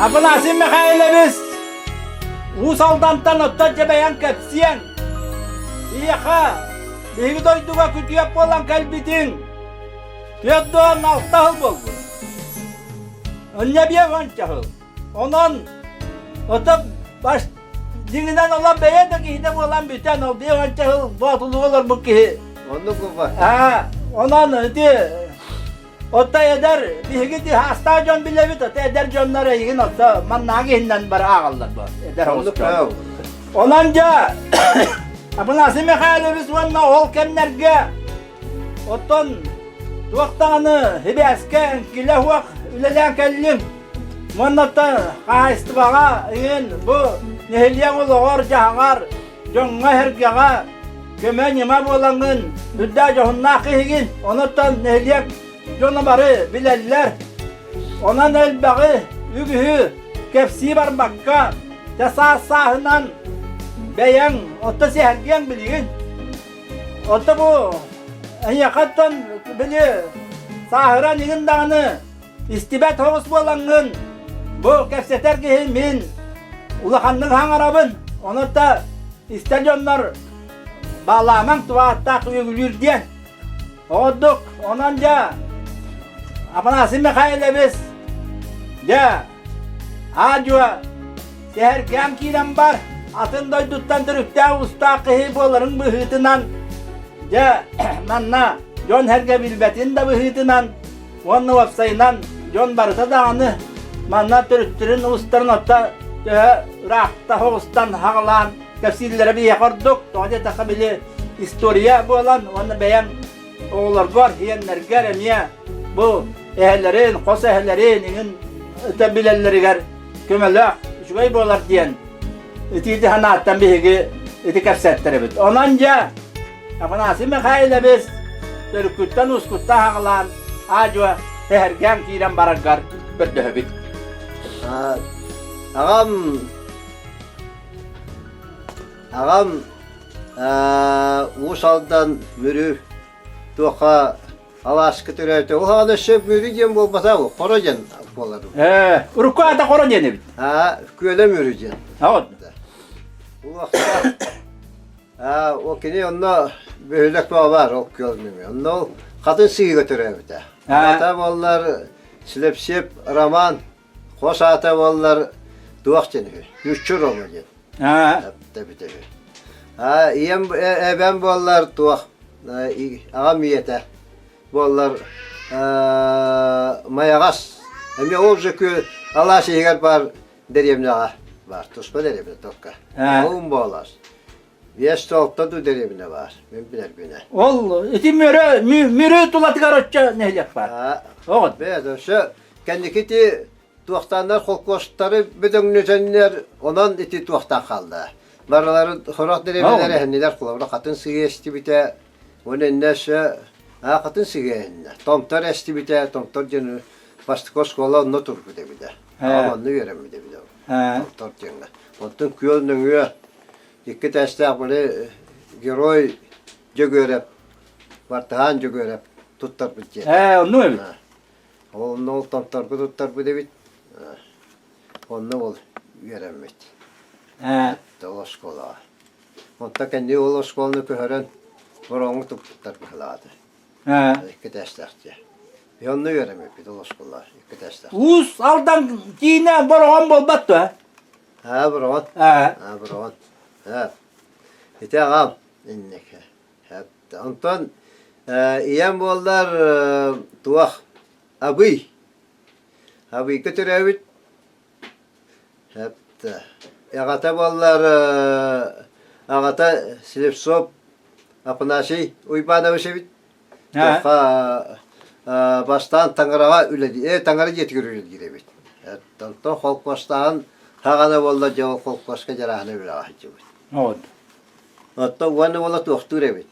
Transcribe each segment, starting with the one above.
Афанасий Михайлович Уус Алдантан оттон дьэбэйэн кэпсиэҥ. Биһиэхэ, биһиги дойдуга күтүөт буолан кэлбитиҥ 46 сыл буолбут. Ынньа биэс сыл. Онон ото баш дьиҥинэн олон бэйэ да киһитэ буолан бүтэн ол биэс уонча сыл боотулууга олорбут киһи. Оннук буолба. Аа, онон ити Отто эдэр биһиги хаастаах дьон билэбит, ото эдэр дьоннор эйигин отто маннааҕы иһинэн бары ааҕаллар бу эдэр Оннук дьон. Онон дьэ Афанасий Михайлович уонна ол кэмнэргэ оттон туох даҕаны сибээскэ эҥкилэ суох үлэлээн кэллим. Уонна оттон хаһаайыстыбаҕа иһин бу нэһилиэк олоҕор-дьаһаҕар дьоҥҥо-сэргэҕэ көмө-ньыма буолаҥҥын үрдээх дьоһуннаах киһигин. Онуттан нэһилиэк дьоно бары билэллэр. Онон элбэҕи, үгүһү кэпсии барбакка, дьэ саас-сааһынан бэйэҥ отто сэһэргиэҥ билигин. Отто бу эйиэхэттэн били сааһыран игин даҕаны Истибэт соҕус буолаҥҥын, бу кэпсэтэр киһи мин улаханнык хаҥарабын, онон да истэр дьоннор баалаамаҥ тувааттаах үөгүлүүр диэн. Оҕордук, онон дьэ Афанасий Михайлович дьэ аа-дьуо сэһэргээн киирэн бар, атын дойдуттан төрүттээх устаах киһи буоларын быһыытынан дьэ манна дьон-сэргэ билбэтин да быһыытынан Уонна уопсайынан дьон барыта даҕаны манна төрүттэрин уустарын отто төһө ыраахта соҕустан хаҕылаан кэпсииллэрэ биһиэхэ ордук. Тоҕо диэтэххэ били история буолан уонна бэйэҥ оҕолоргор, сиэннэргэр эмиэ бу эһэлэрин, хос эһэлэрин иҥин ыта билэллэригэр көмөлөөх, үчүгэй буолар диэн итиити санааттан биһиги ити кэпсэттэрэбит. Онон дьэ Афанасий Михайлович төрүккүттэн ускуттан аҕалаан аа-дьуо сэһэргээн киирэн бараргар көрдөһөбүт. Аҕам аҕам Уус Алдан Мүрү туохха алааска төрөөтө. Ол аҕана өссө Мүрү диэн буолбатах, Хоро диэн буолар. Ээ, урукку аата Хоро диэн эбит. Аа, Күөлэ Мүрү диэн. Аҕыт. Улахта Аа, ол кини онно бөһүөлэк баар ол күөл нөҥүө. Онно ол хатын сыыга төрөөбүтэ. Аата буоллар Слепсеп Роман, хос аата буоллар туох диэн үһү? Ньуччу Рома диэн. Эбитэ үһү. Аа, ийэм эбэм буоллар туох аҕам ийэтэ буоллар Майаҕас. Эмиэ ол же күөл алаас иһигэр баар дэриэбинэҕэ баар, туспа дэриэбинэ только. Ол буолар. Биэс алта дуу дэриэбинэ баар, мин билэрбинэ. Ол ити Мүрү, Мүрү тулатыгар оччо нэһилиэк баар. Оҕот. Бэйэ өссө кэнники ити туохтааннар холкуостары бөдөҥнөтөннөр, онон ити туохтаах хаалла. Барыларын сорох дэриэбинэлэр эһэннилэр, холобура хатын сыыйа эстибитэ, уонна иннэ өссө хатын сыыйа эһиннэ. Томтор эстибитэ, Томтор диэн бастакы оскуола онно турбут эбитэ. Аҕам онно үөрэммит эбит Томтор диэҥҥэ. Онтон күөл нөҥүө икки этээстээх били герой Дьөгүөрэп, Бартыһаан Дьөгүөрэп туттарбыт дьиэтэ. Ээ, оннук эбит. Ол онно ол Томторго туттарбыт эбит. Онно ол үөрэммит. Ээ. Ол оскуолаҕа. Онтон кэнники ол оскуоланы көһөрөн Бороҕоҥҥо туттар быһыылаата. Икки этээстээх дьиэ. Онно үөрэммиппит ол оскуола икки этээстээх. Уус Алдан киинэ Бороҕон буолбат дуо? Аа, Бороҕон. Аа, Бороҕон. Аа. Ити аҕам инники. Онтон ийэм буоллар туох Абый. Абыйга төрөөбүт Аҕата буоллар аҕата Слепцов Афанасий Уйбанович эбит. Туохха бастаан Таҥараҕа үлэлии, Таҥара дьиэтигэр үлэлиир эбит. Онтон холкуостааһын хаҕана буолла дьэ ол холкуоска дьарааһына үлэҕэ сылдьыбыт. Вот. Оттон уонна уола туохтуур эбит.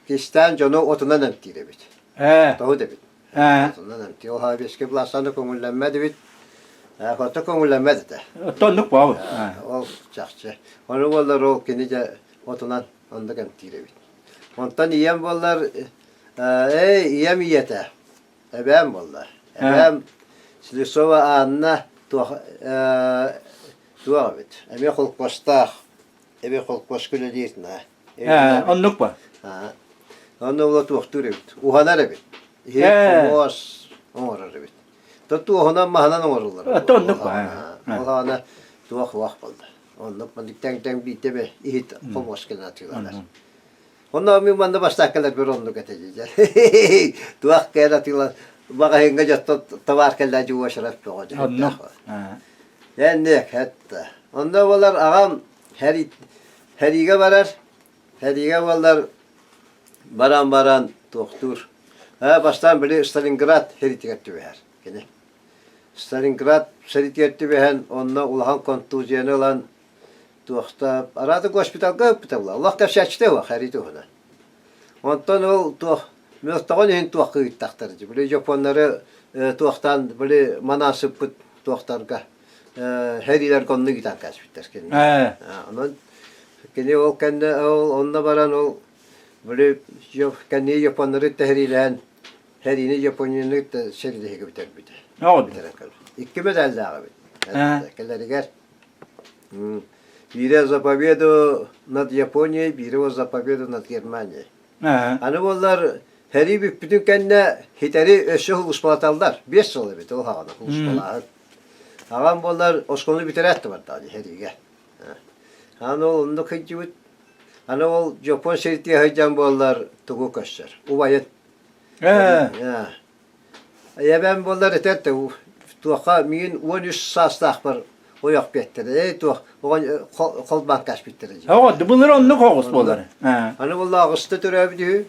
Кистээн дьону отунан эмтиир эбит. Тоһут эбит. Онон Тиоһабиэскэ былаастааны көҥүллэммэт эбит. Хото көҥүллэммэт этэ. Оттоннук буолбут. Ол чахчы. Ону буоллар ол кини дьэ отунан оннук эмтиир эбит. Онтон ийэм буоллар, эй, ийэм ийэтэ, эбээм буоллар. Эбээм. Слесова Анна туох туох эбит эмиэ холкуостаах эмиэ холкуоска үлэлиир Ээ, оннук ба. Онно була туохтуур эбит уһанар эбит иһит хомуос оҥорор эбит то туоһунан маһынан оҥоруллар оннук ба. Ол аана туох уох буолла оннук маннык тэҥ-тэҥ биирдэ эмэ иһит хомуос гына атыыланар. Онно мин манна бастааккалар бір оннук этэ дии. Туох кэлэн атыылан маҕаһыыҥҥа дьоттон табаар кэллээ дьуошарап бөҕө Оннук. Энник хэтта. Онно буолар аҕам хэриигэ барар. Хэриигэ буолар баран-баран туохтуур. Ээ бастаан били Сталинград хэриитигэр түбэһэр кини. Сталинград сэриитигэр түбэһэн онно улахан контузияны ылан туохта араата госпиталга ыппыта була олох кэпсээччитэ суох эрий туһунан онтон ол туох мөлтөҕүн иһин туохха ыыттахтар били дьоппуоннары туохтаан били манаан сыппыт туохтарга хэриилэргэ оннук ыытан кээспиттэр кини онон кини ол кэннэ ол онно баран ол били кэннии японнары тэһириилээн Хэриини Японияны кытта сэриилэһиигэ бүтэрбитэ. Бүтэрэн Икки медаллаах эбит. Кэлэригэр биирэ за победу над Японией, биирэ за победу над Германией. Аны буоллар сэрии бүппүтүн кэннэ хитэри өссө сулууспалаталлар. 5 сыл эбит ол хаҕана сулууспалааһын. Аҕам буоллар оскуоланы бүтэрээт да бардаҕа сэриигэ. Аны ол оннук сылдьыбыт. Аны ол Дьоппуон сиритигэ сылдьан буоллар тугу көрсөр? Убайын Эбэм буоллар этэр туохха миигин 13 саастаахпар ойох биэттэрэ ээ туох холбоон кээспиттэрэ дии. Оҕо былыр оннук оҕус буолар. Аны буолла аҕыста төрөөбүт үһү.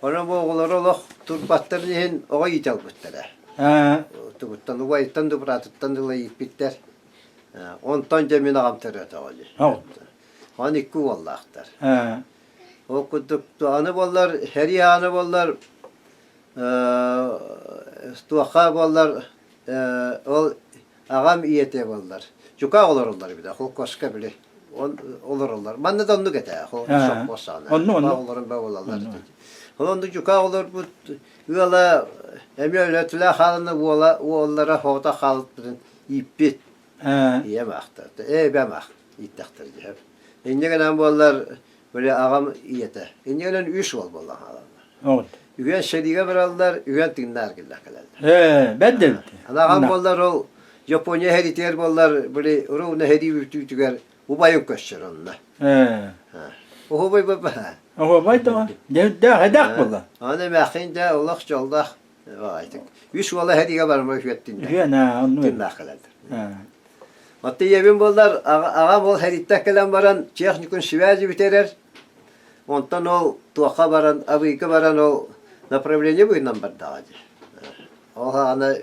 Онон бу оҕолоро олох турбаттарын иһин оҕо иитэ албыттара. Тугуттан убайыттан да быраатыттан ыла ииппиттэр. Онтон дьэ мин аҕам төрөөтөҕө дии. Аны икки уоллаахтар. Ол курдук аны буоллар сэрии аана буоллар туохха буоллар ол аҕам ийэтэ буоллар дьукаах олороллор эбит холкуоска били олороллор манна да оннук этэ сопхуос саҕана олорон буолаллар ол оннук дьукаах олорбут ыала эмиэ өлөтүлээх хаалана уола уоллара соҕотох хаалбытын ииппит ийэм аахта эбэм аах ииттэхтэр дьэ Инньэ гынан буоллар, били аҕам ийэтэ. Инньэ гынан үс уол буолла хаалаллар. Үһүөн сэриигэ бараллар, үһүөн тыыннаах эргиллэн кэлэллэр. Ээ, бэрт эбит. Аны аҕам буоллар ол Япония сэритигэр буоллар, били ровно сэрии бүтүүтүгэр убайын көрсөр онно. Ээ. Уһубай баба. Уһубай да дьэ эдэх буолла. Аны эмээххин дьэ олох дьоллоох. Үс уола сэриигэ барма үһүөн тыыннаах. Үһүөн аа, онну. Тыыннаах кэлэллэр. Оттон ийэбин буоллар, аҕам ол сэрииттэн кэлэн баран техникум связи бүтэрэр. Онтон ол туохха баран, Абыйга баран ол направление быһыынан бардаҕа дии. Ол аана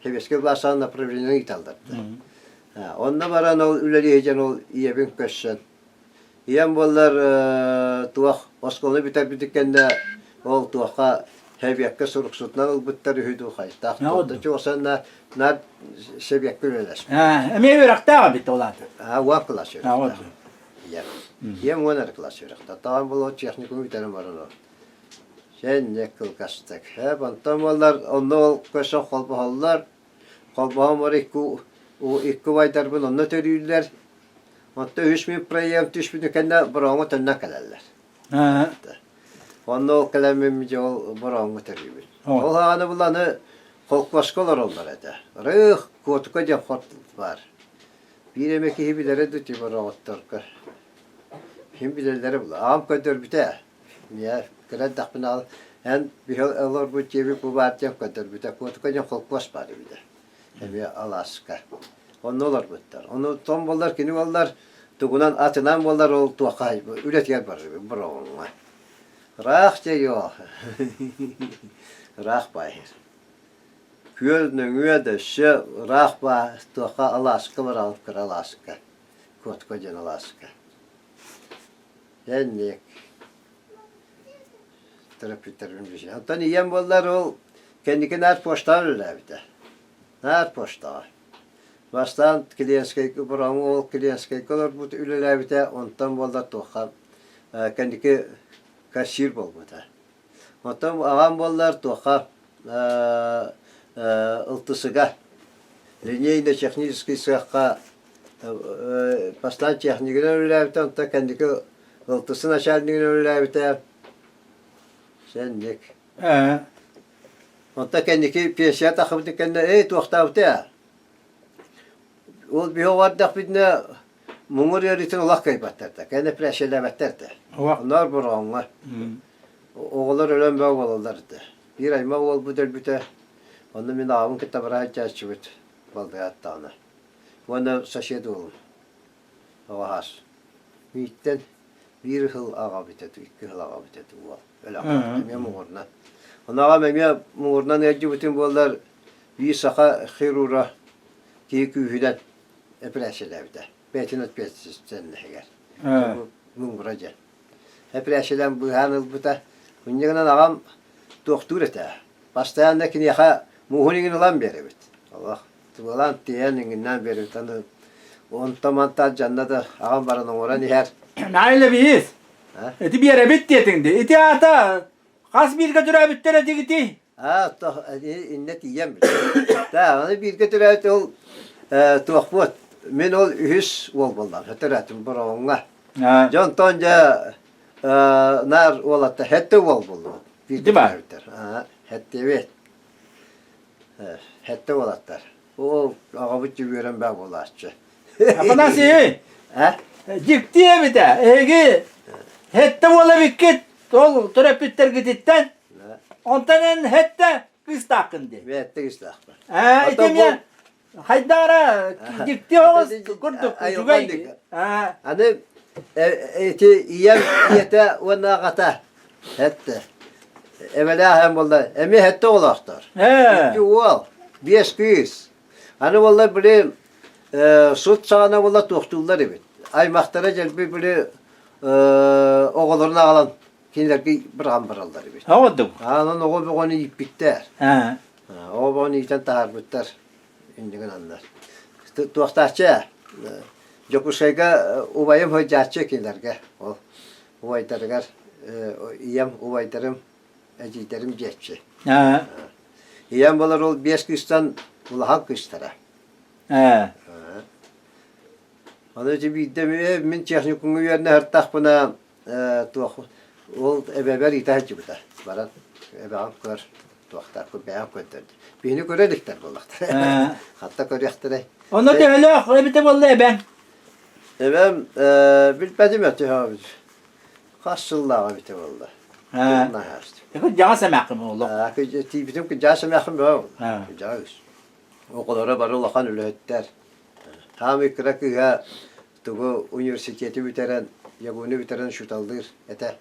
Сэбиэскэй былаас направление ыыталлар да. Онно баран ол үлэлии сылдьан ол ийэбин көрсөн Ийэм буоллар туох оскуоланы бүтэрбитин кэннэ ол туохха сэбиэккэ суруксутунан ылбыттар үһү дуу хайдах да чуосанна наар сэбиэккэ үлэлэспит. Эмиэ үөрэхтээх эбит ол аата. Аа уон кылаас үөрэхтээх. Ийэм. Ийэм уон эрэ кылаас үөрэхтээх. Таҕам буолуо техникуму бүтэрэн баран ол. Сэнньэ кылгастык. Ээ онтон буоллар онно ол көрсөн холбоһоллор. Холбоһон бар икки икки убайдарбын онно төрүүллэр. Онто үс мин проект түспүтүн кэннэ бороҥҥо төннөн кэлэллэр. Онно ол кэлэммин дьэ ол бороҥҥо төрүүбүн. Ол аҕаны буланы холкуоска олороллор этэ. Рых, Куотука диэн хот баар. Биир эмэ киһи билэрэ дуу ти бороҕотторго. Ким билэллэрэ була. Аҕам көрдөрбүтэ. Миэ кыра эрдэхпинэ ал эн биһи олорбут дьиэбит бу баар диэн көрдөрбүтэ. Куотука диэн холкуос баар эбитэ. Эмиэ алааска. Онно олорбуттар. Ону том буоллар, кини буоллар, тугунан атынан буоллар ол туохха үлэтигэр барар бороҕоҥҥо. Ыраах дьэ йоо. Ыраах баайыр. Күөл нөҥүө да өссө ыраах баа туохха алааска бараҕыт кыра алааска. Куотка диэн алааска. Энник. Төрөппүттэрбин билсэ. Оттон ийэм буоллар ол кэнники наар почтаҕа үлэлээбитэ. Наар почтаҕа. Бастаан Киленскэйгэ бороҥу ол Киленскэйгэ олорбут үлэлээбитэ, онтон буоллар туохха кэнники кассир буолбута. Оттон аҕам буоллар туохха ылтысыга линейно-технический сыахха бастаан технигинэн үлэлээбитэ, онтон кэнники ылтысы начальнигынан үлэлээбитэ. Сэнник. Онтон кэнники пенсия тахсыбытын кэннэ эй туохтаабыта Ол биһи оҕо эрдэхпитинэ муҥур ыарыытын олох кыайбаттар да, кэннэ прэшэлээбэттэр да. Онноор бороҕоҥҥо оҕолор өлөн бөҕө буолаллар да. Биир аймах уолбут өлбүтэ, онно мин аҕабын кытта бара сылдьааччыбыт балдыгааттаҕына. Уонна сосед уолум оҕоһаас. Мииттэн биир сыл аҕабыт этэ, икки сыл аҕабыт этэ уол. Өлөххө эмиэ муҥурунан. Ону аҕам эмиэ муҥурунан ыалдьыбытым буоллар биир саха хирурга киһи күүһүнэн эпэрээссийэлээбитэ. Бэйэтин ответственноһыгар. Муҥура диэн. Эпэрээссийэлээн быыһаан ылбыта. Инньэ гынан аҕам туохтуур этэ. Постоянно киниэхэ мууһун иҥин ылан биэрэбит. Олох тыбылаан тиэйэн иҥиннээн биэрэбит. Аны онто-мантан дьанна да аҕам баран оҥорон иһэр. Наайла биис. Ити биэрэбит диэтиҥ дии. Ити аата хас бииргэ төрөөбүттэр этигитий? Аа, иннэ тиийэн Да, аны бииргэ төрөөбүт ол туохпут. Мин ол үһүс уол буоллам, төрөөтүм Бороҕоҥҥо. Дьэ онтон дьэ наар уолатта хэттэ уол буоллубут. Бииргэ төрөөбүттэр. Хэттиэбит. Хэттэ уолаттар. Ол аҕабыт үөрэн баа буолааччы. Афанасий, дьикти эбитэ. Эһиги хэттэ уола эбиккит, ол төрөппүттэргититтэн. Онтон эн хэттэ кыыстааххын дии. Хэттэ кыыстаахпын. Ээ, ити эмиэ хайдара дьикти оҕус курдук үчүгэй. Аны ити ийэм ийэтэ уонна аҕата хэттэ. Эбэлээх эһэм буолла эмиэ хэттэ оҕолоохтор. Икки уол, биэс кыыс. Аны буолла били сут саҕана буолла туохтууллар эбит. Аймахтара дьэлби били оҕолорун аҕалан кинилэргэ быраҕан бараллар эбит. Оҕодук. Аанан оҕо бөҕөнү ииппиттэр. Оҕо бөҕөнү иитэн таһаарбыттар. Иннигин аннар. Туохтааччы Дьокуускайга убайым сылдьааччы кинилэргэ. Ол убайдарыгар ийэм убайдарым эдьиийдэрим диэччи. Ийэм болар ол биэс кыыстан улахан кыыстара. Аны ити биирдэ мин техникумҥа үөрэнэ сыртахпына туох ол эбэбэр ыыта сылдьыбыта. Баран эбэҕин көр, туохтаахпын бэйэм көрдөрдүм. Биһини көрө иликтэр буоллахтара. Хатта көрүөхтэрэй. Онно төһөлөөх эбитэ буолла эбэҥ? Эбэм билбэтим өтөһөөбүт. Хас сыллааҕа эбитэ буолла. Кырдьаҕас эмээххин буолла. Тиийбитим кырдьаҕас эмээххин буолла. Кырдьаҕас. Оҕолоро бары улахан үлэһиттэр. Хаамый кыра кыыһа тугу университеты бүтэрэн, ЯГУну бүтэрэн учууталлыыр этэ.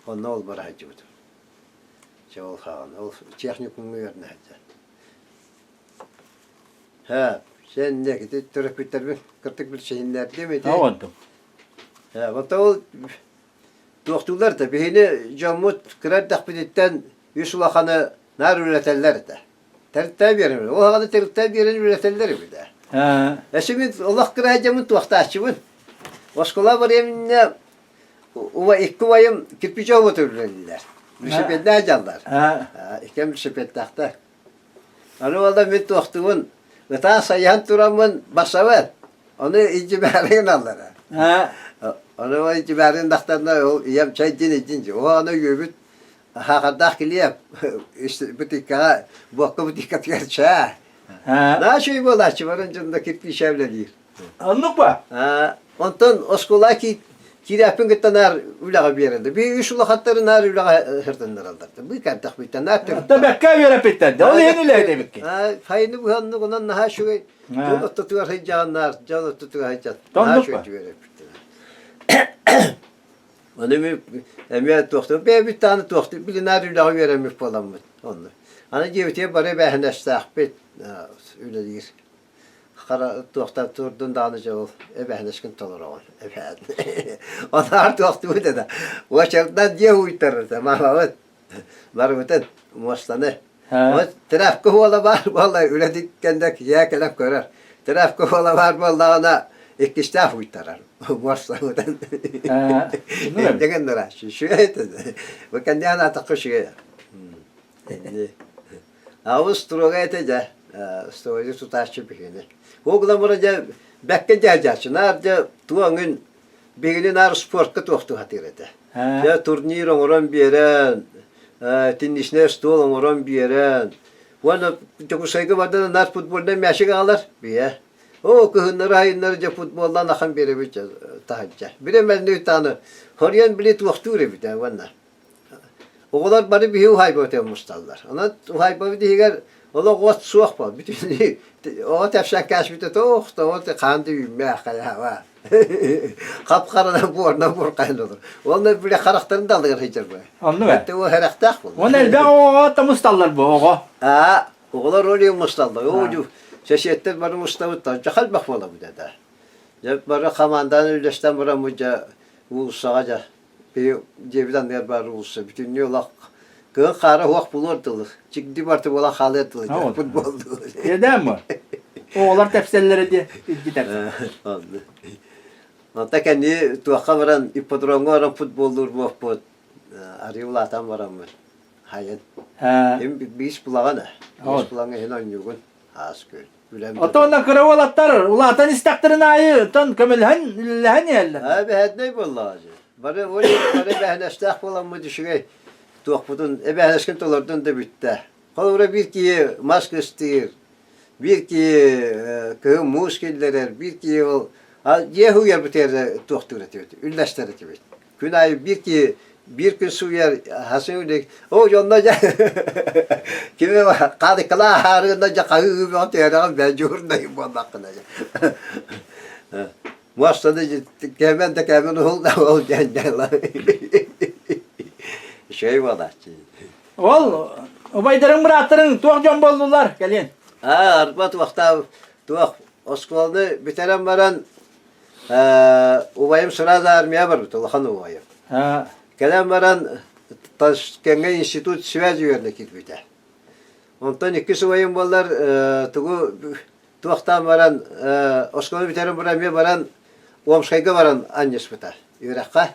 Онно ол бара сылдьыбытым. Чэ ол хаҕан, ол техникумҥа үөрэнэ сылдьан. Һэ, сен не ити төрөппүттэрбин кыртык билсиһиннэрдим ити. Оҕордум. Һэ, вот ол туохтуулар да биһини дьоммут кыра эрдэхпититтэн үс улаханы наар үлэтэллэр этэ. Тэрилтэ биэрэн, ол аҕаны тэрилтэ биэрэн үлэтэллэр эбит ээ. Эсэ мин олох кыра дьоммун туохтааччыбын. Оскуола барыам уба икки убайым кирпичэ уот үлэлииллэр. Велосипеднээх дьаллар. Иккиэн велосипедтаахтар. Аны уола мин туохтугун ытаан сайыһан тураммын басабын. Ону илдьибээри гыналлара. Ону ол илдьибээри гыннахтарына ол ийэм чэйдин илдьин О аны үөбүт хаахардаах килиэп бутикаҕа буокка бутикатыгар чаа. Наша үчүгэй буолааччы баран дьонно кирпичэ үлэлиир. Оннук ба? Онтон оскуола киирээппин кытта наар үлэҕэ биэрэллэр. Би үс улахаттары наар үлэҕэ сыртыннараллар. Бу кэрдэхпиттэн наар Оттон бэккэ үөрэппиттэр. Ол иһин үлэлээбиккин. Хайыны быһаннык онон наһаа үчүгэй. Дьон ортотугар сылдьаҕын наар, дьон ортотугар сылдьан. Наһаа үчүгэй үөрэппиттэр. Ону мин эмиэ туохтуу бэйэбит даҕаны туохтуу били наар үлэҕэ үөрэммит буоламмыт онно. Аны дьиэбитигэр бары эбээһинэстээхпит үлэлиир. Хара туохтан турдун даҕаны дьэ ол эбээһинэскин толороҕун эбээт. Оноор туохтуубут этэ. Уочардан дьиэ уйтарар маамабыт барыбытын муостаны. Вот тряпка уола баар буолла үлэтиккэнде киһи кэлэн көрөр. Тряпка уола баар буоллаҕына иккистээх уйтарар муостабытын. Дегеннера шүшү. Бу кэнниан атахха үчүгэй. Аҕабыт строгай этэ дьэ, стройу тутааччы биһигини. Ол гынан баран дьэ бэккэ дьээдьээччи, наар дьэ туоҥын биһигини наар спортка туохтуу сатыыр этэ. Дьэ турнир оҥорон биэрэн, теннисный стол оҥорон биэрэн, уонна Дьокуускайга барда наар футбольнай мячик аҕалар бийэ. Оо, кыһыннары-сайыннары дьэ футболлаан ахан биэрэбит таһырдьа. Бире тааны хоруйан били туохтуур эбит уонна. Оҕолор бары биһи уһаайбабытыгар мусталлар. Онон уһаайбабыт иһигэр олох от суох буол. Бүтүннүү оҕо тэпсэн кээспитэ тоох тоҕо хаан да үүммээх хайаба. Хап-харанан буорна буркайын олор. Уонна били харахтарын да алыгар сылдьар бу. Оннук ээ. Өттө ол сэрэхтээх буолла. Уонна элбэх оҕоҕо да мусталлар бу оҕо. Аа, оҕолор ол мусталлар. Оо, сэсиэттэр бары мустабыттар. Дьэ элбэх буолабыт этэ. Дьэ бары хамаанданы үллэстэн бараммыт дьэ уулуссаҕа дьэ дьиэбит анныгар баар уулусса бүтүннүү олох кыһын хаара суох булуор дылы чигди барты буолан хаалыар дылы футбол Иэдээн бу. Оҕолор тэпсэллэрэ диэ илдьи тэпсэр. Онто кэнни туохха баран ипподромҥа баран футболлуур буолпут арыы улаатан бараммыт хайын им биис булаҕын биис булаҥа иһин оонньуугун аас күн Оттон кыра уолаттар улаатан истэхтэрин аайы оттон көмөлөһөн үлэлэһэн иһэллэр. Аа бэһэднэй буоллаҕа дьэ. Бары бары эбээһинэстээх буоламмыт үчүгэй туохпутун эбээһинэскин толордун да бүттэ. Холобура биир киһи мас кыстыыр, биир киһи кыһын муус киллэрэр, биир киһи ол дьиэ сууйарбытыгар туохтуур этибит, үллэстэр этибит. Күн аайы биир киһи биир күн сууйар, хасыы үлэ Оо, дьонно дьэ кими хаадыккалаа аһаарыгына дьэ хаһыы бөҕө түһэрэҕин бээ дьуһурнай буоллаххына дьэ. Муостаны кэмэн да кэмэн уһул да ол дьэн дьэ Үчүгэй буолааччы. Ол убайдарыҥ бырааттарыҥ туох дьон буоллулар кэлин? Аа, арба туохтаах туох оскуоланы бүтэрэн баран убайым сразу армия барбыт, улахан убайым. Кэлэн баран Ташкеҥҥа институт связи үөрэнэ киирбитэ. Онтон иккис убайым буоллар тугу туохтаан баран оскуола бүтэрэн баран эмиэ баран Омскайга баран анньыспыта үөрэххэ,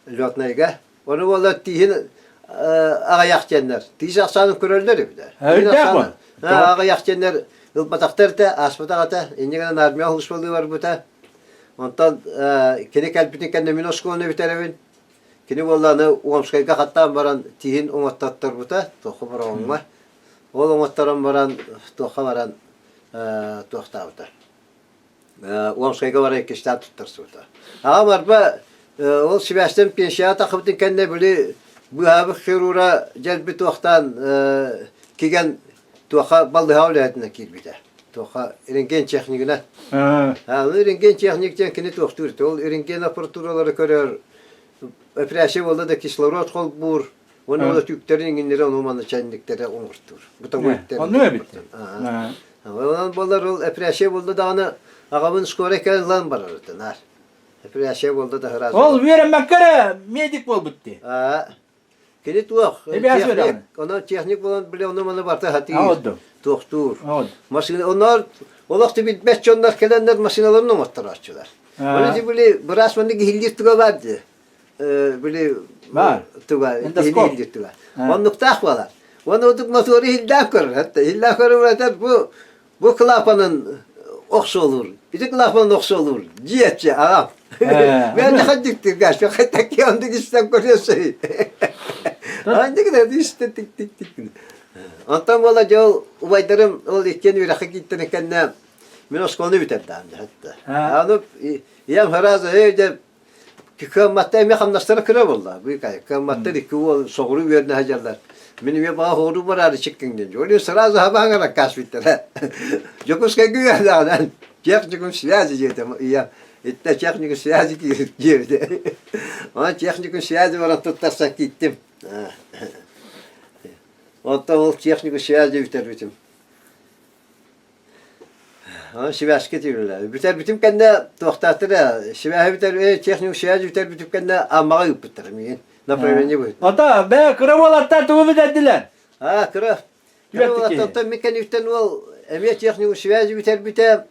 летнайга. Ону буоллар тииһин аҕыйах диэннэр, тиис ахсаанын көрөллөр эбит. Аҕыйах диэннэр ылбатахтар этэ, ааспатах этэ. Инньэ гынан армия сулууспалыы барбыта. Онтон кини кэлбитин кэннэ мин оскуоланы бүтэрэбин. Кини буолла аны Омскайга хаттаан баран тииһин оҥоттотторбута, туохха бороҕоҥҥо. Ол оҥотторон баран туохха баран туохтаабыта. Омскайга баран иккистээн туттарсыбыта. Аҕам арба ол сибээстэн пенсияҕа тахсыбытын кэннэ били быыһаабыт хирурга дьэлби туохтаан кигэн туохха балыыһаҕа үлэһитинэн киирбитэ. Туохха рентген технигинэн. Аны рентген техник диэн кини туохтуур ол рентген аппаратуралары көрөр, операция буолла да кислород холбуур, уонна ол өтүүктэрин иҥиннэри ону маны чэнниктэри оҥортуур. Бытовойдары. Оннук эбит. Онон буолар ол операция буолла даҕаны аҕабын скорай кэлэн ылан барар этэ Операция буолла да сразу. Ол үөрэммэккэ эрэ медик буолбут дии. Кини туох, техник, онон техник буолан били ону маны барыта сатыыр, туохтуур. Машина, онноор олох да билбэт дьоннор кэлэннэр машиналарын оҥотторооччулар. Оны били быраас маннык иһиллиир туга баар дии. Били туга иһиллиир туга. Оннуктаах буолар. Уонна удук мотуору иһиллээх көрөр. Иһиллээх көрөр бу Бу клапанын охсуолуур, ити клапанын охсуолуур, диэччи аҕам. Мен хаддиктиргаш, хаттакки оннук истэн көрүөсүй. Андык да истэ тик тик тик. Онтон буола дьол убайдарым ол иккиэн үөрэххэ кииттэрин кэннэ мин оскуоланы бүтэрдэҕим дьэ. Аны ийэм сразу эй дьэ Кыамматтар эмиэ хамнастара кыра буолла. Быыкай, кыамматтар икки уол соҕуруу үөрэнэ сылдьаллар. Мин эмиэ баҕа соҕуруу бараары чиккиҥ диэн. Ол сразу хабаҥар аккаас бүттэрэ. Дьокуускайга үөрэнэҕинэн техникум связи диэтим ийэм. Иттэ техникум связи диэбитэ. Онон техникум связи баран туттарсан кииттим. Онтон ол техникум связи бүтэрбитим. Онон сибээскэ тиийэллэр. Бүтэрбитим кэннэ туохтаатар сибээһи бүтэр техник связь бүтэрбитим кэннэ Аммаҕа ыыппыттара миигин направление быһыытынан. Ото бээ кыра уолаттар тугу бүтэрдилэр? Аа кыра кыра уолаттартан мин кэнниттэн уол эмиэ техник связи бүтэрбитэ.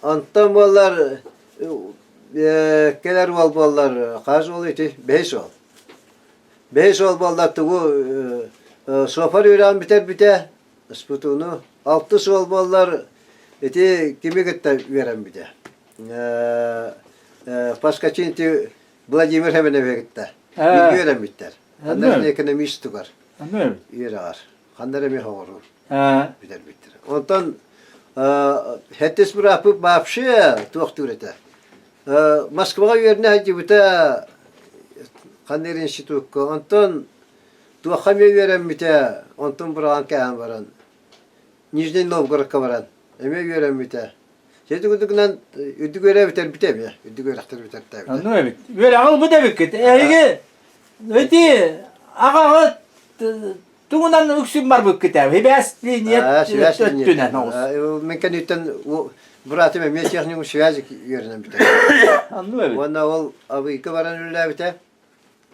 Онтон буоллар кэлэр уол буоллар хас уол ити бэһис уол. Бэһис уол буоллар тугу. Суопар үөрэҕин бүтэрбитэ, СПТУ-ну. Алтыс уол буоллар ити кими кытта үөрэммитэ. Поскачин ити Владимир Хеменеве кытта бииргэ үөрэммиттэр. Ханна экономист тугар үөрэҕэр. Ханна эрэ эмиэ хоҕоруу бүтэрбиттэр. Онтон хэттис бырааппыт вообще туохтуур этэ. Москваҕа үөрэнэ сылдьыбыта ханна эрэ институкка. Онтон туохха эмиэ үөрэммитэ, онтон быраҕан кээһэн баран Нижний Новгородка баран эмиэ үөрэммитэ. Сити курдугунан үрдүк үөрэ бүтэрбитэ эмиэ, үрдүк үөрэхтэри бүтэртээбитэ. Оннук эбит. Үөрэҕи ылбыт эбиккит. Эһиги ити аҕаҕыт тугунан үксүн барбыккыт ээ? Сибээс линия өттүнэн оҕус. Мин кэнниттэн братым эмиэ техникум связи үөрэнэн бүтэрбит. Оннук эбит. Уонна ол Абыйга баран үлэлээбитэ.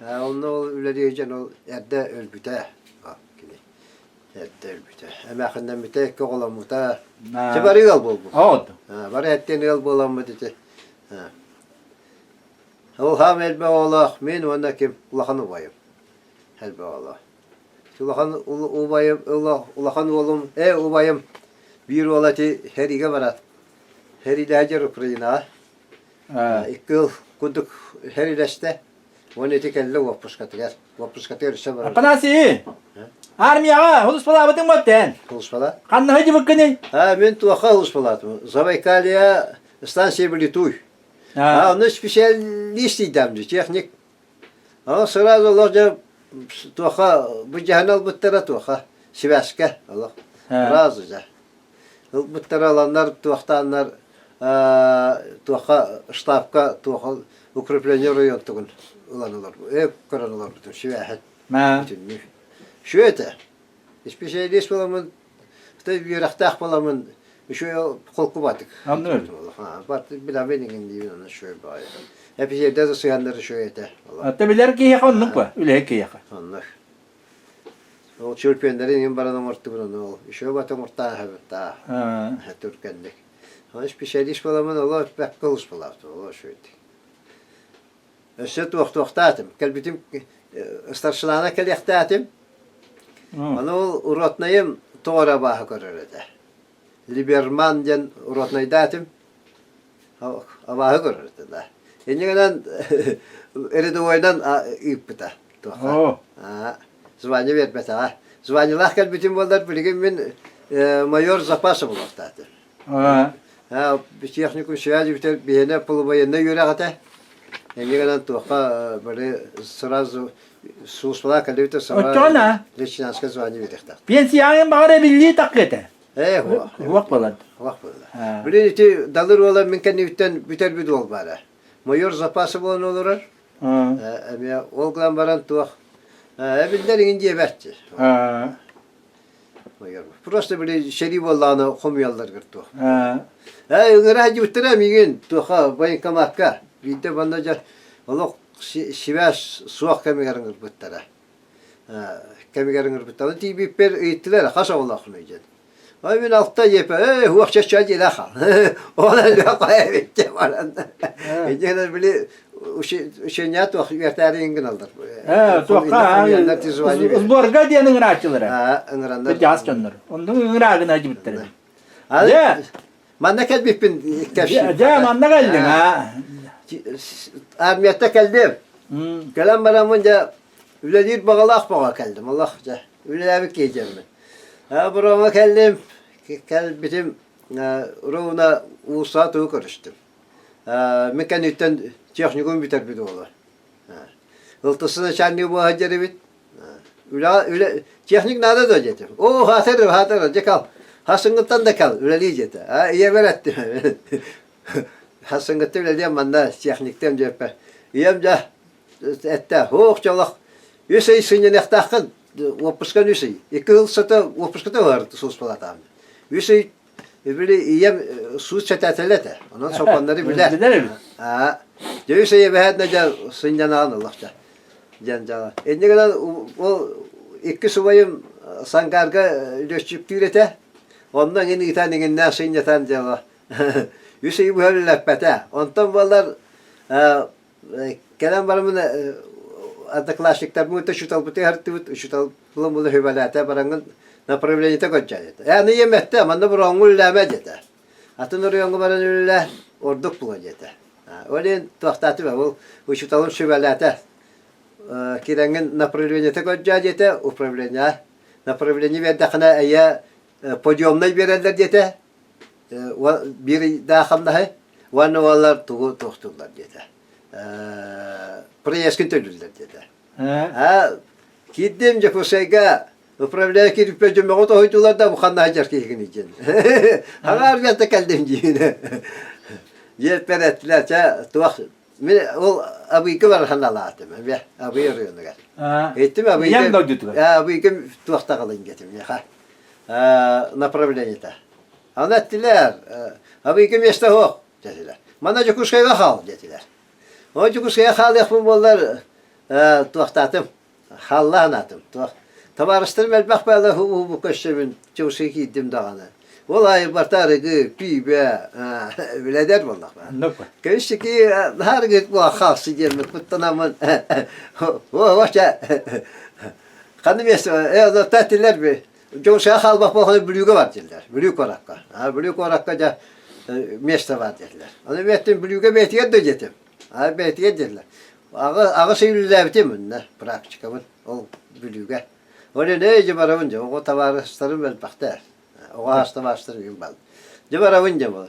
Онно ол үлэлии дьон ол эрдэ өлбүтэ. Кини эрдэ өлбүтэ. Эмээхиннэммитэ, икки оҕоломмута. Дьэ бары ыал буолбут. Бары эттэн ыал буоламмыт ити. Ол хаам элбэх оҕолоох мин уонна ким улахан убайым. Элбэх оҕолоох. Улахан убайым, улахан уолум, ээ убайым биир уола ити сэриигэ барар. Сэриилэһэ Украинаҕа. Икки ыл курдук сэриилэстэ. Уонна ити кэллэ уоппускатыгар. Уоппускатыгар өссө барар. Афанасий! Армияҕа сулууспалаабытыҥ буолтен. Сулууспала? Ханна сылдьыбыккыный? А, мин туохха сулууспалаатым? Забайкалье станция Блитуй. А, онно специалист идам техник. Аны сразу олох дьэ туохха бу дьаһан ылбыттара туохха связка олох сразу дьэ ылбыттара ыланнар туохтааннар туохха штабка туоха укрепление районтугун ылан олорбут э көрөн олорбутум свяһын бүтүннүү Шү этэ Исписэлиис буоламмын, үөрэхтээх буоламмын, үчүгэй холкубатык. Билэбин иҥин диибин онно үчүгэй баҕайы. Эписиэрдэ да сыһыаннар үчүгэй этэ. Ата билэр киһиэхэ оннук ба, үлэһит киһиэхэ. Оннук. Ол чөрпүөннэри иҥин баран оҥортубун ону ол үчүгэй бата оҥортааһабыттаа. Түргэнник. Оны специалист буоламмын оло бэккэ олус буолаабытым, оло үчүгэйдик. Өссө туох-туохтаатым. Кэлбитим старшинаны кэлиэхтээтим. Аны ол ротнайым тоҕо эрэ абааһы көрөр этэ. Либерман диэн ротнайдаатым. Абааһы көрөр этэ да. Инньэ гынан рядовойынан ыыппыта. Туохха. Звание биэрбэтэҕэ. Званиелаах кэлбитим буоллар билигин мин майор запаса буолуохтаатым. Техникум связи бүтэр биһиэнэ полувоеннай үөрэх этэ. Эмиэ гынан туохха бары сразу сулууспалаах кэлбитэ саҥа Оччоҕуна лейтенантское звание биэриэхтээх. пенсияҕын баҕар эбиллии такка этэ. Ээ, хуох. Хуох буолан. Хуох буолла. Билин ити далыр уола мин кэннибиттэн бүтэрбит уол баара. Майор запасы буолан олорор. Эмиэ ол гынан баран туох эбиллэр иҥин диэбэччи. Просто били сэрии буоллаҕына хомуйалларыгар туох. Ээ ыҥыра сылдьыбыттара миигин туохха военкоматка. Биирдэ манна дьэ олох сибээс суох кэмигэр ыҥырбыттара. Кэмигэр ыҥырбыттара. Тиийбиппэр ыйыттылар хас оҕолооххунуй диэн. Ой мин алта диэпэ, ээ уох чачча диэн хаал. Ол элбэх эбит диэн баран. Инньэ били учение туох үөртээри гыналлар. Ээ, туохха сборга диэн ыҥырааччылара. Ыҥыраннар. Кырдьаҕас дьоннор. Оннук ыҥыраа гына дьибиттэрэ. Дьэ. Манна кэлбиппин кэпсиир. Дьэ, манна кэллиҥ аа. Армията кэллим. Кэлэн бараммын дьэ үлэлиир баҕалаах баҕа кэллим. Аллах дьэ үлэлээбит киһи диэммин. Бороҥҥо кэллим, кэлбитим ровно уулуссаҕа тугу көрүстүм. Мин кэнниттэн техникум бүтэрбит уола. Ылтысы начальник буола сылдьар эбит. Үлэҕэ үлэ техник наада дуо диэтим. Оо, хаатыр, хаатыр, дьэ кал. Хасыҥҥыттан да кал, үлэлии диэтэ. А ийэбэр эттим. Хасыҥҥыттан үлэлиэм манна техниктем диэппэр. Ийэм дьэ эттэ, һуох дьолох үс ый сынньаныахтааххын, уоппускан үс ый. Икки сыл сата уоппуската ылар сулууспалаатаҕым. Үс ый Били ийэм суут сэтээтэлэ этэ. Онон сокуоннары билэр. Билэр эбит. Аа. Дьэ үс ый эбэһээт дьэ сынньанаҕын ыллахча. Диэн дьала. Инньэ гынан ол икки субайым Сангаарга лүөччүктүүр этэ. Онно иҥин ыытан иҥиннээн сынньатан дьала. Үс ый быһа үлэлэппэтэ. Онтон буоллар кэлэн бараммын. одноклассниктарбын учууталбытын ыһартыбыт, учуутал булан сүбэлээтэ бараҥҥын направлениета көрдөө диэтэ. Ээ аны ийэм эттэ, манна бороҥҥу үлэлээмэ диэтэ. Атын оройуоҥҥа баран үлэлээ, ордук буолуо диэтэ. Ол иһин туохтаатым ол учууталым сүбэлээтэ. Кирэҥҥин направлениета көрдөө диэтэ, управление. Направление биэрдэххинэ эйэ подъемнай биэрэллэр диэтэ. Биир ыйдаах хамнаһы уонна уоллар тугу туохтууллар диэтэ. Проездкын төлүүллэр диэтэ. Аа, киирдим Дьокуускайга управляющий киирбиппэр дьоммоҕо тоһуйдулар да бу ханна сылдьар киһигиний диэн. Хаҥаар биэртэ кэллим диин. Дьиэппэр эттилэр, чэ, туох мин ол Абыйга барар санаалаатым, эмиэ Абый оройуонугар. Эттим Абыйга Ийэм дойдутугар. Абыйга туох таҕылын диэтим миэхэ. Направлениета. Аны эттилэр, Абыйга место суох диэтилэр. Манна Дьокуускайга хаал диэтилэр. Ол Дьокуускайга хаалыахпын буоллар туохтаатым, хаалла санаатым. Туох табаарыстарым элбэх баала уһубу көрсөбүн, Дьокуускайга киирдим даҕаны. Ол аайы барыта арыгы, пиибэ, билэдэр буоллахпына. Кэбис-сики наһаа арыгы буолан хаалсы диэммит куттанаммын о, чэ ханна миэстэ этилэр би Дьокуускайга хаалбах буолан Бүлүүгэ бар дииллэр. Бүлүү куоракка. Бүлүү куоракка дьэ место бар диэтилэр. Аны миэттин Бүлүүгэ бэйэтигэр да диэтим. А бэйэтигэр диэтилэр. Аҕыс ый үлэлээбитим иннэ практикабын ол Бүлүүгэ. Ол эн дьэ барабын дьэ оҕо табаарыстарым элбэхтэр. Оҕо аас табаарыстарым үгүн бал. Дьэ барабын дьэ бол.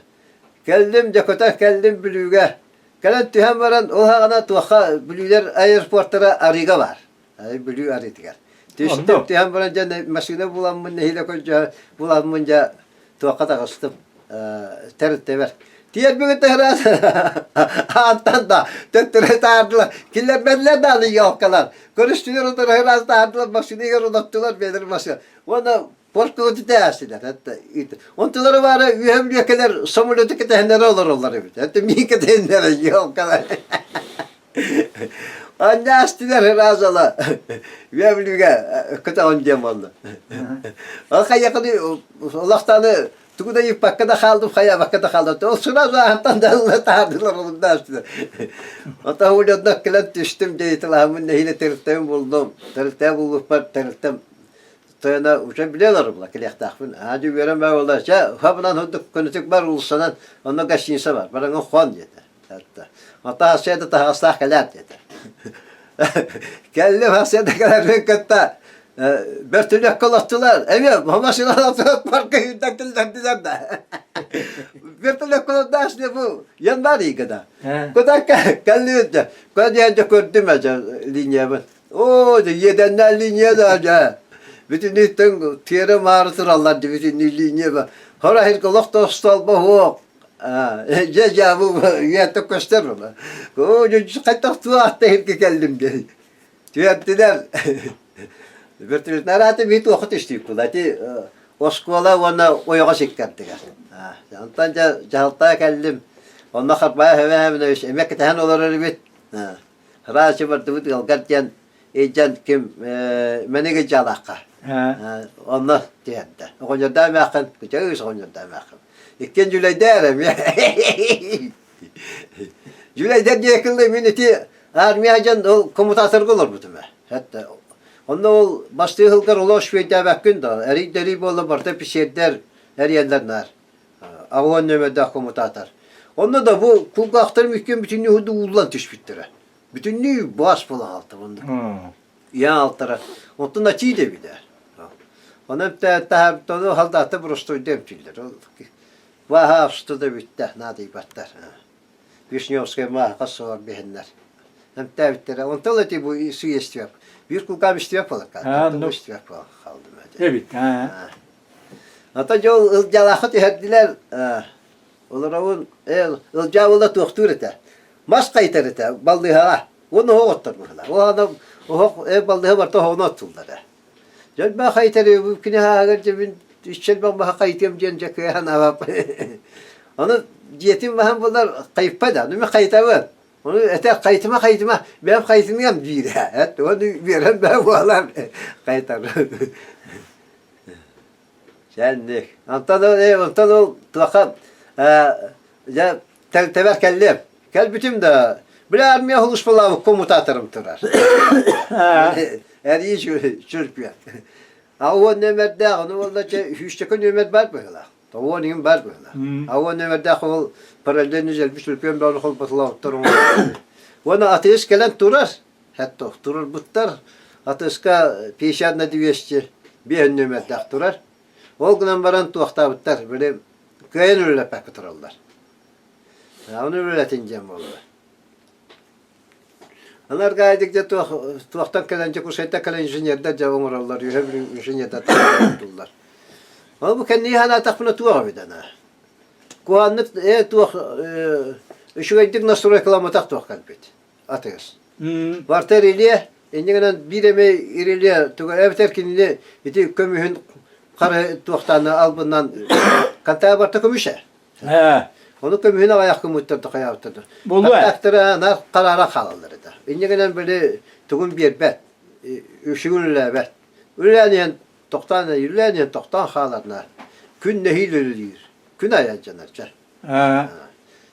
Кэллим дьэ көтө кэллим Бүлүүгэ. Кэлэн түһэн баран ол хаҕана туохха Бүлүүлэр аэропортара арыыга бар. Бүлүү арыытыгар. Түстүм түһэн баран дьэ машина буламмын нэһиилэ көрдьө буламмын дьэ туохха таҕыстым тэрилтэбэр. Тиэрбигит ыраас аантан да төттөрү таардылар. Киллэрбэтилэр да аны елкалар. Көрүстүлэр утары ыраас таардылар машинагар олоттулар бэйэлэр машина. Уонна порткугу тээсилэр. Онтулары баара үөһэ бүлүөкэлэр самолету кэтэһиннэрэ олороллор эбит. Это мин кэтэһиннэрэ елкалар. Анньаастылар ыраазала үөмүлүгэ көтөҕөн диэн буолла. Ол хайаканы олохтаны тугу да ыйыппакка да хаалдым, хайаабакка да хаалдым. Ол сразу аһантан да ылла таһаардылар олуннаастылар. Ото улянна кэлэн түстүм дьайытылаһаммын нэһиилэ тэрилтэбин булдум. Тэрилтэ булбуппар тэрилтэм тойоно уже билэлэр була кэлиэхтээхпин. Аа дьэ үөрэн баа буолла. Чэ, хабынан худдук көнөтүк бар уулуссанан онно гостиница бар. Бараҥын хон диэтэ. Ата хасыада таһаҕастаах кэлээр диэтэ. Кэллим хасыада кэлэрбин кытта бөртүлүөккэ олохтулар. Эмиэ машиналар парка үүрдэн киллэрдилэр да. Вертолёкка олордоос бу январь ыйга да. Куда кэллибит дьэ. Куда диэн дьэ көрдүм дьэ линиябын. Оо дьэ иэдэннээх линия да дьэ. Бүтүннүүттэн тиэрэ-маары тураллар дьэ бүтүннүү линия. Хора иһиргэ олох да остуолба суох. Дьэ дьэ бу үйэтэ көстөр була. Оо хайдах туох тэһиргэ кэллим диэн. Түөртүлэр вертолетнар ааты бии туохха түстүүк була. Ити оскуола уонна ойоҕос иккэрдигэр. Онтон дьэ дьаһалтаа кэллим. Онно Харбаев Эбэһэбинович эмиэ кэтэһэн олорор эбит. Раньше бардыбыт ыалгар диэн илдьэн ким мэник дьаалаахха онно түһэрдэ. Оҕонньордоо эмээххин, кыча оҕонньордоо эмээххин. Иккиэн дьүлэйдээр эмиэ. Дьүлэйдэр диэкиллэ мин ити армия дьон ол коммутаторга олорбутум ээ. Хэтте онно ол бастыы сылгар олох үчүгэйдээбэккин да, эрий-дэрий буолла барыта писиэрдэр эрийэллэр наар. Аҕыан нөмөрдөөх коммутатор. Онно да бу кулгаахтарым иккиэн бүтүннүү худуу ууллан түспүттэрэ. Бүтүннүү баас буолан хаалта онно. Ийэ алтара. Оттон ачыы дэбитэ. Онон таһаартону халдаата боростуойда эмтииллэр. Ол бааһа австо да бүттэ, наадыйбаттар. Вишневская мааха суор биһиннэр. Эмтээбиттэрэ. Онтон эти бу сүйестүөп. Биир кулгаам истиэп буолакка. Истиэп буолан хаалдым. Эбит. Ата дьол ылдьалаахха түһэрдилэр. Олоробун ылдьаабыла туохтуур этэ. Мас хайытар этэ баллыһаҕа. Уонна оһох оттор быһыылаах. Ол аана оһох баллыһа барыта оһоҕунан оттуллар. Дьон баа хайытар кини ааһыгар дьэ мин иччэлбэх маһа хайытыам диэн дьэ кыайан аабаппын. Ону дьиэтин маһын булар хайыппа да, ону мин хайытабын. Ону этэ хайытыма хайытыма, бэйэм хайытыныам диир эт, ону биэрэн бээ буолар хайытар. Сэнник. Онтон ол, онтон ол туохха дьэ тэбэр кэллим. Кэлбитим да. Били армия сулууспалаабыт коммутаторым турар. Эрии сүрпүөн. А уон нөмердээх, ону буолла чэ үһүсчэкэ нөмер бар быһыылаах. Тоҕуон иһин бар быһыылаах. А уон нөмердээх ол параллельно дьэлби сүрпүөн бөҕөнү холботолообуттар Уонна атыыс кэлэн турар. Хэтто турарбыттар. Атыыска 50 на 200 биэһин нөмердээх турар. Ол гынан баран туохтаабыттар, били кыайан үлэлэппэккэ тураллар. Ону үлэлэтин диэн буолла. Анарга дьэ туох туохтан кэлэн Дьокуускайтан кэлэн инженердэр дьэ оҥороллор, үһэ инженердэр туллар. Ол бу кэннии санаатахпына туох эбит ана. Куһааннык э туох үчүгэйдик настройкаламматах туох кэлбит атыыс. Барта реле, инньэ гынан биир эмэ реле туга эбэтэр кинини ити көмүһүн хара туохтааны албыннан хантаа барта көмүсэ. Ону көмүһүн аҕайах гыммыттар да хайаабыттар да. Контактара наар хараара хаалаллар этэ. Инньэ гынан били тугун биэрбэт, үчүгүн үлэлээбэт. Үлэлээн иһэн тохтоон үлэлээн иһэн тохтоон хааларна күн нэһиил үлэлиир. Күн айан дьанар чэ.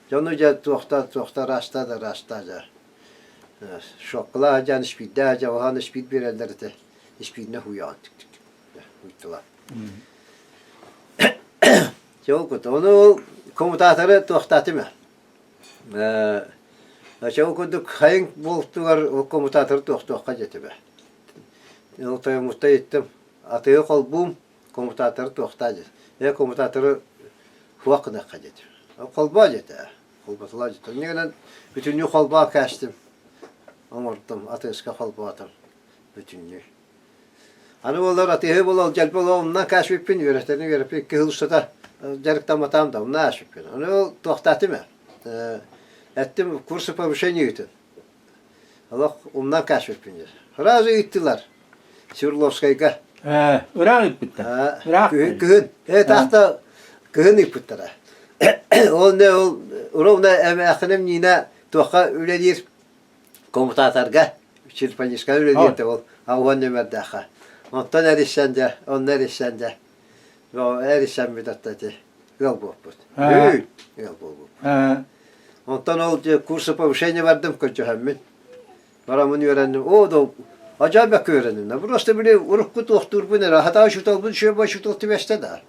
Дьону дьэ туохта туохта ыраастаа да ыраастаа дьэ. Шоколад дьан испиирдээх дьэ уһаан испиир биэрэллэр этэ. Испииринэ хуйаҕын ыйттылар. Дьэ ол курдук. Ону ол коммутаторы туохтаатым ээ. Чэ ол курдук хайыҥ буолтугар ол коммутаторы туохтуохха дьэтибэ. Ол тойоммуттан ыйыттым. Атыгы холбуум, коммутаторы туохтаа дьэ. Ээ коммутаторы суох гыныахха диэтим. Холбоо диэтэ. Холботулаа диэтэ. Инньэ гынан бүтүннүү холбоо кээстим. Оҥордум, атыыска холбоотум бүтүннүү. Аны буоллар атыыһы буолал дьэлбэ олоо умнан кээспиппин үөрэтэрин үөрэппит кыһыл устата дьарыктамматаам да умна ааспыппын. Аны ол туохтаатым ээ. Эттим курсы повышения ыытын. Олох умнан кээспиппин диэн. Сразу ыыттылар Свердловскайга. Ыраах ыыппыттар. Ыраах. Күһүн. Э таахта кыһын ыыппыттара. Ол не ол ровно эмээххиним Нина туохха үлэлиир коммутаторга Черпаническай үлэлиир да ол ауан нөмердээххэ. Онтон эриссэн дьэ, онно эриссэн дьэ. Эриссэн бүтэртэ ити ыал буолбут. Ыал буолбут. Онтон ол курсы повышения бардым көрдөһөммүн. Бараммын үөрэнним. О, да ажаабакка үөрэнним. Просто били урукку туохтуурбун эрэ хатаа учууталбын үчүгэй учуутал түбэстэ да.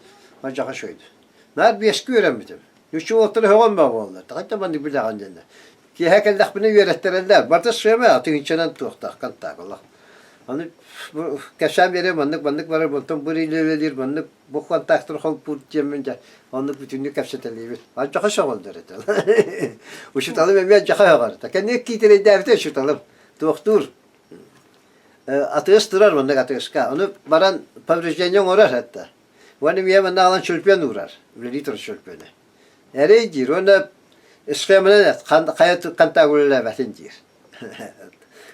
Ажаха шойду. Наар биэскэ үөрэммитим. Үчү уолтары сөҕөн баа буолла. Тахата маннык билэҕин диэннэ. Киэһэ кэллэхпинэ үөрэттэрэллэр. Барыта сыама тыһыынчанан туохтаах контакт олох. Аны кэпсээн биэрэр маннык маннык барар онтон бу үлэлиир маннык бу контактар холбуур диэммин дьэ оннук бүтүннүү кэпсэтэлиибит. Алдьархай сөҕөллөр этэ. Учууталым эмиэ алдьархай сөҕөр этэ. Кэнники киитэрэйдээбитэ учууталым. Туохтуур атыыс турар маннык атыыска. Ону баран повреждение оҥорор этэ. Уонна эмиэ манна аҕалан чөлпүөн уурар. Үлэлии турар чөлпүөнэ. Эрэй диир уонна схеманан эт хайа контакт үлэлээбэтин диир.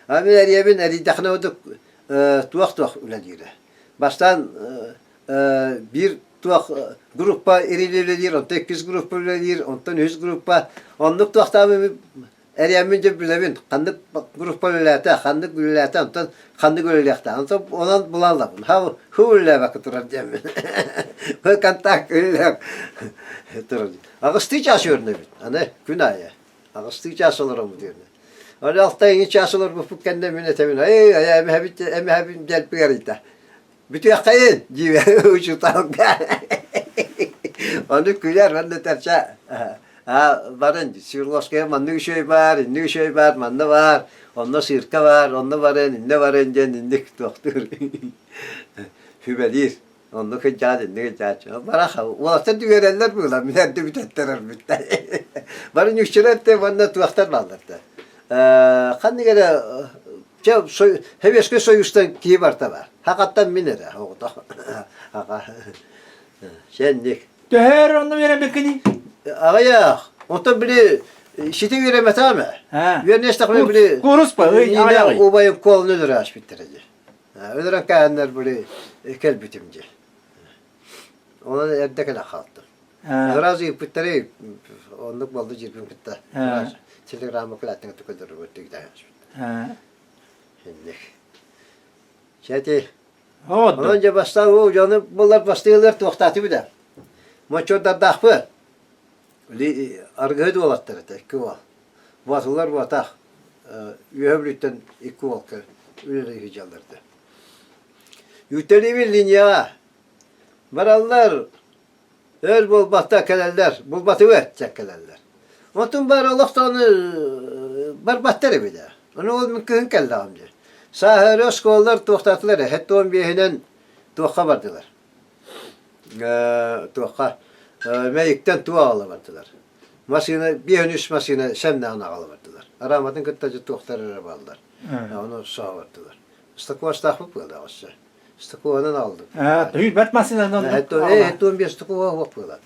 А мин эрийэбин эрийдэххинэ ордук туох-туох үлэлиирэ. Бастаан биир туох группа үлэлиир, онтон иккис группа үлэлиир, онтон үһүс группа. Оннук туохтаабы эрийэммин дьэ билэбин, ханнык группа үлэлээтэ, ханнык үлэлээтэ, онтон ханнык үлэлиэхтээх. Онтон онон булаллабын. Ха ху үлэлээбэккэ турар диэммин. Контакт үлэлээх турар. Аҕыстыы чаас үөрэнэбит. Аны күн аайы. Аҕыстыы чаас олороммут диэнэ. Аны алта иҥи чаас олорбуппут кэннэ мин этэбин, эй, эмэһэбит, эмэһэбин дьэлпигэр ыйда. Бүтүөххэйин, диибэ учууталга. Ону күлэр, онно этэрчэ, аа, барын, Свердловская маннык үчүгэй баар, инник үчүгэй баар, манна баар, онно сыырка баар, онно барын, иннэ барын диэн инник туохтуур. Сүбэлиир. Оннук сылдьаат, инник сылдьааччы. Бараха, уолаттар үөрэллэр буолан, мин эрдэ бүтэттэрэрбиттэр. Бары ньүкчүлэр да уонна туохтар бааллар да. Ханнык эрэ чэ Советскай Союзтан киһи барта бар. Хақаттан мин эрэ оҕото. Аха. Сенник. Төһөр онно үөрэммиккиний? Аҕыйах. Онтон били сити үөрэммэтэ ме. Үөрэнэстэхпинэ били Курус па, ый аҕыйах. Убайым колны өлөрө аспиттара дии. Өлөрөн кээһэннэр били кэлбитим дии. Онон эрдэ кэлэн хаалтым. Сразу ыыппыттары оннук буолду дьиэбин кытта. Телеграмма кылааттан көрдөрөр тигдэ. Инник. Чэти. Онон дьэ бастаан уу дьону булар бастыылар туохтаатыбыт да. Моччордардаахпы. Аргыһыт уолаттар этэ, икки уол. Буатылар буотах. Үөһэ Бүлүүттэн икки уолка үлэлии сылдьаллар Үүтэлиибин линияҕа бараллар, өр буолбатта кэлэллэр, булбатыбыт дьэ кэлэллэр. Онтун бары олохтоону барбаттар эбит ээ. Ону ол мин кыһын кэллэҕим дии. Сааһыары оскуолалар туохтаатылар ээ, 75-инэн туохха бардылар. Туохха Мэйиктэн туох аҕала бардылар. Массыына, 53 массыына сэмнэҕин аҕала бардылар. Арааматын кытта дьэ туохтар эрэ бааллар. Ону соһо бардылар. Стакуостаахпыт буолла өссө. Стакуонан аҕалдым. Бэрт массыынанан Хэттуон стакуа уох буола.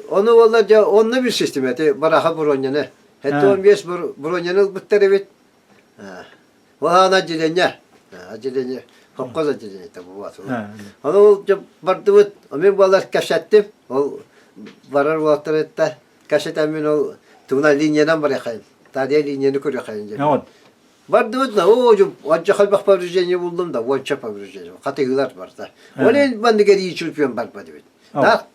Ону буолла дьэ онно билсистим эти бараха броньаны. Хэттуон биэс броньаны ылбыттар эбит. Ол аана отделение. Отделение. Холкоз отделениета бу Ону ол дьэ бардыбыт. Мин буолар кэпсэттим. Ол барар уолаттар кэпсэтэммин ол тугунан линиянан барыахайын. Таарыйа линияны көрүөхайын диэн. Бардыбыт да, оо, уонча элбэх повреждение буллум да, уонча повреждение. Хатыһыылар барда. Ол иһин маннык эрии чемпион барбат эбит. Таах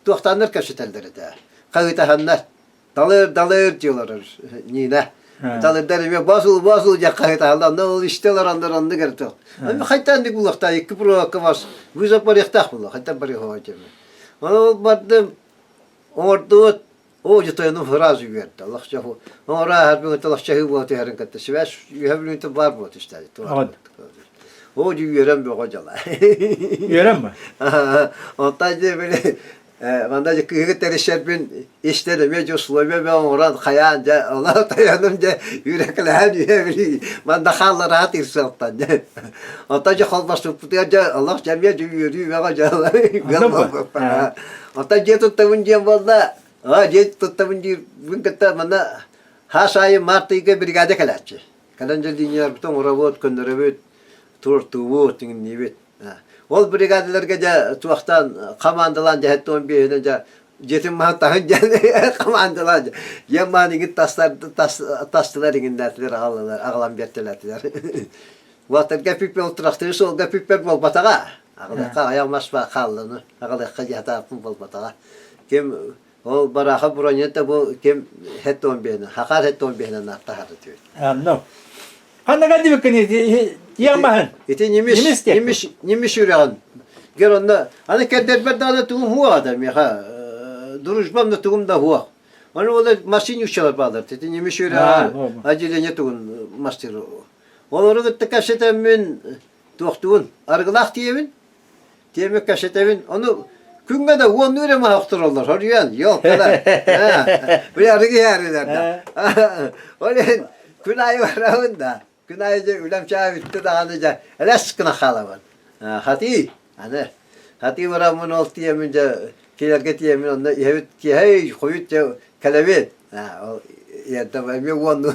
туохтааннар кэпсэтэллэр этэ. Хаһыытаһаннар. Далыр, далыр диолорор Нина. Далырдар эмиэ басыл, басыл диэн хаһыытаһаллар. Онно ол истэ олороннор оннук эрэ туох. Хайтан булуохтаах икки проводка бас вызов барыахтаах буолла. Хайтан барыахаа диэн. Ону ол бардым, оҥордубут. Оо, дьэ тойонум сразу үөрдэ. Олох оҥороо бүгүн толох чаһыы буола түһэрин кытта сибээс үһэ бүлүүтэ баар буола түстэ. Оо, дьэ үөрэн бөҕө дьала. Үөрэн ба? Онтон дьэ били манна дьэ кыыһы тэришэрбин истэн эмиэ дьэ условия бөҕө оҥорон хайаан дьэ олоо тойонум дьэ үүрэкэлэһэн үһэ били манна хааллараат ирсыалтан дьэ. Онтон дьэ холбоспуппутугар дьэ олох дьэ эмиэ дьэ үөрүү бөҕө дьала. Онтон дьиэ туттабын диэн буолла. Аа, дьиэ туттабын диирбин кытта манна хаас аайы март ыйга бригада кэлээччи. Кэлэн дьэ линияларбытын оҥоробут, көннөрөбүт, туруортуубут, иҥинниибит. Ол бригадаларга дьэ туохтан хамаандалаан дьэ 75-инэн дьэ дьиэтин маһын таһын дьэн хамаандалаан дьэ дьиэм маһын иҥин тастар тастылар иҥиннээтилэр аҕаллылар аҕалан биэртэлээтилэр. Уолаттарга пиппер тракторы суолга пиппер буолбатаҕа. Аҕалыахха аҕыйах мас хаалланы, аҕалыахха дьаһатааппын буолбатаҕа. Ким ол барааха бронята бу ким хеттон биэнэ, хахаар хеттон биэнэ нааттаһары түбүт. Анно. Ханна кэлдибиккин тиэм маһын? Ити немис немис немис үрэҕин. Гер онно аны кэрдэрбэр даҕаны тугум хуаҕа да миэхэ дружбам да тугум да хуах. Аны ол машин учалар баалар. Ити немис үрэҕэр отделение тугун мастер. Олору кытта кэпсэтэммин туохтугун арыгылаах тиийэбин, тиэмэ кэпсэтэбин, ону күҥҥэ да уоннуу эрэ маһы охтороллор, хоруйан, ёлкалар. Били арыгы иһээрилэр да. Ол иһин күн аайы барабын да, күн аайы дьэ үлэм чаа бүттэ даҕаны дьэ элэс гына хаалабын. Хатыы, аны хатыы бараммын ол тиийэммин дьэ киирэргэ тиийэммин онно иһэбит киэһэй хойут дьэ кэлэбин. Ол эмиэ уоннуу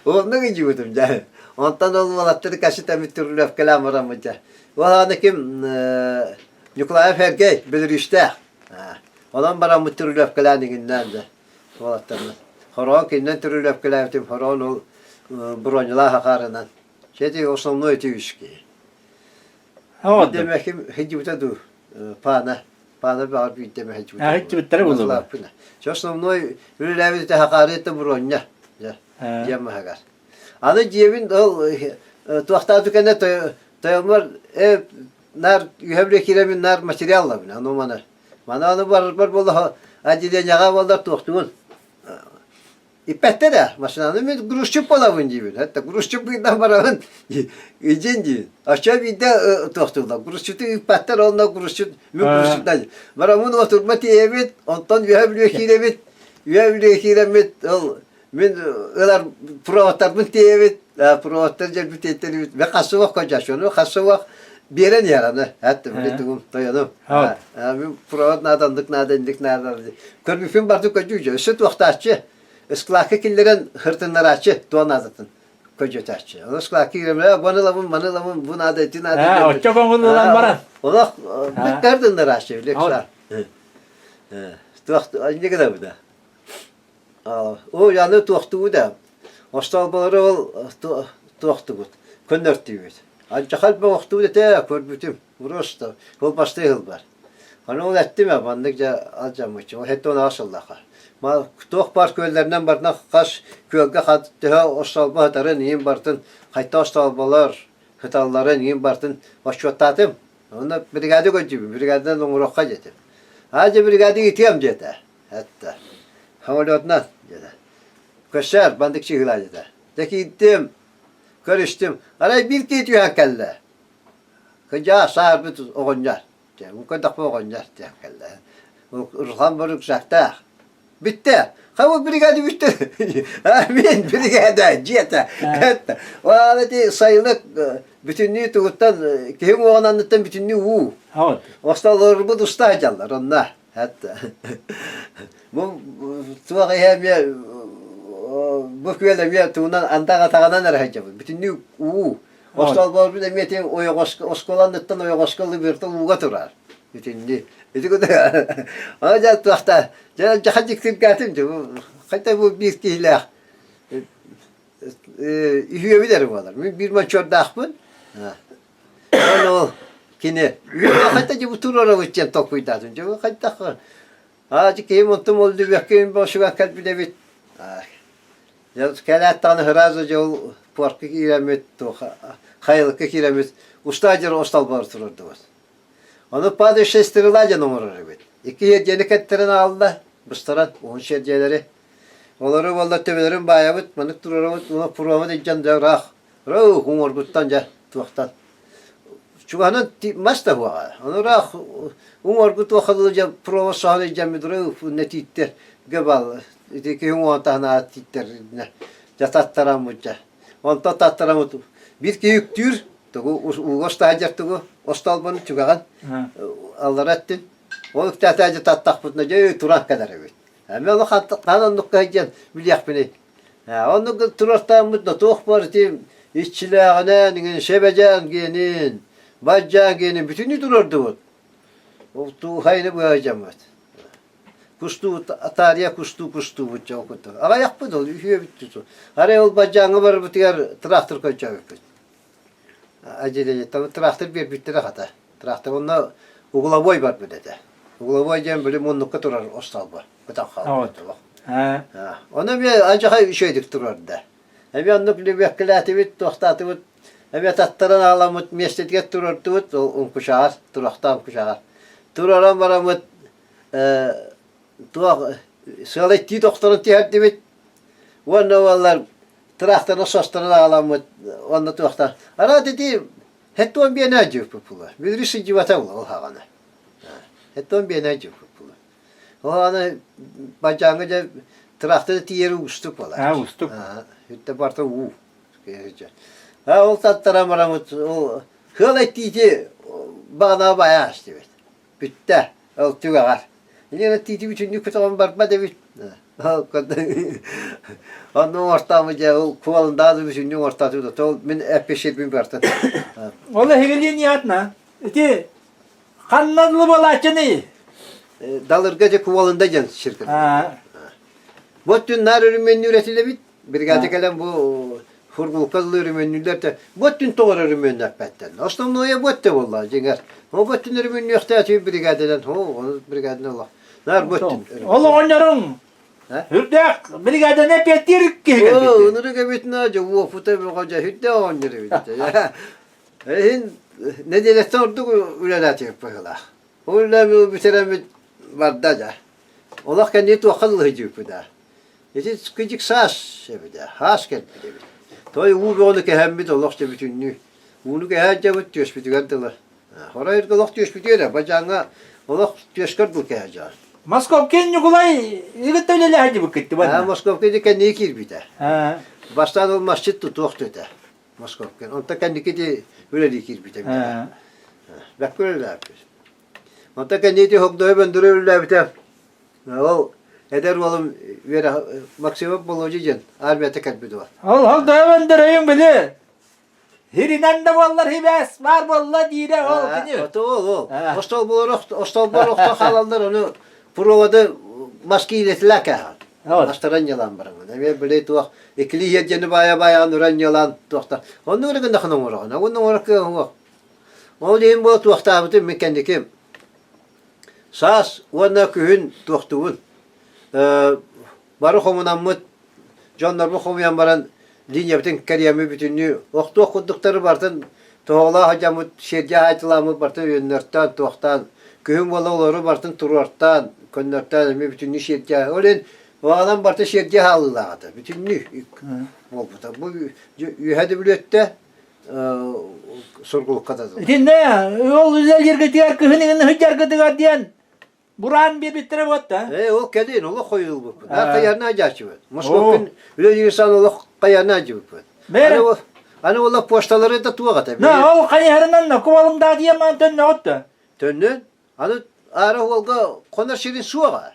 уоннук илдьибитим дьэ. Онтон ол уолаттары кэситэммит Турулевкалаан бараммыт дьэ. Ол аны ким Ньукулаев Эргэй Бөлөрүүстээх. Онон бараммыт Турулевкалаан иҥиннээн дьэ уолаттарбыт. Хороон кининэн Турулевкалаабытым, хороон ол бронялаах акаарынан. Чэ основной ити үс киһи. Демеким хидибитэ дуу паана паана баҕар биирдэ эмэ сылдьыбыттара буолуо. Чэ основной үлэлээбит этэ хакаарыта бронья дьиэм маһыгар. Аны дьиэбин ол туохтаату кэннэ тойоммор наар үһэ киирэмин наар материаллабын аны маны маны аны барарбар буолла отделениеҕа буоллар туохтугун Иппэттэр ээ, машинаны мин грузчик буолабын диибин. Это грузчик быынан барабын идин диибин. Оччо биирдэ туохтууллар. Грузчиты ыыппаттар, онно грузчик, мин грузчиктан. Бараммын отурма тиийэбит, онтон үөһэ бүлүү киирэбит, үөһэ бүлүү киирэммит, ол мин ылар проводтарбын тиийэбит, проводтар дьэлбит тиэйтэрибит. Мен хасыбах көдьөчөнү, хасыбах биэрэн иһэр аны. Эттим, били тугум, тойонум. Мин провод надо, ындык надо, индик надо. Көрбүппүн барды көдьүүдьэ. Өссө туохтааччы, ыскылаакка киллэрэн хыртыннарааччы туох наадатын көдьөтөөччү. Ону ыскылаакка киирэмэ, бу ылабын, маны ылабын, бу наада, ити наада. Оччо көҥүл ылан баран. Олох бүт хыртыннарааччы, лекса. Туох инне гынабыта. Оо, аны туохтугу да. Остолболору ол туохтугут, көннөртүүбүт. Анчахал бөҕөхтугут этэ, көрбүтүм. Просто ол бастыы бар. Аны ол эттим ээ, маннык дьэ алдьаммычча. Ол хэттэ он аҕыс сыллаахха. Туох баар күөллэринэн барытынан хас күөлгэ төһө остуолба сытарын иһин барытын хайта остуолбалар сыталларын иһин барытын отчуоттаатым. Онно бригада көрдүүбүн, бригаданан оҥоруохха диэтим. Аа дьэ бригада ыытыам диэтэ. Этте. Самолетунан диэтэ. Көссээр бандык чыһыылаа диэтэ. Дьэ киирдим, көрүстүм. Арай биир киһи түһэн кэллэ. Кыдьаа саарбыт оҕонньор. Көрдөхпө оҕонньор диэн кэллэ. Руслан бу рюкзактаах. Бүттэ. Хабы бригада бүттэ. Мин бригада дьиэтэ. Ол ити сайылык бүтүннүү тугуттан киһи уоҕун анныттан бүтүннүү уу. Остолорбут уста сылдьаллар онно. Бу туох иһэ эмиэ бу күөл эмиэ тугунан андах атаҕынан эрэ сылдьабыт. Бүтүннүү уу. Остолборбут эмиэ ити ойоҕоско оскуоланыттан ойоҕоско ылыбыырта ууга турар. Итинни. Ити курдук аны дьэ туохта дьэ дьаха дьиктиргээтим дьэ бу хайта бу биир киһилээх үһүөбүт эрэ буолар. Мин биир мончуордаахпын. Ол ол кини хайта дьэ бу туруорабыт диэн толкуйдаатым. Дьэ бу хайдах аа дьэ киһим онтум ол дүбэккин босуга кэлбит эбит. Кэлээт даҕаны сразу дьэ ол пуорка киирэммит, хайылыкка киирэммит, устаа дьэр остолбоор турардыбыт. Ону падающая стрела диэн оҥорор эбит. Икки сиэрдийэни кэттэрэн аҕалла, быстаран, уһун сиэрдийэлэри. Олору буолла төбөлөрүн баайабыт, маннык туруорабыт, уонна пуруобут илдьэн дьэ ыраах, ыраах уҥуоргуттан дьэ туохтан. Чугаһынан мас да суоҕа. Ону ыраах уҥуоргу туохха дылы дьэ пуруоба соһон илдьэммит ыраах тииттэр бааллар. Ити киһи уҥуоҕун таһынааҕы тииттэр дьэ таттараммыт дьэ. Онтон таттараммыт биир киһи үктүүр, тугу ууга устаһадьар тугу остолбону түгэҕин аллара өттүн. Ол үктээтэ дьэ таттахпытына дьэ туран кэлэр эбит. Эмиэ ону хаан оннукка сылдьан билиэхпиний. Оннук турартааммыт да туох бар ити иччилээҕинэн, иҥин шэбэдьээн гиэнин, бадьаан гиэнин бүтүннүү турардыбыт. Ол туухайны быһа дьаммыт. Кустуу таарыйа кустуу кустуубут дьол курдук. Аҕыйахпыт ол үһүөбүт туту. Арай ол бадьааҥҥа барбытыгар трактор көрдөөбүппүт. Отделениеттан трактор биэрбиттэрэ хата. Трактор онно угловой барбыт этэ. Угловой диэн били муннукка турар остолбо. Бытах хаалбыт. Ону эмиэ алдьархай үчүгэйдик турарда. Эмиэ оннук лүбүөккэлээтибит, туохтаатыбыт, эмиэ таттаран аҕаламмыт миэстэтигэр турардыбыт, ол уҥкучаҕар, турахтаах уҥкучаҕар. Тураран бараммыт туох сыалай тиит охторон түһэрдибит уонна уоллар тыраахтарына состорон аҕаламмыт уонна туохтар араат ити хеттуон биэнэ дьыппыт була бүдүрү сылдьыбата була ол хаҕана хеттуон биэнэ дьыппыт була ол аны бадьааҥҥа дьэ тыраахтары тиийэр уустук буолар А, уустук. Үттэ барта уу а ол таттаран бараммыт ол хыалай тиити баҕана байаас дибит Бүттэ. Ол түгэҕэр. Инньэ тиити бүтүннүү көтөҕөн барбат эбит. Онно оҥортооммут дьэ ол куолундаады бүтүннүү оҥортоотубут. Ол мин эппиширбин бартын. Ол эһигилиин ятна. Ити ханна буолааччыный? Далырга дьэ куолунда диэн сиргэ. Бу түн наар өрүмүөннүүр этилэбит. Бригада кэлэн бу фургулка ылы өрүмүөннүүллэр да бу өттүн тоҕо өрүмүөннэппэттэр. Основное бу өттө буолла дьиҥэр. Ол бу өттүн өрүмүөннүөхтээх бригаданан оо ону бригаданан олох. Наар бу өттүн. Ол оҕонньоруҥ үрдээх бригаданы эпиэттиир киһи кэлбит. Оо, ынырык эбит на дьэ уопута бөҕө дьэ үрдээх оҕонньор эбит. Иһин нэдиэлэттэн ордук үлэлээтибит быһыылаах. Ол үлэми бүтэрэммит барда дьэ. Олох кэнники туохха дылы сылдьыбыппыт аа. Ити кыдьык саас эбит ээ, саас кэлбит эбит. Той уу бөҕөнү кэһэммит олох дьэ бүтүннүү. Ууну кэһээт дьэбит түөспүтүгэр дылы. Хорой олох түөспүтүгэр эрэ, бадьааҥҥа олох түөскэр дылы кэһэ дьон. Московкин Ньукулай ыгытта үлэлэһэ дьыбыккыт Аа, Московка ити кэнники киирбитэ. Бастаан ол масчыт тутуох этэ. Московкин. Онто кэнники ити үлэлии киирбитэ. Бэккэ үлэлээбит. Онто кэнники Хогдойо Бөндөрө үлэлээбитэ. Ол эдэр уолум үөрэх Максимов Болодьу диэн армията кэлбит уол. Ол Хогдойо Бөндөрөйүн били Хиринэн да буоллар хибээс баар буолла диирэ ол кини. Ото ол ол. Остолболор остолбор охто хаалаллар ону проводы маски илэтилээ кээһэн. Астаран ньылаан бараҥын. Эмиэ били туох иккилии иһирдьэни баайа-баайаҕын уран ньылаан туохта. Оннук эрэ гыннахына оҥороҕун. Онно оҥорор кыаҕыҥ суох. Ол иһин буо туохтаабытым мин кэнники саас уонна күһүн туохтугун. бары хомунаммыт, дьоннорбут хомуйан баран линиябытын кэриэммит бүтүннүү охтуох курдуктары барытын тоһоҕолоох сылдьаммыт, сиэрдийэ хаайтылааммыт барытын өйөннөртөөн, туохтаан, күһүн буола олору барытын туруортаан, көннөртөөн эмиэ бүтүннүү сиэрдийэ. Ол иһин оҕанан барыта сиэрдийэ хаалыылаах этэ, бүтүннүү буолбута. Бу үөһэ да бүлүөттэ сургулукка да дылы. Итиннэ ол үлэлииргитигэр кыһын иҥин сылдьаргытыгар диэн бураан биэрбиттэрэ буотта. Ээ, ол кэлин олох хойулбуппут. Наар хайарна дьаачыбыт. Москваҕа үлэлиир сан олох хайарна дьыбыппыт. Бэрэ. Аны ол почталары да туох этэ. На, ол хайыһарынан на кубалымдаа диэн маан төннөҕүт да. Төннөн, аны аара уолга хонор сирин суоҕа.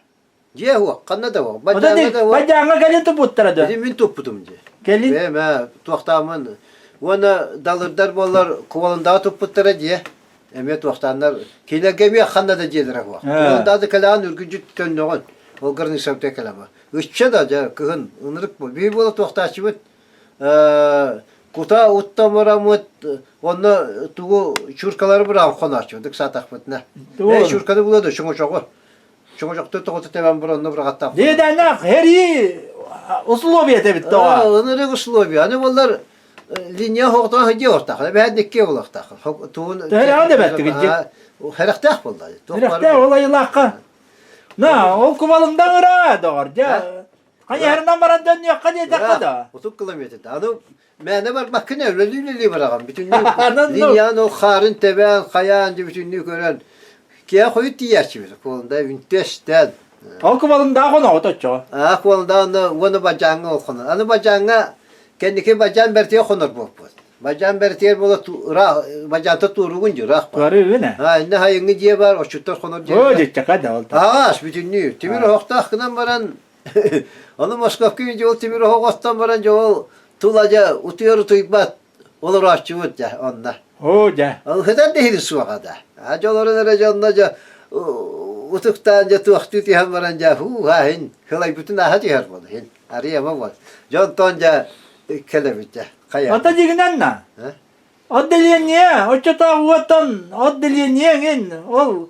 Дьиэ уох, ханна да уох. Бадьааҥҥа да уох. Бадьааҥҥа кэлин туппуттара да. Ити мин туппутум дии. Кэлин? Бэйэм ээ, туохтааммын. Уонна далырдар буоллар кубалындаҕа туппуттара дьиэ. Эмиэ туохтааннар кинилэргэ эмиэ ханна да дьиэлэрэ суох. Кубалындаҕа да кэлэҕин үргүдьүт төннөҕүн. Ол границабыта кэлэма. Ычча да дьэ кыһын ынырык буол. Биир буола туохтааччыбыт кута уттамыраммыт онно тугу чуркалары быраҕан хонооччубут ыксаатахпытына. Ээ чурканы булуо да чоҥочоҕу Чоҥочохтор тоҕото тэбэн баран онно быраҕаттаах. Дедэнэх һэрии условия эбит тоҕо. Ынырык условия. Аны боллар линия хоҕотоон сылдьыа олохтоох. Эбэһэт икки олохтоох. Тугун Төһөлөҕө да бэртигин Хэрэхтээх буолла. Хэрэхтээх ол айылаахха. На, ол кубалымдан ыраа доҕор. Дьэ, хайыһарынан баран дөннүөххэ диэтэххэ да. 30 километр. Аны мээнэ барбаккын өлөлүү-үлэлии бараҕын. Бүтүннүү линияны ол хаарын тэбээн, хайаан дьэ бүтүннүү көрөн киһи хойут тиийээччибит. Куолунда үнтүөстэн. Ол кубалымдаах оноҕот оччоҕо. Аа, куолунда онно уонна бадьааҥҥа ол хонор. Аны бадьааҥҥа кэнники бадьаан бэртигэ хонор буолпут. Бадьаан бэртигэр буола ыраах бадьаанта туоругун дьи ыраах бар. Туоруугун ээ. Аа, иннэ хайыҥҥы дьиэ бар, оччуттар хонор дьиэ. Оо, дьиччэхэ да ол. Аас бүтүннүү. Тимир оһохтоох гынан баран Ону Московка дьэ ол тимир оһох оттон баран дьэ ол тула дьэ утуйар утуйбат олорооччубут дьэ онно. Оо дьэ. Ол хытар да иһин суоҕа да. А дьэ олорон эрэ дьэ онно дьэ утуктаан дьэ туохтуу түһэн баран дьэ һуу-һаа иһин хылайбытын ааһа түһэр буол иһин. Арыйама буол. Дьэ онтон дьэ кэлэбит дьэ. Хайа. Ата дьигинэн на. Отделение, оччотооҕу уоттан отделение эҥин ол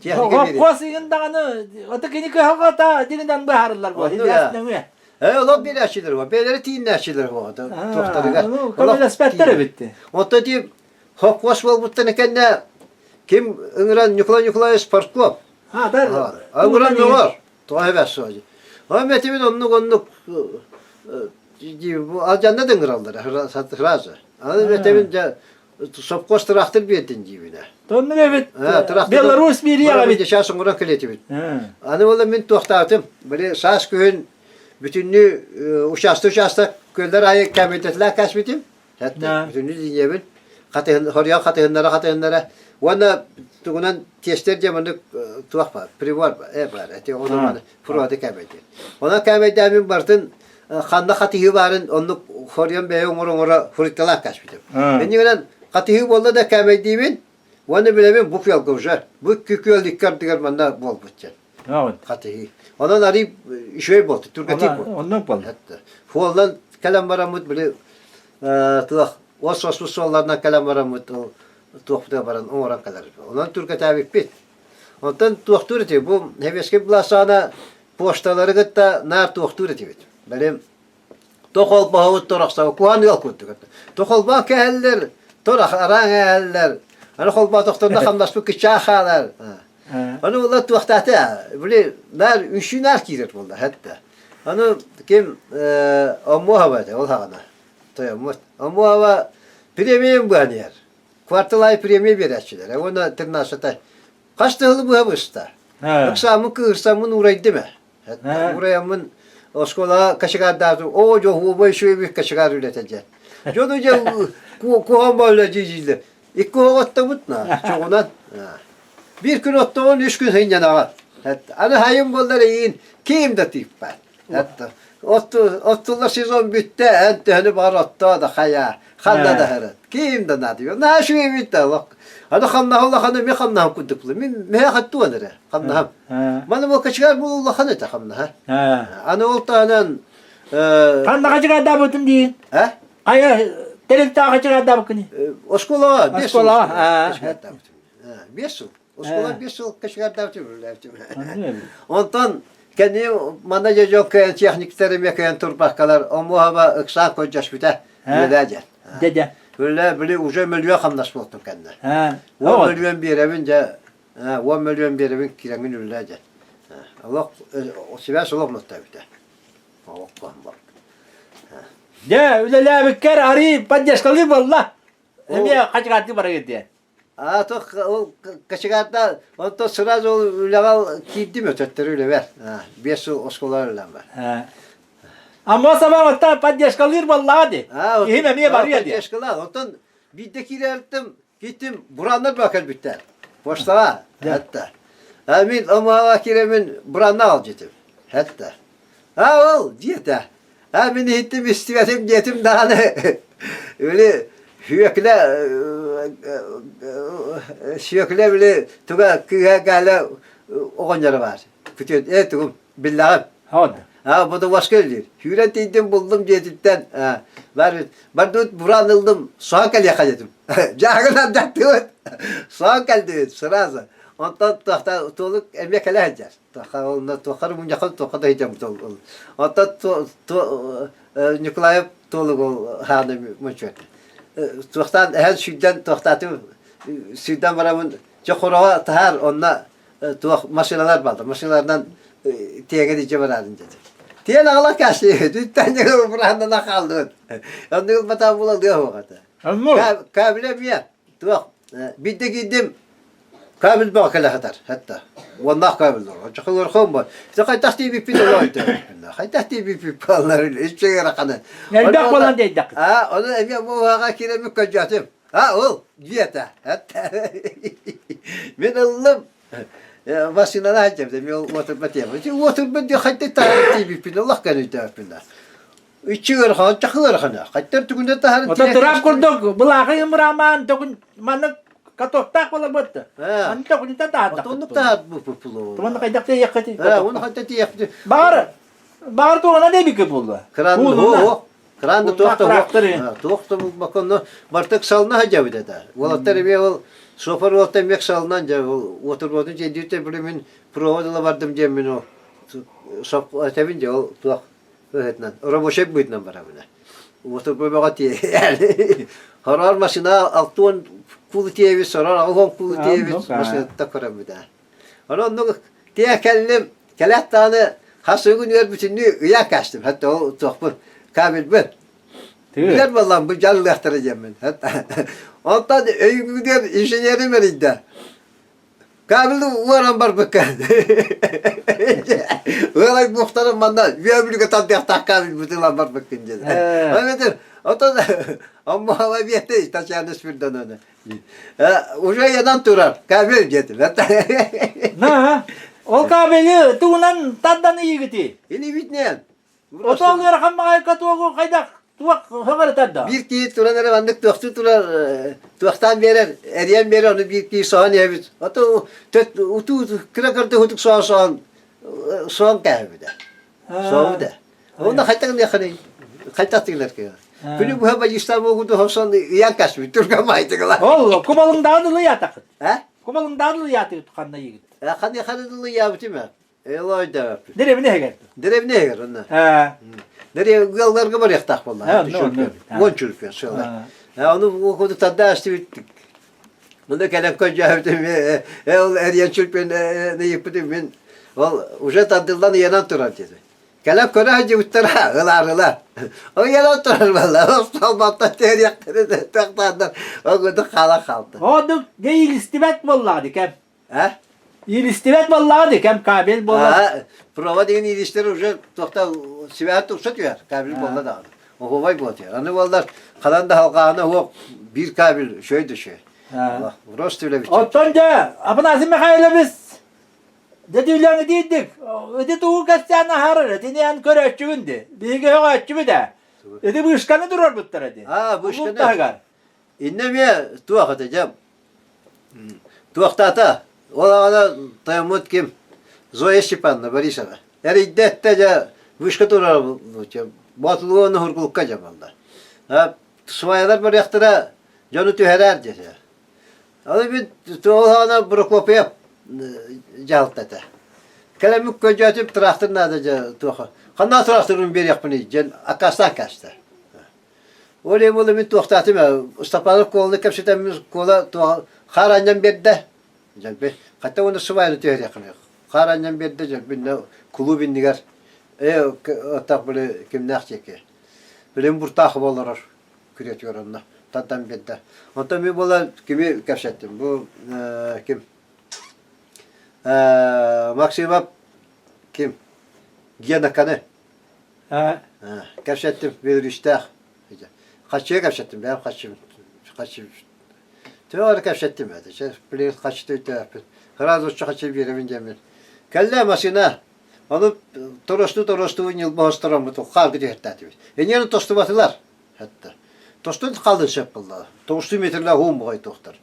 Хос иһин даҕаны аты кини кыһалҕата дигинэн быһаарыллар буо. Нөҥүө. Э, олох биэрээччилэр буо. Бэйэлэрэ тииннээччилэр буо. Туохтарыгар. Көмөлөспөттөр эбитти. Онто ти хоппуос буолбуттан кэннэ ким ыҥыран Николай Николаевич Парков. А, дар. Ыҥыран мөҕөр. Тоҕо эбэс суоди. Ой метибин оннук оннук алдьанна да ыҥыраллар сразу. Аны метибин дьэ Совхоз тыраахтыр биэрдин диибинэ. Тоннук эбит. Беларусь биэриэҕэ эбит. Сейчас оҥорон кэлиэтибит. Аны буолла мин туохтаатым. Били саас күһүн бүтүннүү участок-участок күөллэр аайы кэмитетилээх кээспитим. Бүтүннүү линиябин хатыһын хоруйан хатыһыннара хатыһыннара уонна тугунан тиэстэр диэн маннык туох баар прибор баар эти ону маны фроды кэмэйдиир. Онон кэмэйдээмин бартын ханна хатыһыы баарын оннук хоруйан бэйэ оҥоро-оҥоро фрукталаах кээспитим. Иннигинэн хатыһыы буолла да кээмэйдиибин уонна билэбин бу күөлгэ уже бу күөл икки ардыгар манна буолбут диэн хатыһыы. Онон арый үчүгэй буолту, түргэтик буолту. Оннук буолла. Суоллан кэлэн бараммыт били туох ос оспут суолларынан кэлэн бараммыт ол туохпутугар баран оҥорон кэлэр. Онон түргэтээбиппит. Онтон туохтуур ити бу Сэбиэскэй былаас саҕана Почталары кытта наар туохтуур этибит. Били тохолбоһобут торохсоҕо куһаан ыал курдук. Тохолбоох кэһэллэр, торох араҥ эһэллэр. Аны холбоотохторуна хамнаспыт кыччаа хаалар. Аны буолла туохтаата, били наар үҥсүү наар киирэр буолла хэтта. Аны ким Оммуоһаба этэ ол хаҕана. Тойоммут. Оммуоһаба премиям быһан иһэр. Квартал аайы премия биэрээччилэр. Уонна тринадцатай Хас да сылы быһа быста. Ыксааммын кыырсаммын уурайдым ээ. Уурайаммын оскуолаҕа кочегардаатым. Оо, дьоһуобай үчүгэй кочегар үлэтэ диэн. Дьону дьэ куһаҕан буолла дии-дииллэр. Икки оһох оттобут на, чоҕунан. Биир күн оттоҕун, үс күн сынньанаҕын. Аны хайым буоллар эйиин ким да тыыппат. Оттуллар сезон бүттэ, эн төһөнү баҕар оттоо да хайаа, ханна да сырыт. Ким да наадыйбат. Наһаа үчүгэй эбит да олох. Аны хамнаһа улахана мин хамнаһым курдук буолар. Мин миэхэ туон эрэ хамнаһым. Маны бу кочегар бу улахан этэ хамнаһа. Аны ол таһынан Ханна кочегардаабытын диин? А? Хайа тэрилтэҕэ кочегардаабыккыный? Оскуолаҕа 5 сыл. Оскуолаҕа. Кочегардаабытым. 5 сыл. Оскуола 5 сыл кочегардаабытым. Онтон Кэнни манна дьэ дьон кыайан техниктэр эмиэ кыайан турбаккалар омуоһаба ыксаан көрдөспүтэ үлэлээ диэн. Дьэ Үлэлээ били уже мөлүөн хамнас буолтум кэннэ. 10 мөлүөн биэрэбин дьэ 10 мөлүөн биэрэбин кирэҥин үлэлээ диэн. Олох сибээс олох мөттөөбүтэ. Олох бар. Дьэ үлэлээбиккэр арыы поддержкалыы буолла. Эмиэ хачыгааттыы барыгыт диэн. А то ол кочегарда онтон сразу ол үлэҕэ киирдим өтөттөрү үлэбэр. 5 сыл оскуолаҕа үлэлээн бар. Амма сабаҕытта поддержкалыыр буоллаҕа дии. Киһим эмиэ барыа дии. Поддержкалаах. Оттон биирдэ киирэртим киттим бураннар баа кэлбиттэр. Почтаҕа хэтта. А мин омаҕа киирэмин буранна аҕалдьытым. Хэтта. А ол диэтэ. А мин иһиттим истибэтим диэтим даҕаны. Били Сүөкүлэ Сүөкүлэ били туга кыыһа галя оҕонньоро баар. Күтүөт ээ тугум биллэҕим. А бодобуоска үллүүр. Сүүрэн тиийдим буллум дьиэтиттэн бар бардыбыт бураан ыллым соһон кэлиэххэ диэтим. Дьаагын ардаттыбыт. Соһон кэлдибит сразу. Онтон туохта туолук эмиэ кэлэ сылдьар. Туохха онно туохха мунньахха туохха да сылдьаммыт ол. Онтон Николаев туолук ол хааны мунчуот. Туохтаан эһэн сүүрдэн туохтаатым сүүрдэн барамын чэ хороҕо таһаар онно туох машиналар бааллар машиналарынан тиэгэн илдьэ бараарын диэтэ. Тиэн аҕала кээси түттэн бырааннана хааллыбыт. Оннук ылбатаҕым була ылыа суох этэ. Кабеле эмиэ туох биирдэ киирдим кабель бөҕө кэлэ сытар хатта уоннаах кабеллар оччо бу хайдах тиийбиппит олоойто хайдах тиийбиппит буоллар үчүгэй ыараханы Элбэх буолан диэйдэххит. А ону эмиэ бу уһаҕа киирэммит көрдөөтүм. А ол диэтэ. Мин ыллым машинаны сылдьабыт эмиэ уотурба тиэм. Уотурба диэ хайдах таһаар тиийбиппин олох көнөйдөөппүн Иччи ыарахан, чахы ыарахана. Хаттар түгүнэ таһарын Ото тыраап курдук былаахы ымыраамаан төгүн маннык катоктаах буолар буотта. Аны төгүнүтэ таһаардах. Оннук таһаар бу Туманны хайдах тиийэххити. Оны хайдах тиийэххити. Баҕар баҕар туоҕана дебике буолла. Кран хо Кран да туох да туох да булбакка бартык сална хадьабыт это. Уолаттар эмиэ ол шофер уолта эмиэ салынан дьэ ол уотурботун дьиэдүүтэ били мин провод ыла бардым диэн мин ол этэбин дьэ ол туох быһыытынан рабочай быһыытынан барабын. Уотурба бөҕө тиэйэр. Хороор машина 60 куулу тиэйэбит, сорор 80 куулу тиэйэбит машинатта көрөммүт ээ. Онон оннук тиэ кэллим, кэлээт даҕаны хас күнүгэр бүтүннүү ыйаан кээстим. Хатта ол туохпун кабельбын. Билэр буоллам бу дьаллыахтара диэммин. Онтон өйүгүнэн инженерим эрийдэ. Кабелы уоран барбыкка. Ыалай буохтарым манна үөбүлүгэ тардыахтаах кабель бытыылан барбыккын диэн. Эбэтэр отон аммаала биэтэ Татьяна Спирдоновна. Уже янан турар кабель диэтим. На, ол кабели тугунан тардан ыйыгыти? Или виднен. Отол ыарахан маҕайка туогу хайдах туох хөҥөрөтөр да? Биир киһи туран эрэ маннык туохтуу турар, туохтаан биэрэр, эрийэн биэрэр, ону биир киһи соһон иһэбит. Ото утуу кыра көрдө хутук соһон соһон соһон кээһэбитэ. Соһубута. Онно хайдах гыныаххыный? Хайдах тыгылар кыа. Күнү быһа бадьыыстаан буолгуту хосон ыйан каспыт түргэн баайтыгыла. Ол кубалыңдаан ылыйаатахыт. А? Кубалыңдаан ылыйаатыгыт ханна йыгыт? Ханна ханна ылыйаабытым Элойдааппыт. Дэриэбинэ иһигэр. Дэриэбинэ иһигэр онно. Дэриэбинэ ыалларга барыахтаах буолла. 10 чүлпүөн сыала. Ону куду тарда астыбыт. Мында кэлэн көдьөөбүтүм ол эрийэн чүлпүөн ыйыппытым мин ол уже тардыллан ыйанан турар диэтэ. Кэлэн көрө сылдьыбыттара ылаарыла. Ыйанан турар буолла. Салбаттан тэриэхтэрэ тахтааннар ол курдук хаалан хаалта. Одук иилистибэт буоллаҕа дикэм. А? Иилистибэт буоллаҕа дикэм кабель буолар. Провод деген иилистер уже туохта сибэһэ тупса түһэр. Кабель буолла даҕаны. Оһуобай буола түһэр. Аны буоллар ханан да халҕаана суох биир кабель үчүгэй да үчүгэй. Просто үлэбит. Оттон дьэ, Афанасий Михайлович дьэ диирдик, ити тугу кэпсээн аһарар, итини эн көрөөччүгүн ди. Биһиги өҕөөччүбүт ээ. Ити вышканы турарбыттара ди. А, вышканы. Иннэ эмиэ туох этэ дьэ туохтаата ол аҕана тойоммут ким Зоя Степановна Борисова эрийдэ эттэ дьэ вышка турар Боотулуга Нуһургулукка дьэ буолла сваялар барыахтара дьону түһэрээр диэтэ Аны мин ол аҕана Прокопьев дьаһалтата. Кэлэммит көдьөөтүм тыраахтыр наада дьэ туоха. Ханна тыраахтырын биэриэхпиний диэн аккаастаан кээстэ. Ол иһин буолла мин туохтаатым ээ, Степанов Куоланы кэпсэтэммин Куола туох хаар анньан биэрдэ. Дьэлби хата уонна сыбаайаны түһэриэххиний. Хаар анньан биэрдэ дьэлбиннэ кулууп иннигэр ээ оттох били кимнээх диэки. Билин Буртаахова олорор күрүөтүгэр онно тардан биэрдэ. Онтон мин буола кими кэпсэттим? Бу ким? Максимов ким? Генаканы. Кэпсэттим, Беларусьтаах. Хаччыга кэпсэттим, бэйэм хаччы хаччы Төһө эрэ кэпсэттим этэ. Чэ, билигин хаччы өйдөөппүт. Сразу оччо хаччы биэрэбин диэммин. Кэллэ машина. Ону торостуу-торостуу ньылба хостороммут хаарга түһэртээтибит. Эниэни тостубатылар. Хатта. Тостун халын сөп буолла. Тоҕустуу метрлээх уун буҕай туохтар.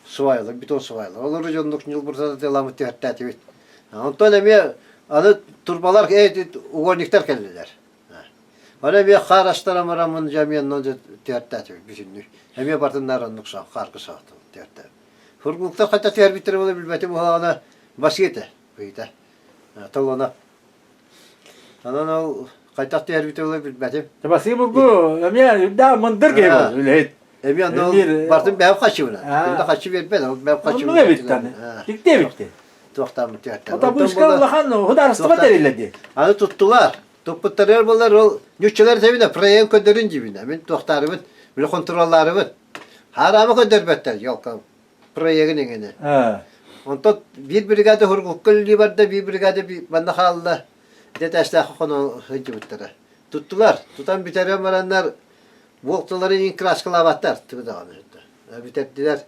Свайлар, бетон свайлар. Олору дьоннук ньылбыртата тыаламмыт түһэртээтибит. Онтон эмиэ аны турбалар угольниктар кэллилэр. Аны эмиэ хаар астаран бараммын дьэ эмиэ онно түһэртээтибит бүтүннүү. Эмиэ бартыннар оннук хаарга саҕаттым түһэртээбит. Фургуктар хата түһэрбиттэрэ буола билбэтим буолаҕына басыы этэ быһыыта. Толуона. Онон ол хайдах түһэрбитэ буола билбэтим. Басыы бургу эмиэ үрдээх мындыр киһи буолар үлэһит. Эмиэ онно бартын бэйэм хаччыбына. Ким да хаччы биэрбэт, ол бэйэм хаччыбына. Оннук эбиттэн. Тикти эбитти. Туохтааммыт түһэртэ. Отобуска улахан судаарыстыба тэриллэ дии. Аны туттулар. Туппуттарыгар буолар ол ньуччалар этэбинэ проект көрдөрүн дьибинэ. Мин туохтаарыбын, били хонтуруоллаарыбын. Хараама көрдөрбөттөр, елка проегын иҥини. Онтон биир бригада Хургукка үлэлии барда, биир бригада манна хаалла. Дэтээстээх хоно сылдьыбыттара. Туттулар. Тутан бүтэрэн бараннар буолталарын иин краскалаабаттар. Тугу даҕаны. Бүтэрдилэр.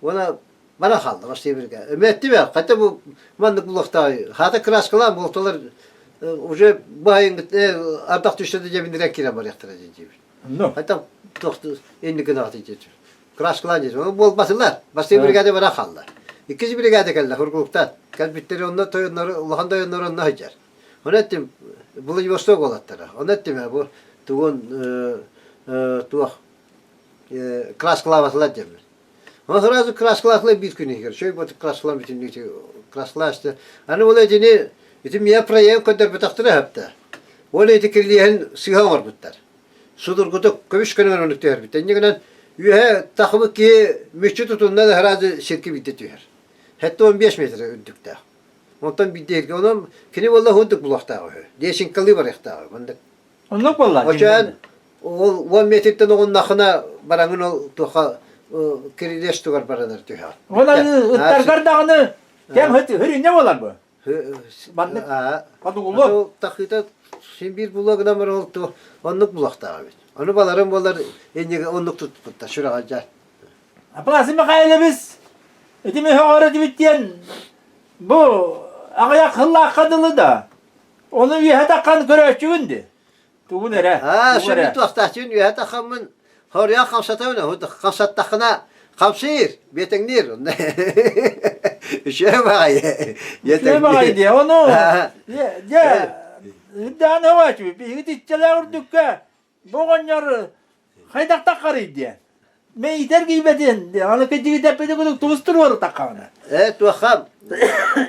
Уонна Бара хаалла бастыы биргэ. Эмиэттибэ, хотя бу маннык булуохтаай. Хаата краскалаан буолталар уже баайыҥ ардах түстэ да дьэбинирэн киирэн барыахтара диибит. Ну. Хотя туох инникин аҕаты диэти. Краскалаан диэти. Ол буолбатылар. Бастыы бригада бара хаалла. Иккис бригада кэллэ Хургулуктан. Кэлбиттери онно тойоннору, улахан тойоннору онно сылдьар. Ону эттим, Владивосток уолаттара. Ону эттим, бу тугун туох краскалаабатылар диэммин. Ону сразу краскалаахлар биир күн иһигэр. Чөй бу краскалаан бүтүннүү краскалаасты. Аны ол итини ити мия проект көрдөрбөтөхтөрө сөптө. Ол ити кирилиэһин сыыһа оҥорбуттар. Судургутук көмүс көнөр оннук түһэрбиттэр. Инньэ гынан үөһэ тахыбыт киһи мүччү тутунна да сразу сиргэ биирдэ түһэр. 75 метр үрдүктээх. Онтон биирдэ иһиргэ. Онон кини буолла уһундук булуохтаах үһү. Лесенкалыы барыахтаах. Маннык Оннук буолла. Очоон ол уон метртэн оҕуннаххына бараҥын ол туохха кирилиэс тугар баранар түһэҕин. Ол ыттаргар даҕаны кэм хөрүнньэ буолар бу. Маннык Подугулу. Тахыта син биир булуо гынан баран ол оннук булуохтаах эбит. Ону баларым буолар иннигэ оннук тутпуттар сүрэҕэлдьээн. Афанасий Михайлович ити мөһөҕөрө дибит диэн бу аҕыйах сыллаахха дылы да Ону үөһэ таххан көрөөччүгүн дии. Тугун эрэ. Аа, сүрүн туохтааччын үөһэ таххаммын хоруйа хамсатабын, хамсаттаххына хамсыыр, биэтэҥниир. Үчүгэй баҕайы. Үчүгэй баҕайы дии. Ону дьэ үрдээн өҕөөчү. Биһиги иччэлээх үрдүккэ Бу оҕонньор хайдах таххарый диэн. Мэйитэр киирбэтин диэн. Аны кыдьыгытэппити кудук тубус туруору таххаҕына. Э, туохха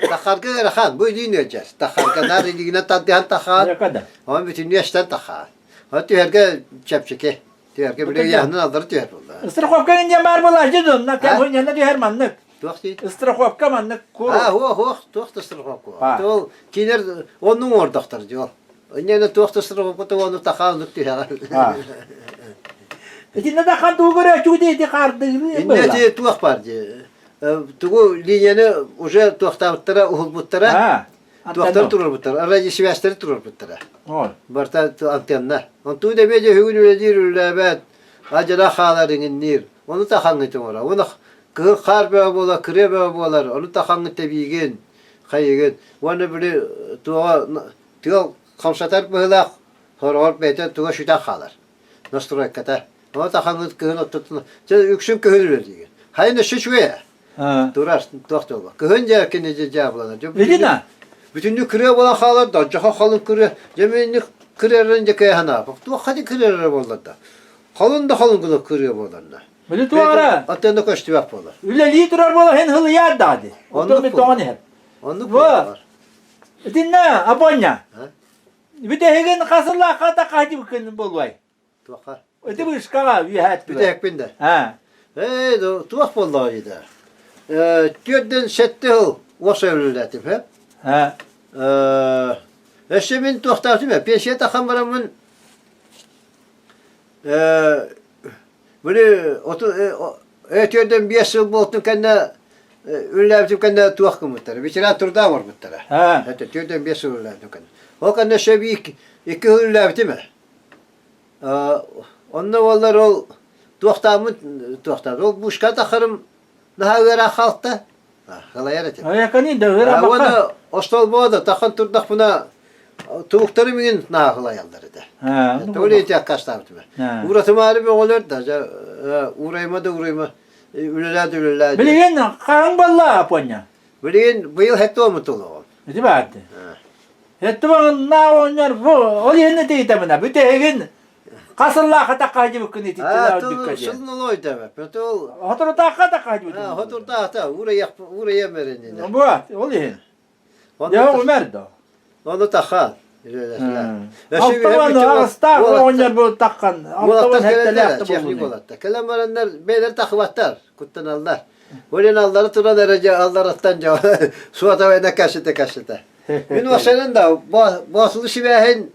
таххарга ыарахан, бу илиин ыалдьар. Таххарга наар илиигинэн тардыһан таххаан, онон бүтүннүү эстэн таххаан. Оны түһэргэ чэпчэки. Түһэргэ били ыйааһынын алдары түһэр буолла. Страховка диэн баар буолааччы дьон, кэм түһэр маннык. Туох дии? Страховка маннык кур. А, хуох, хуох, туох да страховка. Ол кинилэр оннуҥ оҥордохтор дьол. Инньэ туох да страховка ону таха оннук түһэҕэр. Итиннэ да хан тугу көрөөччүгүт ити хаардыыры Инньэ ити туох бар дии. Тугу линияны уже туохтаабыттара, уһулбуттара. Туохтары турарбыттар, радиосвязьтары турарбыттара. Барта антенна. Онтуу да эмиэ дьэ бүгүн үлэлиир үлэлээбэт, адьара хаалар иҥинниир. Ону тахаҥҥыт оҥоро. Уна кыһын хаар бөҕө буолар, кырыа бөҕө буолар, ону тахаҥҥыт тэбиигин, хайыгын. Уонна били туоҕа тыал хамсатар быһыылаах сороҕор бэйэтэ туга сүтэн хаалар. Настройката. Ону тахаҥҥыт кыһын оттотун үксүн кыһын үлэлиигин. Хайын өссө үчүгэй ээ. Турар туох да буолла. Кыһын дьэ кини дьэ дьаабыланар. Видина? Бүтүннүү кырыа буолан хаалар да, дьоһо халын кырыа. Дьэ мин кырыарарын дьэ кыайа санаабыт. Туохха дьэ кырыарара буоллар да. Халын да халын гына кырыа буоларна. Били туора. Аттыына көстүбэт буолар. Үлэлии турар буола хин хылыйаар даҕа ди. Оннук Оннук тоҕон иһэр. Оннук буолар. Итиннэ Апоння. Бүтэһигин хасыллаахха да хаһдьыбыккын буолуой? Туохха? Ити вышкаҕа үөһээт Бүтэһикпин да. Ээ, туох буоллаҕа дии да. Түөрдэн сэттэ сыл уос өлүлээтим, һэ? Өссө мин туохтаатым ээ, пенсия тахан бараммын Били 45 сыл буолтун кэннэ үлэлээбитим кэннэ туох гыммыттара, ветеран труда оҥорбуттара. Это 45 сыл үлэлээбитим кэннэ. Ол кэннэ өссө икки сыл үлэлээбитим ээ. Онно буоллар ол туохтааммын туохтаабыт. Ол бушка тахарым наһаа ыараах хаалта. Халайар этим. Уонна остолбоо да тахан турдахпына тууктары миҥин нааһылайаллар этэ. Тоҕо ити аккаастаабытым. Ууратымаары бөҕөлөр да, уурайма да уурайма, үлэлээ да үлэлээ. Билигин хаһан буолла Апоня? Билигин быйыл хэтти омутулуҕум. Ити баарды. Хэтти на оонньор бу ол иһин этиитэминэ бүтэһигин Хасыллаахха таккаһдьыбыккын итиччэ үрдүккэ диэн. Сылнолойдама. Петол Хотурутаахха таккаһдьыбытын. Хотуртаахта уурайах уурайам эрэннинэ. Бу ол иһин. Дьэ умер да. Ону таха. Алтаван аҕыстаах оҕонньор бу таххан. Алтаван хэтtelээх Техник болатта. Кэлэн бараннар бэйэлэр тахыбаттар, куттаналлар. Олен аллары туран эрэ дьэ аллараттан дьэ суотабайна кэсите кэсите. Мин уосанан да боосулу сибээһин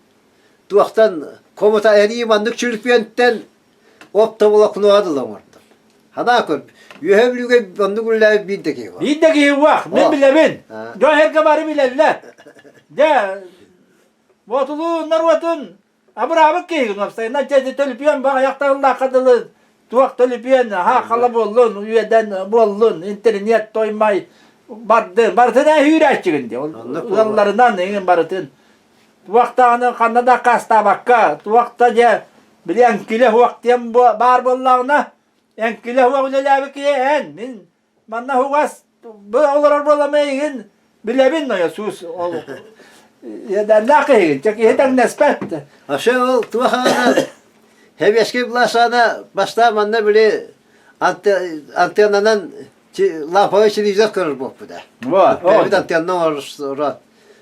Туохтан хомута эрии маннык сүлүпүөнтэн оптоволокноҕа дылы оҥордум. Ханаа көр, Үөһээ Бүлүүгэ оннук үлэлээбит биир да киһи баар. Биир да киһи баар, мин билэбин. Дьон эргэ бары билэллэр. Дьэ, Боотулуу норуотун абыраабыт киһигин уопсайынан чэ төлүпүөн баҕайахтарыллаахха дылы туох төлүпүөн аһаа буоллун, үөдэн буоллун, интернет тоймай барды, барытын эһүүрээччигин дии. Ыалларынан эҥин барытын Туох даҕаны ханна да аккаастаабакка, туох да дьэ, били эҥкилэ суох диэн баар буоллаҕына, эҥкилэ суох үлэлээбит киһи эн, мин манна угас бу олорор буоламмын эйигин билэбин нойосуус ол иэдээннээх киһигин, чэ киһи тэҥнэспэт. Вообще ол туох аана Сэбиэскэй былаас аана бастаан манна били антеннанан лааповай телевизор көрөр буолбута. Бэйэбит антенна оҥорор.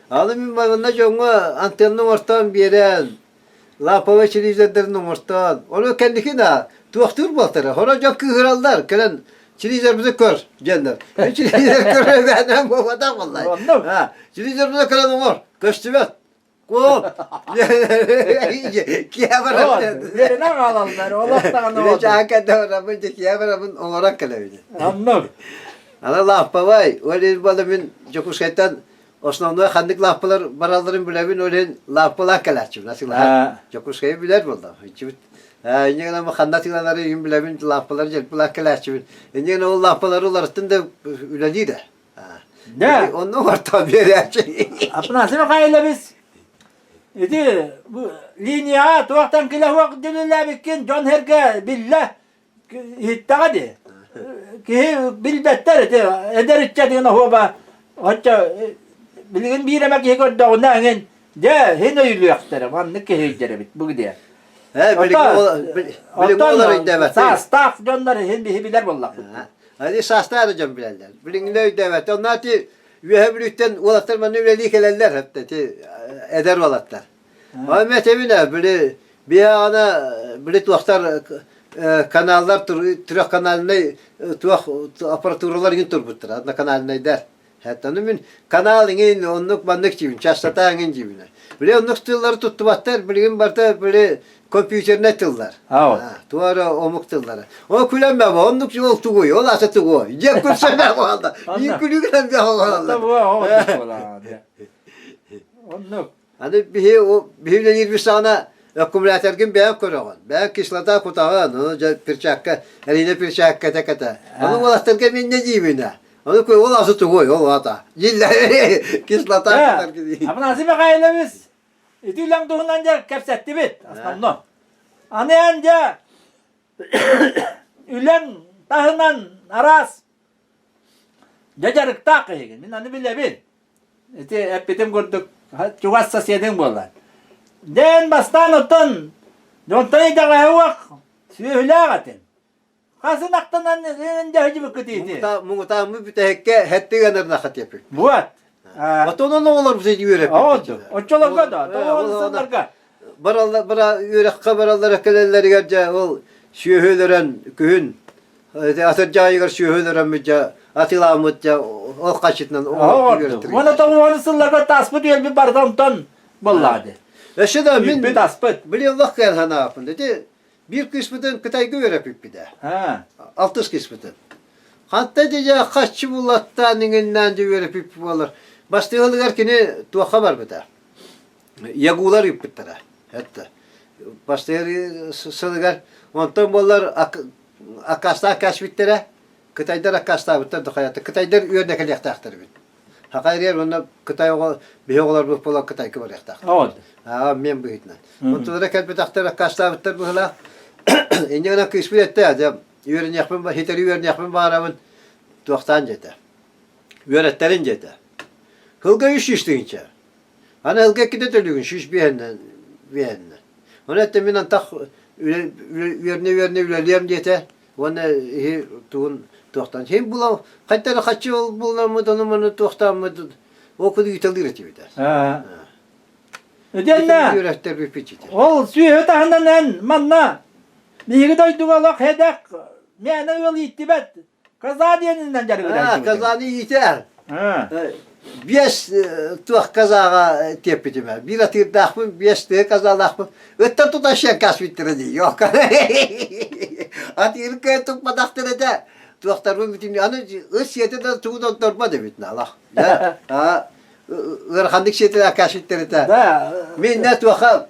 Аны мин манна дьоҥҥо антенна оҥортоон биэрэн, лааповай телевизордарын оҥортоон, ону кэнники да туохтуур буолтара. Хоро дьон кыыһыраллар, кэлэн телевизорбыты көр диэннэр. Мин телевизор көрөр буолбатах буоллай. Телевизорбыты кэлэн оҥор, көстүбэт. Куоп! Киһи баран. Үөрэнэ хаалаллар, олох даҕаны Үлэ чаакка бараммын, киһи бараммын оҥорон кэлэбин. Оннук. Аны лааппабай, ол иһин буола мин Дьокуускайтан основной ханнык лааппалар баралларын билэбин, ол иһин лааппалаах кэлээччибин атыылаһар. Дьокуускайы билэр буоллам. Иччибит инньэ гынан ханна атыыланары иһин билэбин, лааппалары дьэлпилаах кэлээччибин. Инньэ гынан ол лааппалары уларыттын да үлэлиир ээ. Да. Онно ортоо биэрээччи. Афанасий Михайлович, ити бу линияҕа туохтан килэ суох дьүлүлээбиккин дьон сэргэ биллэ иһиттэҕэ дии. Киһи билбэттэр ити эдэр ыччат игин оһуоба оччо билигин биир эмэ киһи көрдөҕүнэ эҥин дьэ иһин өйүлүөхтэрэ маннык киһи өйдөр эбит бу диэн. Ээ билигин олор өйдөөбөттөр. Саастаах дьоннор иһин биһи билэр буоллахпыт. Али саастаах да дьон билэллэр. Билиҥҥилэ өйдөөбөт. Онно ити Үөһэ Бүлүүттэн уолаттар манна үлэлии кэлэллэр ити эдэр уолаттар. Ол этэбин били биһиэҕэ били туохтар каналлар трехканальнай туох аппаратуралар иҥин турбуттара одноканальнайдар. Ону мин канал иҥин оннук маннык диибин, частота иҥин диибин. Били оннук тыллары туттубаттар, билигин барыта били компьютернай тыллар. Туох эрэ омук тыллара. Ол күлэн бэ оннук ол тугуй, ол ата тугуй. Дьэ күлсэ бэ буолла. Биир күлүгүнэн бэ буолла. Оннук. Аны биһи биһи үлэлиирбит саҕана аккумуляторгын бэйэҥ көрөҕүн. Бэйэҥ кислота кутаҕын, ону дьэ перчатка, Элина перчатката кэтэ. Ону уолаттарга мин не диибин ээ. Ону ол асы тугуй, ол ата. Дьиллэ кислота кутар Афанасий Михайлович, ити үлэҥ туһунан дьэ кэпсэттибит основно. Аны эн дьэ үлэҥ таһынан араас дьэ дьарыктаах киһигин. Мин аны билэбин. Ити эппитим курдук чугас соседиҥ буолар. Дээн бастаан оттон дьонтон итэҕэһэ уох сүөһүлээх этим. Хас ынахтанан дьаһдьыбыккыт ити? Муҥутааммыт бүтэһиккэ хэттик анарнахат диэппит. Вот. Оттон онно оҕолорбут үөрэппит. Оччолорго да, тоҕо сылларга. Бараллар, бара үөрэххэ бараллара кэлэллэригэр дьэ ол сүөһү өлөрөн күһүн атырдьаайыгар сүөһү өлөрөммүт дьэ атыылааммыт дьэ ол хаччытынан Уонна тоҕуон сылларга таспыт үөлбүт барыта онтон буоллаады. Өссө да мин таспыт. Билиэллэх кыан ханааппын. Ити биир кыыспытын Кытайга үөрэппиппит ээ. Алтыс кыыспытын. Ханта дьэ хаччы булаттаан иҥиннээн дьэ үөрэппиппит буолар. Бастыылыгар кини туохха барбыта. Ягулар ыыппыттара. Это бастыыр сылыгар онтон буоллар аккаастаах кээспиттэрэ. Кытайдар аккаастаабыттар да хайата. Кытайдар үөрдэ кэлиэхтээхтэр эбит. Хахайриэр уонна Кытай оҕо биһи оҕолорбут буолан Кытайга барыахтаахтар. Аа, мен быһыытынан. Онтулара кэлбэтэхтэр аккаастаабыттар быһыылаах. Инньэ гынан кыыспыт эттэ, дьэ, үөрэниэхпин, хитэри үөрэниэхпин баҕарабын, туохтаан диэтэ. Үөрэттэрин диэтэ. Сылга 300 тыһыынча. Аны сылга иккитэ төлүүгүн, 105 биэһиннэ. Ону эттэ мин антах үөрэнэ-үөрэнэ үлэлиэм диэтэ. Уонна иһи тугун туохтан син була хайта эрэ хаччы булунаммыт ону маны туохтааммыт ол куду ыыталыыр этибит. Итиэннэ үөрэхтэр бүппүт Ол сүөһү таһынан эн манна биһиги дойдуга олох хэдэх мээнэ ыал ииттибэт Каза диэнинэн дьарыгырар. Казаны иитэр. Биэс туох казаҕа тиэппитим Биир атыырдаахпын, биэс тыа казалаахпын. Ыттар тута щенкас бүттэрэ дии. Атыыры кыайан туппатахтар этэ. Туохтарбын бүтүн аны ыт сиэтэ да тугу да онторбот эбит налах. Ыараханнык сиэтэ акашиттер этэ. Мин не туоха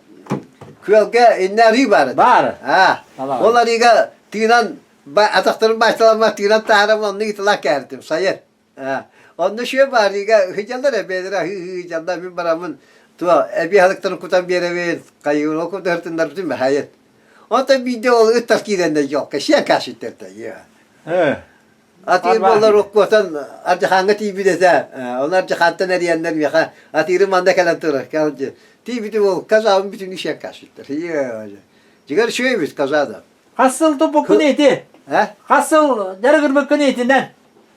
күөлгэ инне арыы бар. Бар. Ол арыыга тыынан атахтарын баайталаммар тыынан таһаарам онно ытылаах кээрдим сайын онно шүө баарыыга ыһыдьаллар эбээлэрэ ыһыдьаллар мин бараммын туо эбии аһылыктарын кутан биэрэбин хайыыр ол курдук ыртыннарбытым бэһайын онтон биирдэ ол ыттар киирэннэр дьолка сиэн каашиттэрдэ Атыыр буоллар уккуотан Ардьахааҥҥа тиийбит этэ. Ону Ардьахаантан эрийэннэр миэхэ атыырым манна кэлэн турар. Тиийбитим ол казаабын бүтүннүү сиэн каашиттар. Дьигэр үчүгэй эбит казаа да. Хас сыл туппуккун ити? Э? Хас сыл дьарыгырбыккын итинэн?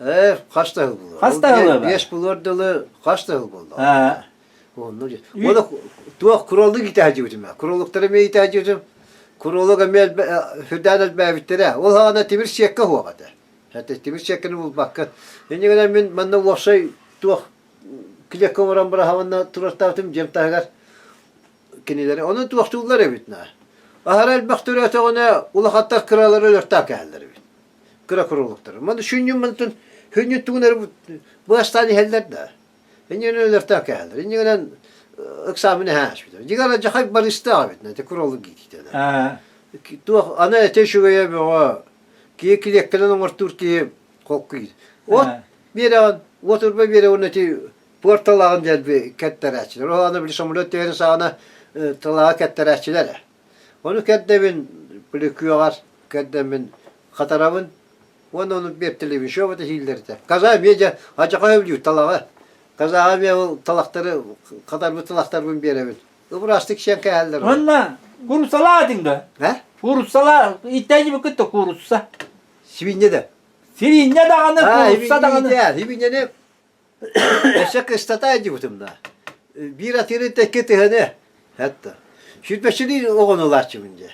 Э, хас да сыл буолла. Хас да сыл Биэс булуор дылы хас да сыл буолла. Онно Оны туох кролик итээдьибитим. Кроликтары эмиэ итээдьибитим. Кролик эмиэ сүрдээн элбээбиттэрэ. Ол аана тимир сиэккэ суох этэ. Это тимир сиэккэни булбакка. Инньэ гынан мин манна уопсай туох клетка оҥорон быраһабынна турартаабытым дьиэм таһыгар кинилэри ону туохтууллар эбит на аһара элбэх төрөөтөҕүнэ улахаттар кыралары өлөртөөх кэһэллэр эбит кыра курулуктар маны сүнньүн мантын сүнньүн тугун эрэ быастаан иһэллэр да инньэнэн өлөртөөх кэһэллэр инньэнэн ыксаамын эһээспит дьиҥэр дьахай барыстаах эбит на куролук гиититэ туох аны этэ үчүгэйэ бөҕө киһи килиэккэнэн оҥортуур киһи холку от биэрэҕин уот урба биэрэҕин эти Пуорт талаҕын дэлби кэттэрээччилэр. Ол аны били самолет түһэрин саҕана талаҕа кэттэрээччилэр ээ. Ону кэрдэбин, били күөҕэр кэрдэммин хатарабын уонна ону биэртэлиибин. Шо это иһиллэр этэ. Каза эмиэ дьэ адьаха өлүүр талаҕы. Казаҕа эмиэ ол талахтары хатарбыт талахтарбын биэрэбин. Ыбырастык сиэн кээһэллэр. Уонна куруссалаа этиҥ да? Э? Куруссалаа, иттээдьибит кытта куурусса. Сибинньэ да. Сибинньэ даҕаны, куурусса даҕаны. Сибинньэни Өссө кыстата дьыбытым да. Биир атыыры тэкки тыһыны. Хатта. Сүрбэччилии оҕону ылааччыбын дьэ.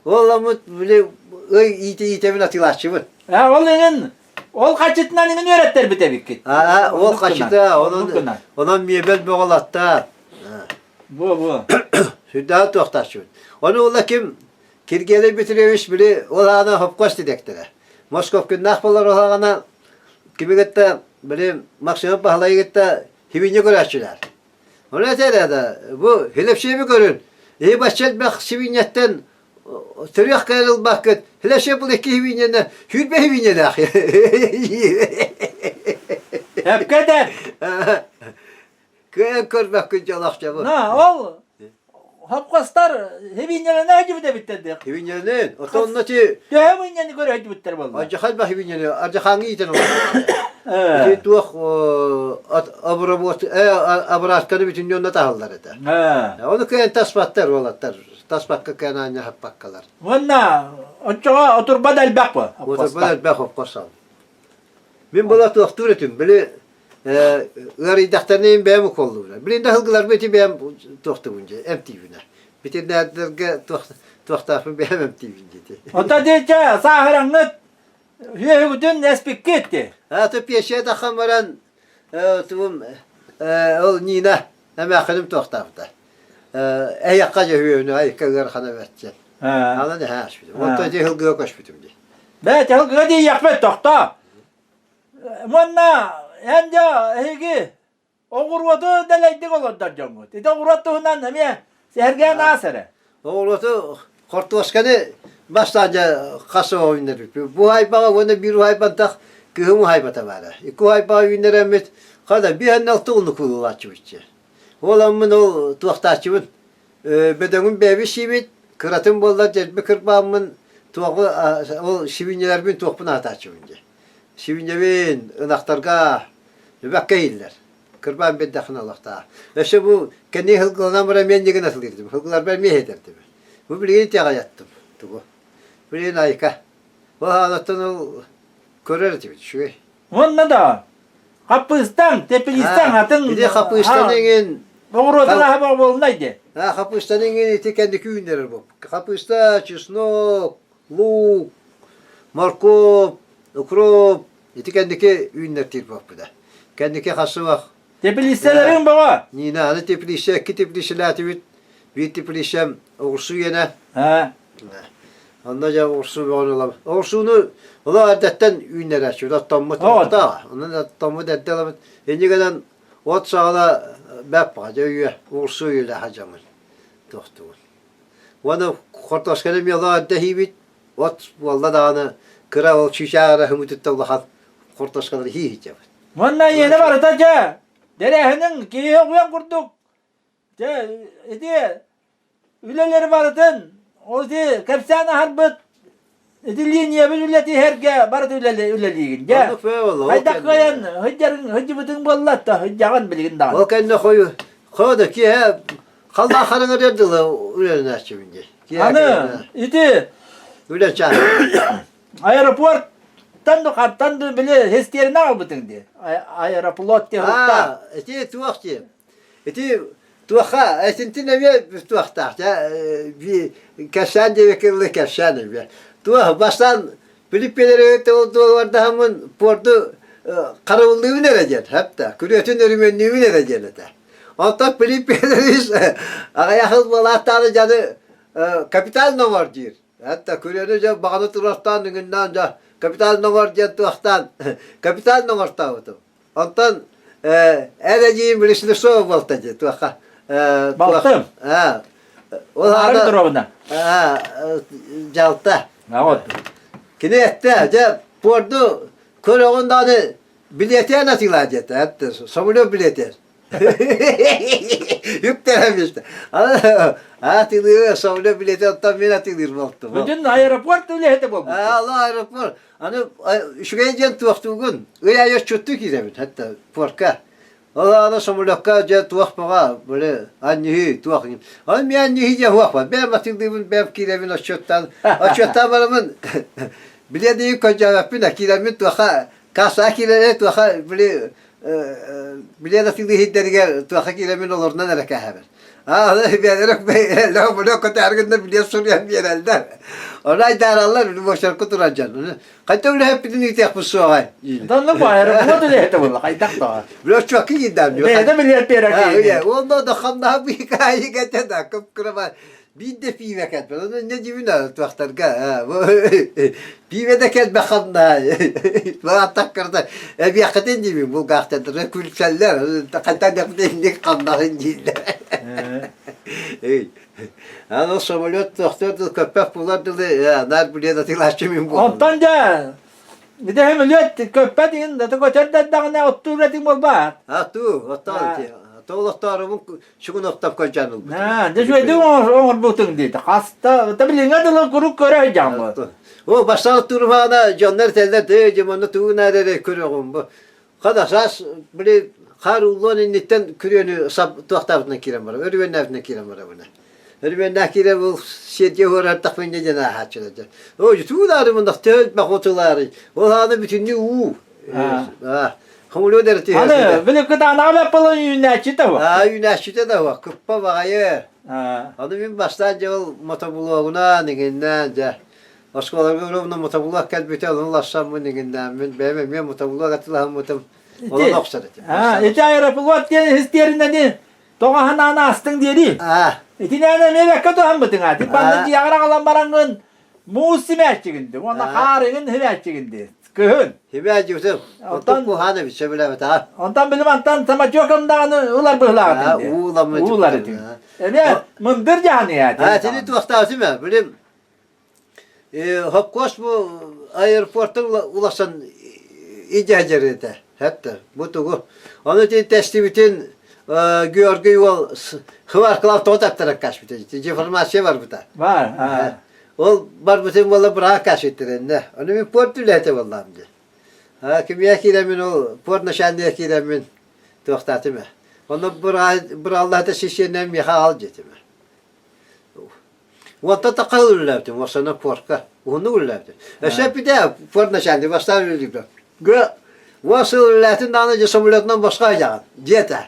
Ол ламмыт били ый иитэ иитэбин атыылааччыбын. А ол иҥин ол хачытынан иҥин үөрэттэрбит эбиккит. Аа, ол хачыта, онон онон миэбэл бөҕөлаттаа. Бу бу. Сүрдээх туохтааччыбын. Ону ула ким Киргиэлэй Петрович били ол аана хопкос дидэктэрэ. Московкиннаах болар оһаҕана кими кытта били Максимов Баһылайы кытта хибиньэ көрөөччүлэр. Ону этэр да бу Хилепшеби көрүн. Иһи бачча элбэх сибиньэттэн төрүөх кэлэн ылбаккыт. Хилепшеп бұл икки хибиньэне сүүрбэ хибиньэлээх. Эпке этэр. Кыайан көрбөккүн дьолохчобу. На, ол хопкостар хибиньэлэне сылдьыбыт эбиттэр диэх. Хибиньэлэнин. Отонно ти Төһө мынньаны көрө сылдьыбыттар буолла. Алдьахай ба хибиньэни Ардьахааҥҥа иитэн олорбуттар. Ити туох обработка обратканы бүтүннүү онно таһаллар этэ. Ону кыайан таспаттар уолаттар. Таспакка кыайан аанньа хаппаккалар. Уонна оччоҕо отурба да элбэх бу. Отурба да элбэх хопкос Мин була туохтуур этим. Били. Ыарыйдахтарына бэйэм уколлуубуна. Билин да сылгыларбын ити бэйэм туохтуубун дьэ, эмтиибинэ. Ветеринардарга туохтаахпын бэйэм эмтиибин диэти. Оттон дичэ сааһыраҥҥыт үөһүгүтүн эспиккит ти. Аты пиэсийэ таххан баран тугум ол Нина эмээххиним туохтаабыта. Эйэххэ дьөһүөнү айыкка ыарахана бэртчэн. Анан эһэ аспытым. Онтон ити сылгыга көспүтүм дии. Бээ, сылгыга диэйэхпит тохтоо. Уонна эн дьэ эһиги оҕуруоту дэлэйдик олордор дьоҥҥут. Ити оҕуруот туһунан эмиэ сэһэргээн аас эрэ. Оҕуруоту хортуосканы бастаан дьэ хас оҕо үүннэрбиппит. Бу уһаайбаҕа уонна биир уһаайбантах кыһым уһаайбата баара. Икки уһаайбаҕа үүннэрэммит хата биир алты уллук ылааччыбыт. Ол аммын ол туохтааччыбын бөдөҥүн бэйэбит сиибит, кыратын буоллар дьэлби кырбааммын туоҕу ол сибиинньэлэрбин туохпун аһатааччыбын дии. Сибиинньэбин ынахтарга бэккэ иһиллэр. Кырбаан биэрдэххинэ олохтоох. Өссө бу кэнники сылгыланан баран эмиэ иннигин атылыырдым. Сылгыларбар эмиэ иһитэрдим. Бу билигин итэҕэйэттим тугу. Билигин айка. Ол аанаттан ол көрөр этибит үчүгэй. Уонна да хаппыыстаҥ, теплицаҥ атын Ити хаппыыстан эҥин оҕуруотун аһа буолунай дии. А хаппыыстан эҥин ити кэнники үүннэрэр буолбут. Хаппыыста, чеснок, лук, моркуоп, укроп ити кэнники үүннэртиир буолбута. Кэнники хасыбах. Теплицэлэриҥ бөҕө. Нина, аны теплица икки теплицэлээтибит. Биир теплицам оҕурсу иэнэ. Онно дьэ оҕурсуу бөҕөнү ылабыт. Оҕурсууну олох эрдэттэн үүннэрээччибит, оттоммут оттоох. Онон оттоммут эрдэ ылабыт. Инньэ гынан от саҕана бэп баҕа дьэ үйэ оҕурсуу үйэлээх дьоммут туохтугун. Уонна хортуосканы эмиэ олох эрдэ иһиибит. От буолла даҕаны кыра ол чыычаах эрэ хымытыттан улахан хортуоскалары иһиибит. Уонна ийэнэ барыта дьэ тэрээһиниҥ киһи оҕуйан курдук Дьэ, ити үлэлэри барытын ол ити кэпсээн аһарбыт ити линиябын үлэтиһэргэ барыта үлэлиигин. Дьэ, хайдах кыайан сылдьарыҥ сылдьыбытыҥ буолла да сылдьаҕын билигин даҕаны. Ол кэннэ хойу хойу киэһэ халлаан хараҥарыар дылы үлэлэнээччибин дии. Аны ити үлэ чаас. Аэропорттан да хантан да били хестиэринэ аҕалбытыҥ дии. Аэрофлот диэн Ити туох дии. Ити туохха этинтин эмиэ туохтаах дьэ кэпсээн диэбиккэ дылы кэпсээн эмиэ. Туох бастаан Филиппиэлэри туолуордаһаммын пуорду харабыллыыбын эрэ диэн хэп күрүөтүн өрүмүөннүүбүн эрэ диэн этэ. Онтон Филиппиэлэрис аҕыйах ыл буолааттааны дьаны капитал номор диир. Хатта күрүөнү дьэ баҕаны туруортаан үҥүннээн дьэ капитал номор диэн туохтаан капитал номортообутум. Онтон эр эдьиийим Леснецова буолта дии туохха Балтым. Ол Аара Петровна. Дьалта. Вот. Кини эттэ, дьэ, пуорду көрөҕүн даҕаны билиэтиэн атыылаа диэтэ. Эттэ, самолет билиэтиэн. Үктэрэмистэ. Атыылыыр, самолет билиэтин оттон мин атыылыыр буолтум. Бүтүн аэропорт үлэһитэ буолбут. Ала аэропорт. Аны үчүгэй диэн туохтуугун, ый аайы отчуттуу киирэбин, хатта пуорка. Ол аана самолекка дьэ туох баҕа, били анньыһыы туох. Аны мин анньыһыы диэн суохпун. Бэйэм атыылыыбын, бэйэм киирэбин отчуттаан, отчуттаан бараммын билиэн иһин көрдөөбөппүн, киирэммин туоха кассаҕа киирэрэ туоха били билиэн атыылыы иһирдэригэр туоха киирэммин олорунан эрэ кээһэбин. Бэлэм көтөөргүннэр билиэн суруйан биэрэллэр. Ону айдаараллар, буочарка турар дьон. Хайта үлэһэппитин ыытыахпыт суоҕай? Онно баайара үлэһитэ буолла, хайдах да. Билоччуакка киирдээм. Бэйэтэ билиэр биэрэр. Онно да хамнаһа быыкаайы кэтэ да кып-кыра Биир да пиибэ кэлбэт. Ону инньэ дьибин туохтарга пиибэ да кэлбэ хамнаай. Бааттаккарда эбиэххитин диибин булгаахтардара күлсэллэр. Хантан инник хамнаһын дииллэр. Аны самолет тохтор дыл көппөх булар дылы наар билиэн атыылааччы мин буоллум. Онтон дьэ ити сөмөлүөт көппөт иһин да көтөрдөрдөҕүнэ оттуур этиҥ буолбаат. А туу, оттоон тоолохтоорубун Сүгүн оттоп көрдьөөн ылбыт. Дьэ үчүгэйдик оҥорбутуҥ диэтэ. Хаста, та билиҥҥэ дылы куруук көрө сылдьаҥмыт. О, бастаан оттуурумаҕына дьоннор этэллэр, дыы, дьэ, тугун эрэ көрөҕүм бу. Хада саас, били, хаар ууллуон инниттэн күрүөнү сап туохтаабытынан киирэн барар, өрүбүөннээбитинэн киирэн барабына. Өрүбүөннээх киирэн бұл сиэрдиэ уорартахпын инньэ диэн ааһааччылар дьэ. О, тугун аары муннах төһө элбэх отулаары. Ол ааны бүтүннүү уу. Хомулуо дэрэ Аны били кытаанаҕа баппалан үүнээччитэ уох. Аа үүнээччитэ да уох. Кыппа баҕайы. Аны мин бастаан дьэ ол мотоблогунан иҥиннээн дьэ оскуоларга ровно мотоблог кэлбитэ ону уларсаммын иҥиннээммин бэйэм эмиэ мотоблог атыылаһаммытым онон охсор этим. Ити аэрофлот диэн истиэринэни тоҕо ханаан аастыҥ диэри. Итинээн эмиэ бэккэ туһаммытыҥ аа. Ти банны дьиэҕэр аҕалан бараҥҥын муус симээччигин ди уонна хаар иҥин симээччигин ди кыһын. Симээччигин. Онтон куһаан эбит сөбүлээбэтэҕэ. Онтон билим антан самотеком даҕаны ылар быһылааҕытын ди. Ууламмыт. Уулар этиҥ. Эмиэ мындыр дьаһаныйа. Аа, тини туохтаабытым ээ. Билим Хопкуос бу аэропортан улахан идьэдьэритэ этэ бу тугу ону ити тэстибитин Георгий уол хыбаркалаах тоҕо таптаран каспыта деформация барбыта Бар. Ол барбытын буола быраак каспыттар Ону мин порт үлэһитэ буоллаам дии. Кимиэ киирэммин ол порт начальнига киирэммин туохтаатым ээ. Ону бырааллаата сисиэннэн миэхэ аҕал диэтим. Уонтан тахха үлэлээбитим, уопсайынан порка. Уһуннук үлэлээбитим. Өссө эппитэ, порт начальник бастаан үлэлиирбэр. Гы, уон сыл үлэлээтин даҕаны дьэ самолетунан босхо айаҕын, диэтэ.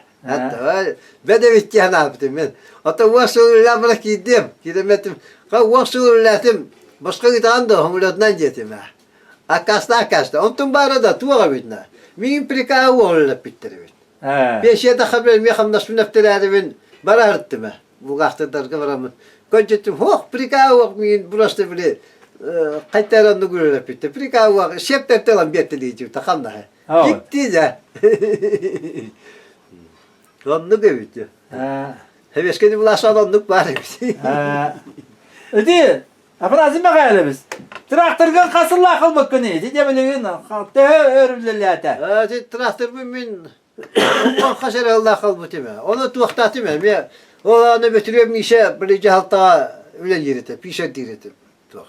Бэдэбит диэн ааппытым мин. Оттон уон сыл үлэлээн баран киирдим. Киирэн эттим, ха уон сыл үлэлээтим, босхо ыытаҕын да самолетунан диэтим ээ. Аккаастаа аккааста. Онтун баара да туох эбит на. Миигин приказ уол үлэлэппиттэр эбит. Пенсия тахха миэ хамнаспын эптэрээрибин бара сырыттым ээ. Бухгалтердарга бараммын көнчөттүм һуох приказ миин просто били хайтар оннук үлэлэппиттэ приказ сиэптэртэ ылан биэртэлиичи таханнаһа дьикти дьэ оннук эбит Сэбиэскэй былаас оннук баар эбит Ити Афанасий Михайлович, тракторгын хас сыллаах ылбыккын ити дьэ билигин төһө өр үлэлээтэ? Ити тракторбын мин Хас эрэ ыллаах халбытым ээ. Ону туохтаатым эмиэ. Ол аны Бөтүрүөп Миша били дьаһалтаҕа үлэлиир этэ, пишэрдиир этэ. Туох.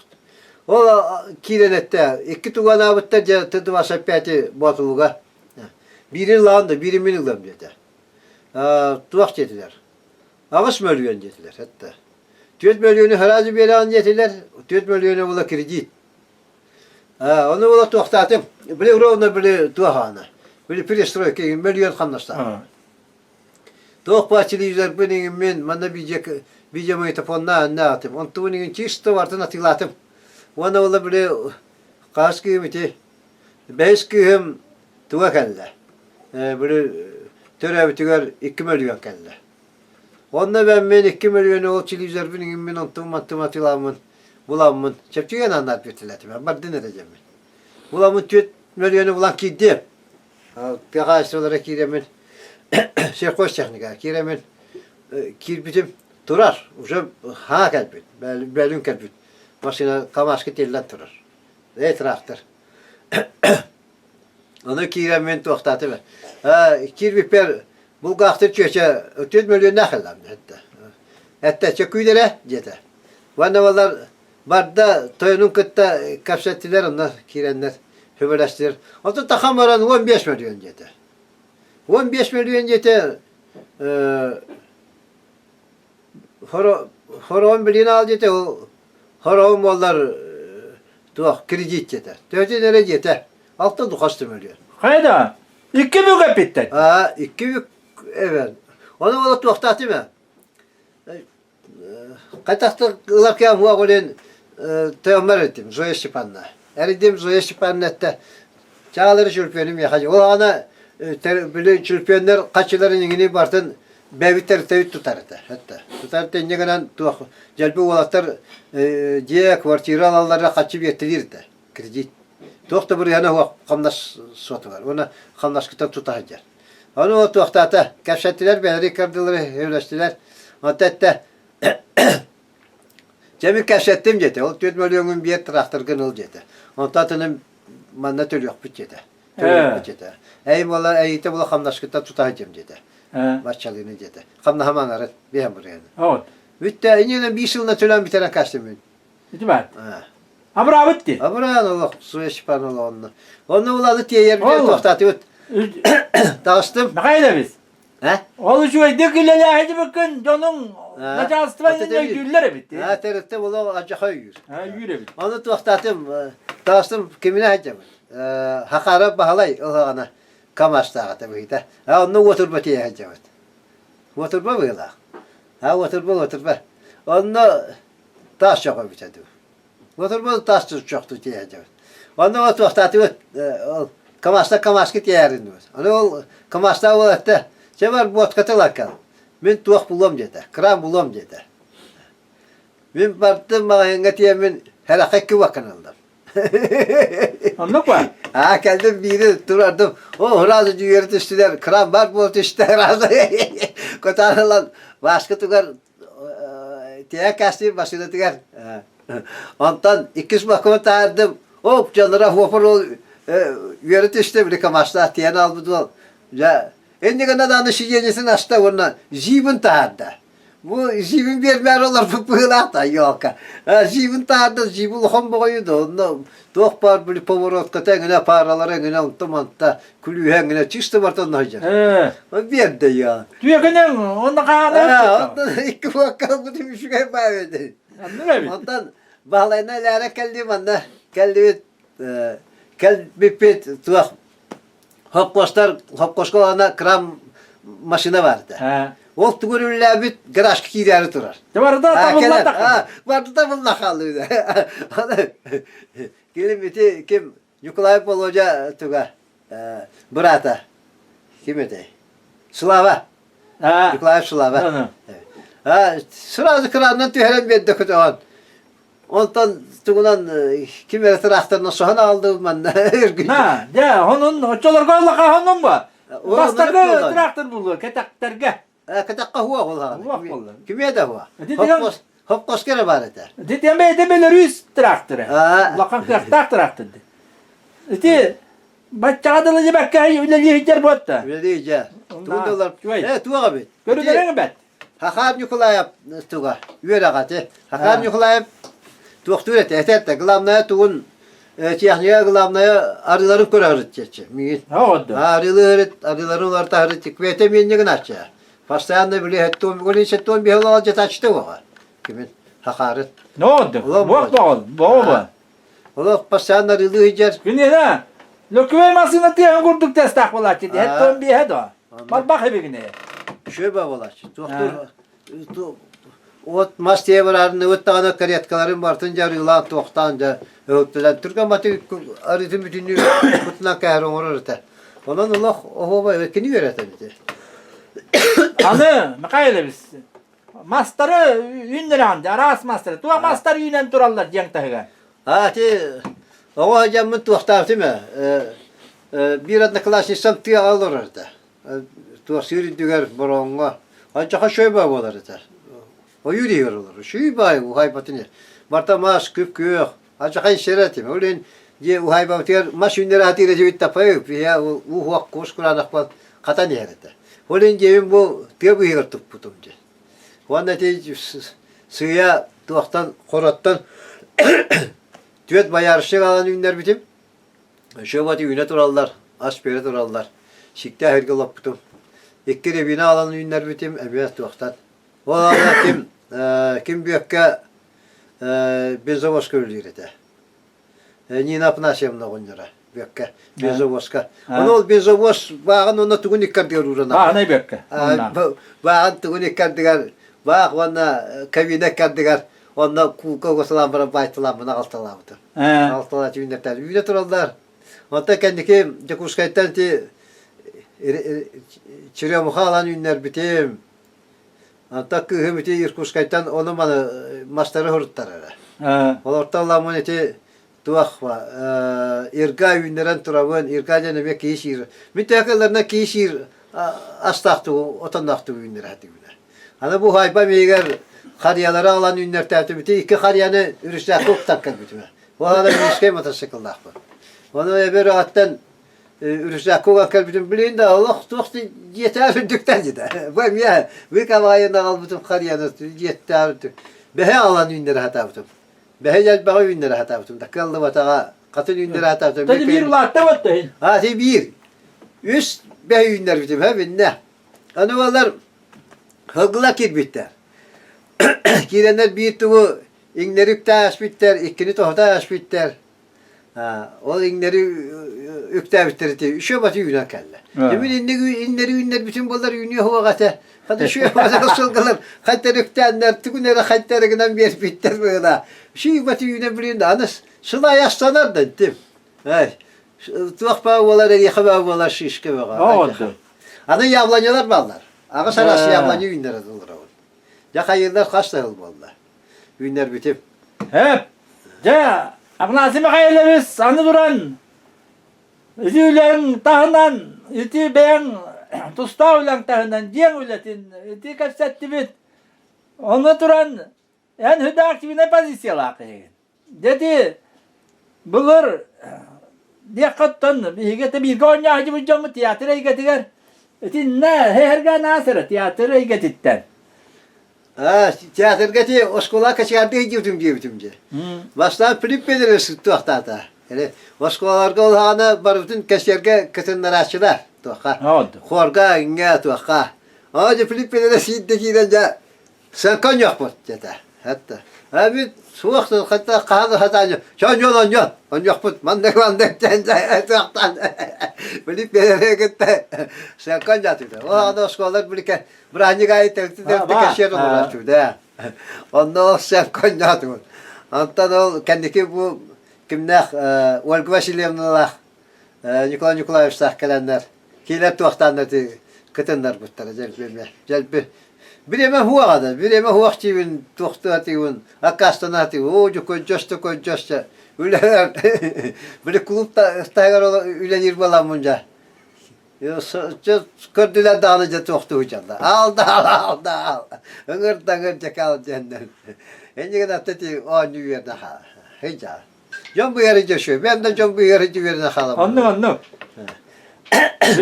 Ол киирэн эттэ, икки туганаабыттар дьэ Т-25 Боотулуга. Биири ылаҕын да, биири мин ылыам диэтэ. Туох диэтилэр? 8 мөлүйүөн диэтилэр, этте. 4 мөлүйүөнү сразу биэрэҕин диэтилэр, 4 мөлүйүөнү була кредит. Ону була туохтаатым. Били ровно били туохаана. Били перестройка мөлүйүөн хамнастаах. Туох баар телевизорбын иҥиммин, манна видео видеомагнитофонна аннаатым. Онтубун иҥин чисто бартын атыылаатым. Уонна була били хаас кыыһым ити бэһис кыыһым туга кэллэ. Били төрөөбүтүгэр 2 мөлүйүөн кэллэ. Онно эбэммин 2 мөлүйүөнү ол телевизорбын иҥиммин онтум мантым атыыламмын буламмын чэпчэки анаан биэртэлээтим бардын эрэ диэммин. Буламмын 4 мөлүйүөнү булан киирдим. Тыа хаһаайыстыбалара киирэммин сельхозтехника киирэммин киирбитим турар уже хаа кэлбит бэлүн кэлбит машина КамАЗка тиэллэн турар эй трактор Ону киирэммин туохтаатым ээ. Киирбиппэр булгаахтыр чүөчэ 4 мөлүйүөннээх ыллам эттэ. Эттэ чөкүүлэрэ диэтэ. Уонна балар барда тойонун кытта кэпсэттилэр онно киирэннэр сөбүлэстилэр. Оттон тахан баран 15 мөлүйүөн диэтэ. 15 мөлүйүөн диэтэ Хороон билигин аал диэтэ ол хороон буоллар туох кредит диэтэ. Төһөтүн эрэ диэтэ. Алта духас мөлүйүөн. Хайда? Икки бүк эппиттэр. Аа, икки бүк эбэн. Ону буола туохтаатым ээ. Хайтахтык ылар кэм хуа олен тыаммар этим Зоя Степановна. Эридим Зоя Степановна этте. Чаалары чүлпүөнүм яха. Ол ана били чүлпүөннэр хачыларын иҥини бартын бэбиттэр тэбит тутар этэ. Этте. Тутар тэнньэ гынан туох дьэлби уолаттар дьиэ квартира алаллара хаччы биэртилиир этэ. Кредит. Туох да бырыһана суох хамнас суотугар. Уонна хамнаскытан тута сылдьар. Ону туохтаата кэпсэттилэр, бэйэлэри кырдылары өлөстүлэр. Онто этте Дьэ мин кэпсэттим диэтэ. Ол 4 мөлүйүөҥүн биэр тракторгын ыл диэтэ. Онтон атыным манна төлүөхпүт диэтэ. Төлүөхпүт диэтэ. Эй буола эйитэ буола хамнаскыттан тута сылдьам диэтэ. Баччалыыны диэтэ. Хамнаһым аҥарын биэһэн бырыһыаны. Вот. Бүттэ иннинэн биир сылынан төлөөн бүтэрэн каастым мин. Ити баар. Абыраабыт дии. Абыраан олох Зоя Степановна онно. Онно улааны тиэйэр тохтаатыбыт. Таҕыстым. Михайлович, Э? Ол үчүгэйдик үлэлээһи дьонуҥ начальство өйдүүллэр эбит. Аа, тэрилтэ була адьаха өйүүр. Аа, өйүүр эбит. Ону туохтаатым, таастым киминэ сылдьабын. Хахара Баһылай ылаҕана. КамАЗтаах этэ быһыыта. А онно уотурба тиэйэ сылдьабыт. Уотурба быһыылаах. А уотурба, уотурба. Онно таас чох эбитэ дуу. Уотурба таас чохту тиэйэ сылдьабыт. Онно туохтаатыбыт ол КамАЗта КамАЗка тиэйэрин Аны ол КамАЗтаах уол эттэ, чэ бар буотката ылан Мин туох булуом диэтэ, кран булуом диэтэ. Мин бардым маҕаһыыҥҥа тиийэммин һэрэххэ икки уоккан ыллым. Оннук ба? Аа кэлдим биири турардым. О, сразу дьүөрэ түстүлэр, кран бар буола түстэ сразу. Көтөөн ылан Бааскытыгар тиһэ кастыыр массыынатыгар. Онтон иккис баккабын таһаардым. Оп, дьоннора хуопар ол үөрэ түстэ, били КамАЗтаах тиийэн аалбыт уол. Дьэ, инньэ гынан аны сиденьетин аста уонна зибын таһаарда. Бу зибин биэрмээр олорбут быһыылаах да елка. Зибин таһаарда, зиби улахан боҕойу да онно туох баар били поворотката эҥинэ, пааралара эҥинэ, онто-манта, күлүүһэ эҥинэ чисто барыта онно сылдьар. Биэрдэ я. Түөкүнүҥ онно хаана Онтон икки буокка ылбытым үчүгэй баа эбит. Оннук эбит. Онтон Баһылайна элээрэ кэллим манна кэллибит кэлбиппит туох Хопкостар хопкоска ылана крам машина бар этэ. Ол тугу үлэлээбит гаражка киирээри турар. Барыта табылла тахха. Барыта табылла хааллы. Ким ити ким Николай Володя туга бырата ким этэй? Слава. Николаев Слава. Сразу кранынан түһэрэн биэрдэ көтөҕөн. Онтон тугунан ким эрэ тыраахтарынан соһон аҕалдыбыт манна На, дьэ, онон оччолорго ыллаха хоннум ба. Бастакы тыраахтар булуо кэтэхтэргэ. Кэтэххэ хуа буолла. Хуа буолла. Кимиэ да хуа. Хопкос эрэ баар этэ. Ити бэйэтэ Беларусь тыраахтара. Улахан кыахтаах тыраахтар. Ити баччаҕа дылы дьибэккэ үлэлии сылдьар буотта. Үлэлии дьэ. Тугу да Э, туох эбит? Көрүдэрэн эбэт. Хахаар Ньукулаев туга үөрэҕэ ити. Хахаар Ньукулаев туохтуур этэ этэ этэ главное тугун техника главное арыыларын көрөөрүт диэччи миигин. Арыылыырыт арыыларын улартаһырыт квете миэнньигин ачча. Постоянно били хеттуон бүгүн сеттуон биһыл жытачты оҕа. Кимин хахаарыт. Ноодду. Буох боҕол, боҕо Олох постоянно арыылыы сылдьар. Күнүнэ Лөкүвэй массыына тыаһын курдук тыастаах буолааччы дии. Хеттон биэһэ дуо? Барбах эбигине. Шөбө буолааччы. Туохтуур от мас тиэ барарын ыбыт даҕаны кареткаларын бартын дьарыылаан туохтаан дьэ өһүттүлэн түргэн баты арыытын бүтүннүү кутунан кэһэр оҥорор этэ. Онон олох оһуоба кини үөрэтэн ити. Аны Михайлович Мастары үүннэрэҕин дии, араас мастары. Туох мастар үүнэн тураллар дьиэҥ таһыгар? Аа, ити оҕо дьаммын туохтаабытым ээ. Биир одноклассницам тыаҕа олорор этэ. Туох сыыр үрдүгэр бороҥҥо. Ончоха шөйбө буолар этэ. Ойуур иһигэр олорор. Шүй баай уһайбатын. Барта мас күп-күөх. Алдьархай сирэ этим. Ол иһин дьиэ уһаайбабытыгар мас үүннэрэ сатыыр этибит тапайык. Биһиэ уу-уох кус кураанахпын хатан иһэр этэ. Ол иһин дьиэбин бу тыа быыһыгар туппутум дьэ. Уонна ити сыыйа туохтан хороттон түөрт боярышник аҕалан үүннэрбитим. Шөбати үүнэ тураллар, ас биэрэ тураллар. Сиктээх сиргэ олоппутум. Икки рябина аҕалан үүннэрбитим, эмиэ туохтан. Ол аата ким ким Бүөккэ бензовозка үлэлиир этэ. Нина Афанасьевна оҕонньоро Бүөккэ бензовозка. Ону ол бензовоз бааҕын уонна тугун иккардыгар ууран Бааҕынай Бүөккэ. Бааҕын тугун иккардыгар баах уонна кабина иккардыгар онно куука угасалаан баран баайталааммын аҕалталаабытым. Аҕалталаат үүннэртээн үүнэ тураллар. Онтон кэнники Дьокуускайтан ити черемуха ылан үүннэрбитим. Онтон кыыһым ити Иркутскайтан ону-маны мастары суруттарара. Олортон ыламмын ити туох ирга үүннэрэн турабын, ирга диэн эмиэ киһи сиир. Мин төһө кылларына киһи сиир астаахтыгы, отонноохтугу үүннэрэ сатыыбын. Аны бу уһаайба миигэр харыйалары ылан үүннэртээтим. Ити икки харыйаны үрүсээккэ уктан кэлбитим. Ол аны Минскэй мотоцикллаахпын. Ону эбэр аҕаттан Үрүсээккэ уган кэлбитим билигин да олох туох дьиэтээх үрдүктэн дьиэтэ. Бу эмиэ быыкабаайын аҕалбытым харыйаны дьиэттээх үрдүк. Бэһи аҕалан үүннэрэ сатаабытым. Бэһи элбэҕи үүннэрэ сатаабытым да кыаллыбатаҕа хатын үүннэрэ сатаабытым. Тэди биир улаатта батта иһин. А ти биир. Үс бэһи үүннэрбитим һэ биннэ. Аны балар хылгыла киирбиттэр. Киирэннэр биир тугу иҥнэри үктээх ааспыттар, иккини тоһута ааспыттар. Ол иҥнэри үктээбиттэр ити үчүө баты үүнэн кэллэ. Димин инник иннэри үүннэрбитин буоллар үүнүө суох этэ. Хата үчүө баты сылгылар хайтар үктээннэр тугун эрэ хайтар гынан биэрбиттэр быһыылаах. Үчүө баты үүнэ билин аны сыл астанар да интим. Ай туох баа буолар эриэхэ баа буолар шишка бөҕө. Аны яблонялар бааллар. Аҕыс араас яблоня үүннэрэ олоробун. Дьэ хайыылар хас да сыл буолла. Үүннэрбитим. Эп, дьэ, Афанасий Михайлович аны туран ити үлэҥ таһынан, ити бэйэҥ тустаах үлэҥ таһынан дьиэҥ үлэтин ити кэпсэттибит. Ону туран эн хүдэ активнай позициялаах киһигин. Дьэ былыр диэххэ оттон биһиги это бииргэ оонньоо сылдьыбыт дьоммут театр эйгэтигэр итиннэ эһэргэ араас эрэ театр эйгэтиттэн. Аа, театрга ти оскуола качаардыы диэбитим диэбитим дьэ. Бастаан Филипп Федорович туохтаата. Эре оскуолаларга улаана барыбытын кэсиэргэ кытыннарааччылар туохха. Хорга иҥҥэ туохха. Аа дьэ Филипп Федорович сиидде киирэн дьэ Сэнкэ диэтэ. Этте. Эбит суох хата хаһан хатаанньа. Чонньон онньон. Онньохпут маннык маннык диэн туохтан. Били пиэрэгитте сэнкэ онньоотута. Ол аны оскуолар билике бырааһынньык аайы тэрти тэрти кэшиэр олорааччы да. Онно ол сэнкэ онньоотубут. Онтон ол кэнники бу кимнээх Ольга Васильевналаах Николай Николаевичтаах кэлэннэр киилэр туохтаан эти кытыннарбыттара дьэлби дьэлби бириэмэ хуаҕа да бириэмэ хуах диибин туохтуа тыыбын аккаастана тыы оо дьу көдьөстө көдьөстө үлэлэр били клуб таһыгар үлэлиир буоламмын дьэ көрдүлэр даҕаны дьэ туохтуу дьалла аал да аал да аал ыҥыр да ыҥыр дьэкаал диэннэр эннигин атта ти оонньуу үөрдэ хыйдьаа Дьон быйары дьөшү. Мен да дьон быйары дьүверіне халамын. Оннук, оннук.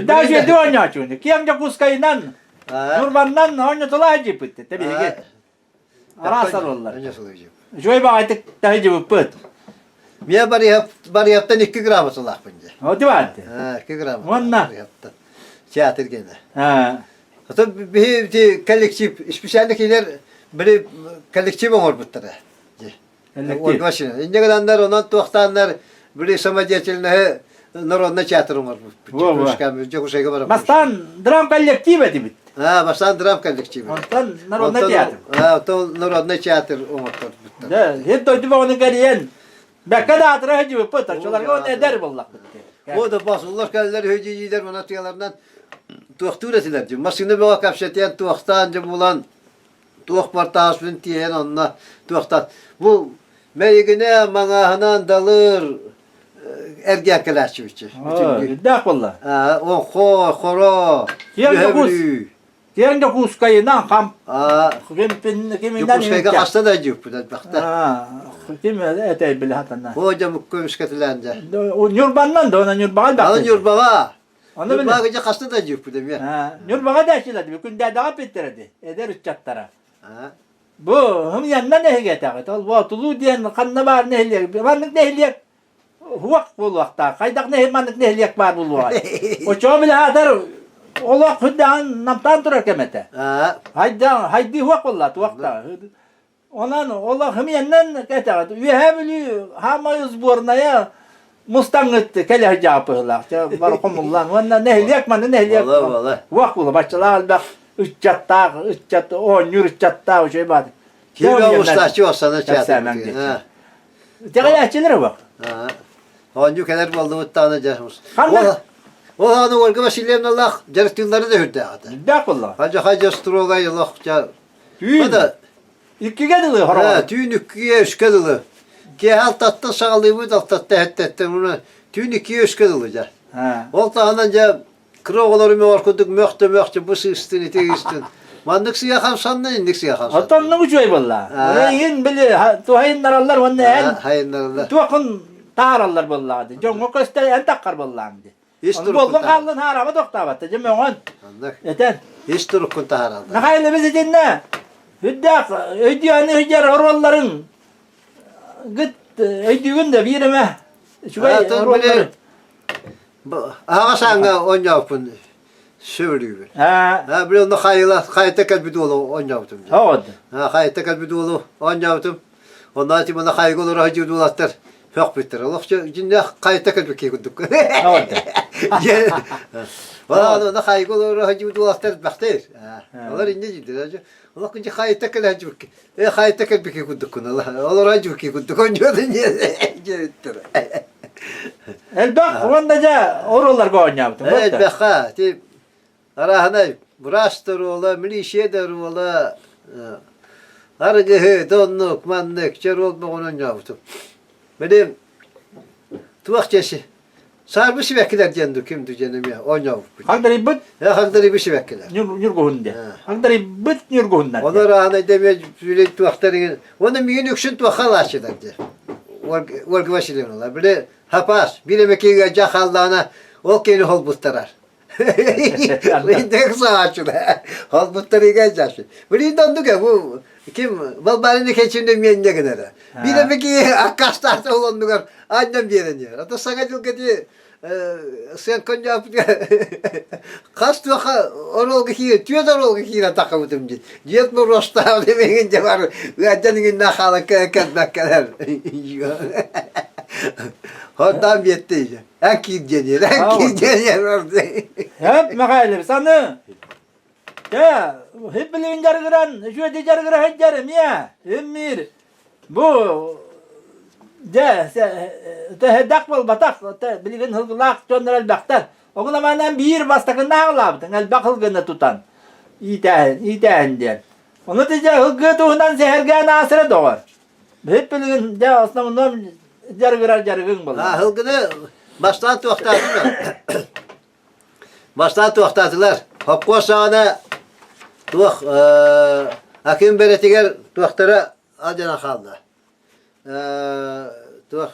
Даже ди оонньоочуну. Киэҥ Дьокуускайынан, Нурбаннан оонньотулаа дьиппит. Тэбиһиги. Араас арыллар. Үчүгэй баҕайтык таһы дьыбыппыт. Мен барыяптан 2 грамоталаахпын дьэ. О, дибаанты. 2 грамота. Уонна? Театр гене. Ото биһи коллектив, специально кинилер били коллектив оҥорбуттара. Коллектив. Инньэ гынаннар, онон туохтааннар били самодеятельноһы народный театр оҥорбуппут. Дьокуускайга бараппыт. Бастаан драм коллектив этибит. А, бастаан драм коллектив. Онтон народный театр. А, онтон народный театр оҥорторбуттар. Да, һир дойду бөҕөнү кэрийэн бэккэ да аатыра сылдьыбыппыт, оччолорго он эдэр буоллахпыт. О да басыллар кэллэр өйдиилэр мана тыаларынан туохтуур этилэр. Массыына бөҕө кэпсэтиэн туохтаан дьэ булан туох бартааспын тиэйэн онно туохтан бу мэйигинэ маҥааһынан далыр эргиэн кэлээччибитчи Үрдээх буолла. Оҥхо, хоро, Киэҥ Киэҥ Дьокуускайынан хам Дьокуускайга хаста да дьүүппүт элбэхтэ. Ким этэй билэ хатана. О дьэ көмүскэтилээн дьэ. Ньурбаннан да, Ньурбаҕа Аны Ньурбаҕа. Ньурбаҕа дьэ хаста да дьүүппүт эмиэ. Ньурбаҕа да аччылар күндээдэҕэ эппиттэрэ ди эдэр ыччаттара. Бу хымыйаннан эһигэтэҕит. Ол Боотулуу диэн ханна баар нэһилиэк, маннык нэһилиэк хуох буолуохтаах. Хайдах нэһи маннык нэһилиэк баар буолуоҕай. Оччоҕо били аатар олох хүндэҕин намтаан турар кэм этэ. Хайда хайдыы хуох буолла туохта. Онон олох хымыйаннан этэҕит. Үөһээ Бүлүү хаамай сборная мустаҥҥыт кэлэ сылдьаапыһылаах. Бары хомуллан. Уонна нэһилиэк манна нэһилиэк уох буола. Баччалаах элбэх ыччаттаах, ыччат оонньуур ыччаттаах үчүгэй баар. Киһи устааччы уоссана чаата. Итэҕэйээччилэр уох. Оонньуу кэлэр буоллубуттааны дьэ. Ол аны Ольга Васильевналаах дьарыктыыллары да үрдээх этэ. Үрдээх буолла. Хадьа хадьа строгай олох дьэ. Түүн иккигэ дылы хороҕор. Түүн иккигэ үскэ дылы. Киэһэ алтаттан саҕалыыбыт, алтатта эһэттэттэн уна түүн иккигэ үскэ дылы дьэ. Ол таһынан дьэ кыра оҕолору мөҕөр курдук мөхтө мөхтө бу сыыстын ити ыыстын. Маннык сыа хамсанна, инник сыа хамсанна. Оттон үчүгэй буолла. Эйигин били туһайыннараллар уонна эн хайыннараллар. Туохун таараллар буоллаҕа дии. Дьоҥҥо көстөр эн таххар буоллаҕыҥ дии. Ис Буоллун хааллын хаараба тохтообатта дьэ мөҥөн этэн. Ис туруккун таһаараллар. Михаил biz итиннэ үрдээх өйдүөһүн өйдүөр оруолларын гыт өйдүүгүн да биир эмэ үчүгэй оруоллары. Аҕа сааҥҥа оонньооппун сөбүлүүбүн. Аа били онно хайыла хайта кэлбит уолу оонньообутум. Оҕод. Хайта кэлбит уолу оонньообутум. Онно тимана хайга олоро сылдьыбыт уолаттар. Хөхпүттэр. Олох дьиннээх хайта кэлбикки курдук. Вала хайгы олору хажыбыт уолаттар бахтыр. Олар инде дьиндер. Олох күнче хайта кэлэ хажыбыкки. Э хайта кэлбикки курдуккун. Олор хажыбыкки курдук онньуода дьиэбиттэр. Элбэх уонна дьэ оруолларга оонньообутум. Элбэхха ти арааһынай быраас да оруола, милиция да оруола, арыгыһы, доннук, маннык, чэ оруол бөҕөнү оонньообутум. Били туох диэси саарбы сибэккилэр диэн дуу ким дуу диэн эмиэ оонньообуппут. Хагдарыйбыт Хагдарыйбыт сибэккилэр. Ньургуһун диэн. Хагдарыйбыт ньургуһуннар. Ону арааһынай да эмиэ били туохтар Уонна миигин үксүн туохха алааччылар диэн. Ольга Васильевналар. Били хапаас, биир эмэ киһи ыалдьа хааллаҕына ол киһини холбуттарар. Индек саҕааччыла. Холбуттарыга дьашы. Билин оннук бу ким Балбарины кечинде миэнне гынара. Биир эмэ киһи аккастаата ол оннугар анньан биэрэн иһэр. Ата саҥа дьылга ди сыан хас туоха оруолга киирэ түөрт оруолга киирэн тахабытым дии. Дьиэт моруостаах дэмэҥин дьэ бар ыадьан иҥиннэ хаалан кэлбэккэлэр. Хордаан биэтти Эн киир диэн эн киир диэн Хэп Михайлович аны Тэ хип билигин дьарыгыран үчүгэйдик дьарыгыра сылдьар эмиэ иммиир бу дьэ тэһэдэх буолбатах билигин сылгылаах дьоннор элбэхтэр оҕунаманан биир бастакыннаах ылаабытыҥ элбэх сылгыны тутан иитээһин иитээһин диэн ону дьэ сылгы туһунан сэһэргээн аасыра доҕор Бүт билигин дьэ основном дьарыгырар дьарыгыҥ буолар. Сылгыны бастаан туохтаатылар. Бастаан туохтаатылар. Хопкуос саҕана туох Аким бэрэтигэр туохтара алдьанан хаалла. Туох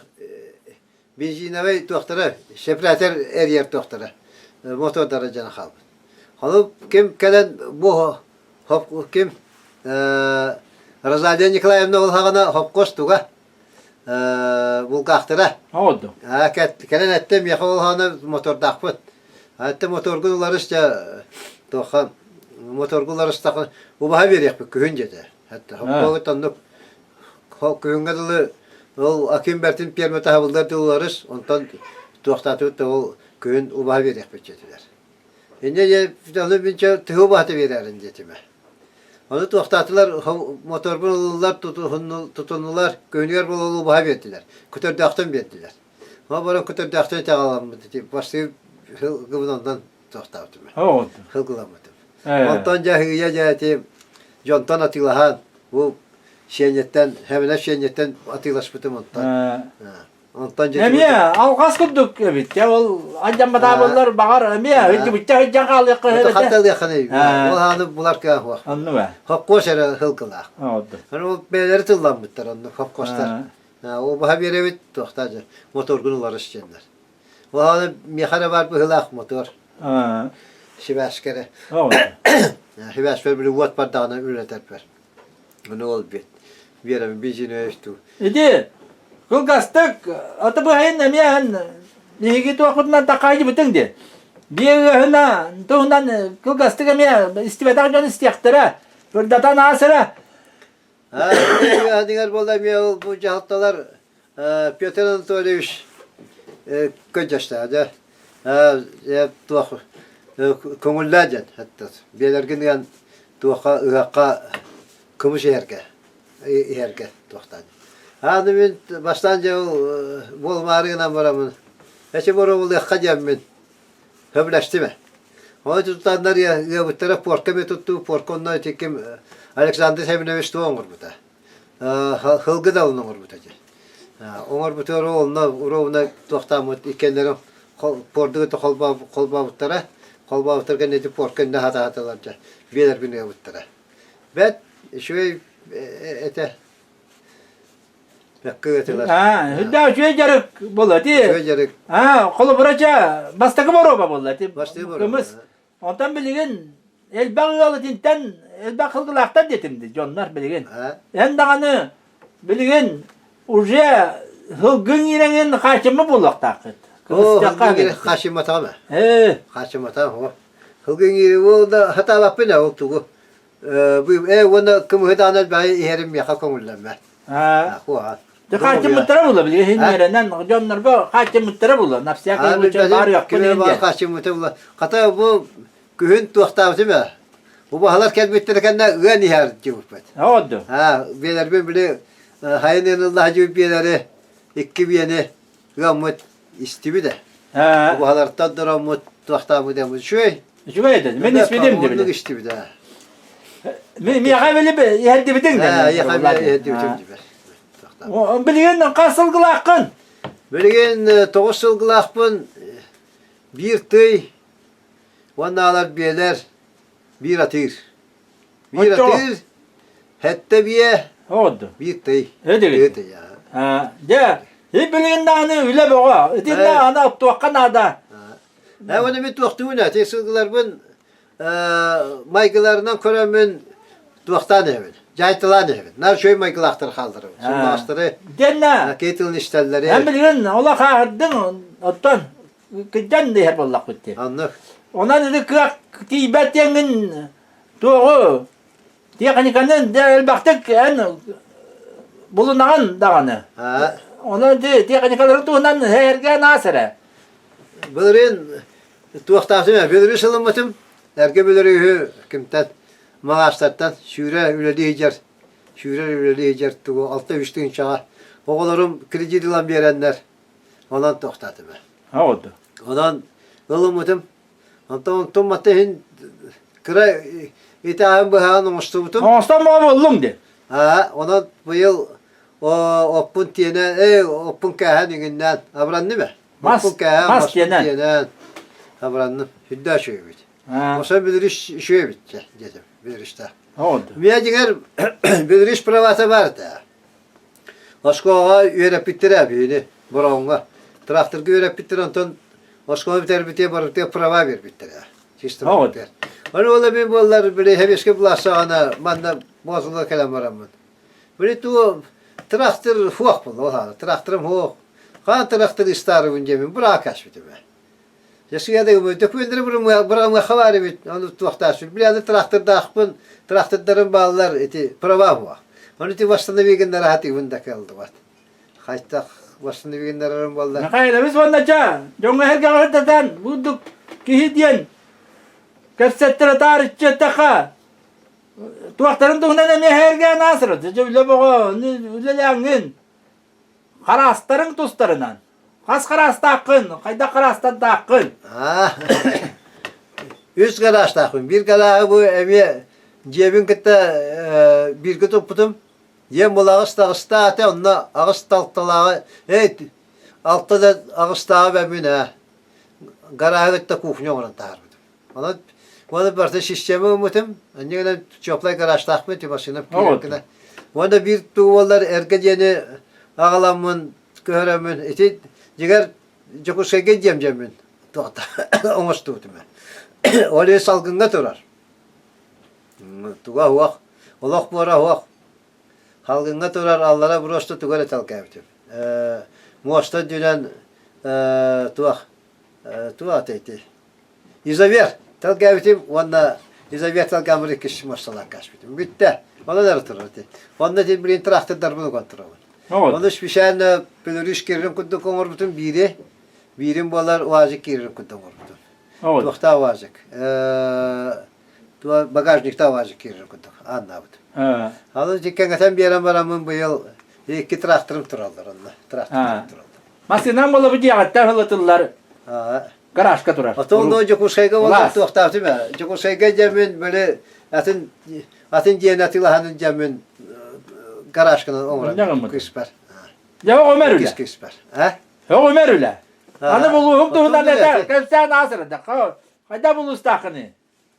бензиновай туохтара сепаратор эрийэр туохтара мотордара дьана хаалбыт. Ону ким кэлэн бу ким Розалия Николаевна ол саҕана хопкуос туга булгаахтара. Кэлэн эттэ миэхэ ол саҕана мотордаахпыт. Эттэ моторгун уларыс дьэ туохха моторгун уларыстахха убаһа биэриэхпит күһүн дьэтэ. Хопкуогут оннук Күһүҥҥэ дылы ол Аким бэртин пиэрмэ таһабыллар дылыларыс, онтон туохтаатыбыт да ол күһүн убаһа биэриэхпит диэтилэр. Инньэ диэн ону мин тыһы убаһата биэрээрин диэтим. Ону туохтаатылар моторбун ыллылар, тутуннулар, күһүнүгэр буолан убаһа биэрдилэр. Көтөрдөөхтөн биэрдилэр. Ол баран көтөрдөөхтөн итэҕэламмыт ити бастыыр сылгыбын онтон туохтаабытым. Сылгыламмытым. Онтон дьэ сыыйа дьэ ити дьонтон атыылаһан бу Сиэнньэттэн, Хэбэнэ Сиэнньэттэн атыыласпытым онтон. Онтон дьэ Эмиэ алҕас курдук эбит. Дьэ ол алдьамматаабыллар баҕар эмиэ сылдьыбычча сылдьан хаалыахха сөп этэ. Ханталыахханый? Ол ааны булар кыах суох. Оннук ээ. Хопкуос эрэ сылгылаах. Аны ол бэйэлэри тылламмыттар онно хопкуостар. Убаһа биэрэбит, туохтаа дьэ, моторгун уларыс диэннэр. Ол ааны миэхэ эрэ баар быһыылаах мотор. Сибээскэ эрэ. Сибээспэр били уот бардаҕына үлэтэрпэр. Ону ол бит. Биэрэм бизинэс туу. Ити кылгастык аты быһайын эмиэ биһиги туохпутунан такайдыбытыҥ диэн. Биэ ыаһына туһунан кылгастык эмиэ истибэтэх дьон истиэхтэрэ. Сырдатан аас эрэ. Ыаһыныгар буолла эмиэ ол бу дьаһалталар Петр Анатольевич көрдөстөөдө. Туох көҥүллээ диэн биэлэргин ыан туохха ыһыахха кымыс иһэргэ иһэргэ туохтаан. Ааны мин бастаан дьэ ол буолумаары гынан бараммын эчи боруобулуохха диэммин сөбүлэстим. Ону тутаннар ыабыттара порка эмиэ туттуу порка онно ити ким Александр Семенович туох оҥорбута. Сылгы далын оҥорбута дии. Оҥорбутугар онно уруобуна туохтааммыт иккиэннэрин пордугу холбообуттара. Холбообуттарга ити порка иннэ хатаатылар дьэ биэлэрбин ыабыттара. Бэт үчүгэй этэ. Бэккэ ыатылар. Үрдээх үчүгэй дьарык буолла ти. Үчүгэй дьарык. Холобура ча бастакы боруоба буолла ти. Бастакы боруоба. Кымыс Онтон билигин элбэх ыал итинтэн элбэх сылгылаахтар диэтим дии дьоннор билигин. Эн даҕаны билигин уже сылгыҥ иирэҥин хаачымма буолуохтааххыт. Хаачымматаҕым ээ. Хаачымматаҕым Сылгыҥ иири ол да хатаабаппын ээ ол тугу. Ээ уонна кымыһы даҕаны элбэҕи иһэрим миэхэ көҥүллэммэт. Куһаҕан. Дьэ хааччыммыттара була билигин үөрэнэн дьоннорго хааччыммыттара була на всякий случай баар үөхпүн Кими баар хааччыммыта була. Хата бу күһүн туохтаабытым ээ. Убаһалар кэлбиттэрэ кэннэ ыан иһэр диэбиппит. Оҕодду. Аа, биэлэрбин били хайын ыаныллаһа дьүбүт биэлэри икки биэни ыаммыт истибит ээ. Убаһалартан дороммут туохтаабыт диэн үчүгэй. Үчүгэй этэ. Мин испитим дибили. Оннук истибит ээ. Миэхэ били иһэрдибитиҥ дэнэ. Миэхэ иһэрдибитим дибэр. Билигин хас сылгылааххын? Билигин тоҕус сылгылаахпын. Биир тый уонна алар биэлэр биир атыыр. Биир атыыр, сэттэ биэ, биир тый. Биир тый. Дьэ, билигин даҕаны үлэ бөҕө. Итиннэ аны оттуохха наада. Ээ, уонна мин туохтуубун ээ, сылгыларбын майгыларынан көрөммүн туохтаан иһэбин, дьаайталаан иһэбин. Наар үчүгэй майгылаахтары хаалларабын. Сыллаастары, Дэнна, киһи тылын истэллэри. Эн билигин олох ааһырдыҥ, оттон кырдьан да иһэр буоллахпыт дии. Оннук. Онон ити кыах тиийбэт диэҥҥин туоҕу тиэхиньиканы элбэхтик эн булунаҕын даҕаны. Онон ити тиэхиньикаларын туһунан эһэргэ аас эрэ. Былырыын Туохтаахтым ээ, Бүлүрүс ылыммытым, эргэ Бүлүрүһү кимтэн, маҕаастартан сүүрэ үлэлии сылдьар, сүүрэр үлэлии сылдьар тугу 6-3 тыһыынчаҕа оҕолорум кредит ылан биэрэннэр, онон туохтаатым ээ. Оҕото. Онон ылыммытым. Онтон онтум мата иһин кыра итааһын быһаҕын оҥостубутум. Оҥостон бөҕө буоллуҥ дии. Аа, онон быйыл оппун тиэнэ, ээ, оппун кээһэн иҥиннээн абыранным ээ. Мас, мас тиэнэн. Абыранным. Сүрдээх үчүгэй эбит. Осон Бүлүрүс үчүгэй эбит диэтим Бүлүрүстээх. Миэ дьиҥэр Бүлүрүс правата баар этэ. Оскуолаҕа үөрэппиттэрэ биһини Бороҕоҥҥо. Тракторга үөрэппиттэрэ, онтон оскуола бүтэрбитигэр барытыгар права биэрбиттэрэ. Чисто барытыгар. Ону ол мин буоллар били сэбиэскэй былаас саҕана манна Боотулга кэлэн бараммын. Били туу трактор суох буолла ол аата. Тракторым суох. Хаан трактор истаарыбын диэмин быраак кээспитим ээ. Дьэ да дөкүөннэри быраҕымыахха баар эбит, ону туохтаах били аны трактордаахпын, трактордарым бааллар ити права суох. Ону ити восстанови гыннара сатыыбын да кыаллыбат. Хайтах восстанови гыннарарым буоллар. Михайлович уонна ча, дьоҥҥо эргэҕэ сырдатан, бурдук киһи диэн кэпсэттэрэ таарыччы Туохтарын туһунан эмиэ эһэргээн аасырат. Дьэ үлэ бөҕө, үлэлээҥҥин. Хараастарыҥ тустарынан. Хас хараастааххын, хайдах хараастардааххын? Үс гаражтаахпын. Биир гарааһы бу эмиэ дьиэбин кытта бииргэ туппутум. Дьиэм был аҕыс таҕыстаата, онно аҕыс талталааҕы, эй, алта да аҕыстааҕы бэммин ээ. Гарааһы кытта кухня оҥорон таһаарбытым. Онон уонна барыта система ылбытым. Инньэ гынан теплай гаражтаахпын, ити машинам киирэр гына. Уонна биир тугу буоллар эргэ дьиэни аҕаламмын, көһөрөммүн, ити дьиҥэр Дьокуускайга дьиэм дьиэммин туохта оҥостубутум. Ол иһин салгыҥҥа турар. Туга суох, олох буора суох. Салгыҥҥа турар аллара просто тугу эрэ тэлгээбитим. Муоста үрдүнэн туох туох ата ити Изовер тэлгээбитим уонна Изовер тэлгээммин иккис муосталаах кээспитим. Бүттэ. Онон эрэ турар ити. Онно ити билигин трактордарбын уган турабын. Ону специально Беларусь киирэрин курдук оҥорбутум биири. Биирим буолар УАЗик киирэрин курдук оҥорбутум. Туохтаах УАЗик? Багажниктаах УАЗик киирэрин курдук ааннаабытым. Аны ити кэҥэтэн биэрэн бараммын быйыл икки тракторым тураллар онно. Тракторым тураллар. Массыынам буолабы диэҕиттэн ылытыллар. Гаражка турар. Отон доо Дьокуускайга буолар туохтаабытым ээ. Дьокуускайга дьэммин били атын атын дьиэни атыылаһан дьэммин гаражканы оҥорон кыыспар. Дьэ оҕомер үлэ. Кис кыыспар. А? Оҕомер үлэ. Аны булууһук туһунан этэ кэпсээн аасырда. Хайда булуустаахыны?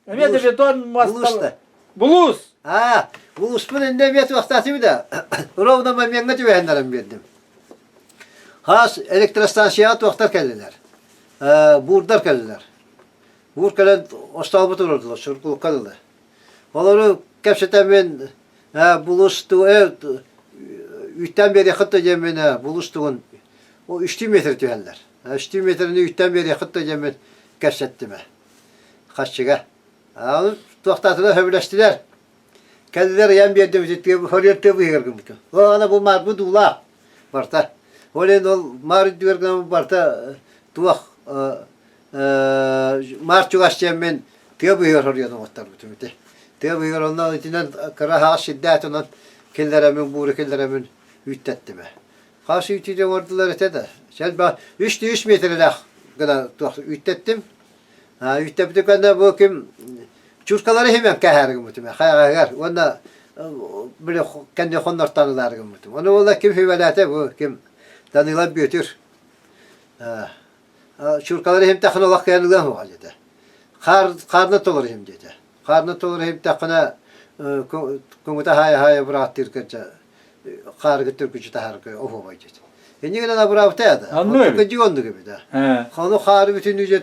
Эмиэ да бетон муостал. Булуус. Аа, булууспун инде эмиэ туохтаатым да. Ровно момеҥҥа түбэһэннэрэн биэрдим. Хаас электростанцияҕа туохтар кэллилэр. Буурдар кэллилэр. Буур кэлэн остуолбут урдулар, сургулукка дылы. Олору кэпсэтэммин булуус үүттэн биэриэххит да диэммин булуус тугун үстүү метр түһэллэр. Үстүү метрини үүттэн биэриэххит да диэммин кэпсэттим. Харчыга. Аны туохтаатылар сөбүлэстилэр. Кэллилэр ыйан биэрдим, хөрүөр тыа быыһыгар гыммытым. Ана бу маарбыт уулаах. Барта. Ол иһин ол маар үрдүгэр гынан барта туох маар чугас диэммин тыа быыһыгар соруйан оҥотторбутум ити. Тыа быыһыгар онно итинэн кыра аһаҕас сирдээх онон киллэрэмин, бууру киллэрэмин үүттэттим. Хас үүтү оҥордулар этэ да. Сэл үс миэтэрэлээх гына туох үүттэттим. Үүттэппитим кэннэ бу ким чуускалары иһимэн кээһээри гыммытым хайаҕаһыгар уонна били кэнни хоннортоон ылаары гыммытым. Ону буолла ким сүбэлээтэ бу ким Данила Бүөтүр чууркалары иһимтэххинэ олох кыайан ылыан суоҕа диэтэ. Хаар хаарынан толору иһим диэтэ. Хаарынан толору иһимтэххинэ көҥүтэ хаайа-хаайа бырааттыырга дьэ хаарыгы түргүчү таһаарга оһуобай диэтэ. Инньэ гынан абыраабыта да. Оннук эбит. Оннук оннук эбит да. Ону хаары бүтүннүү дьэ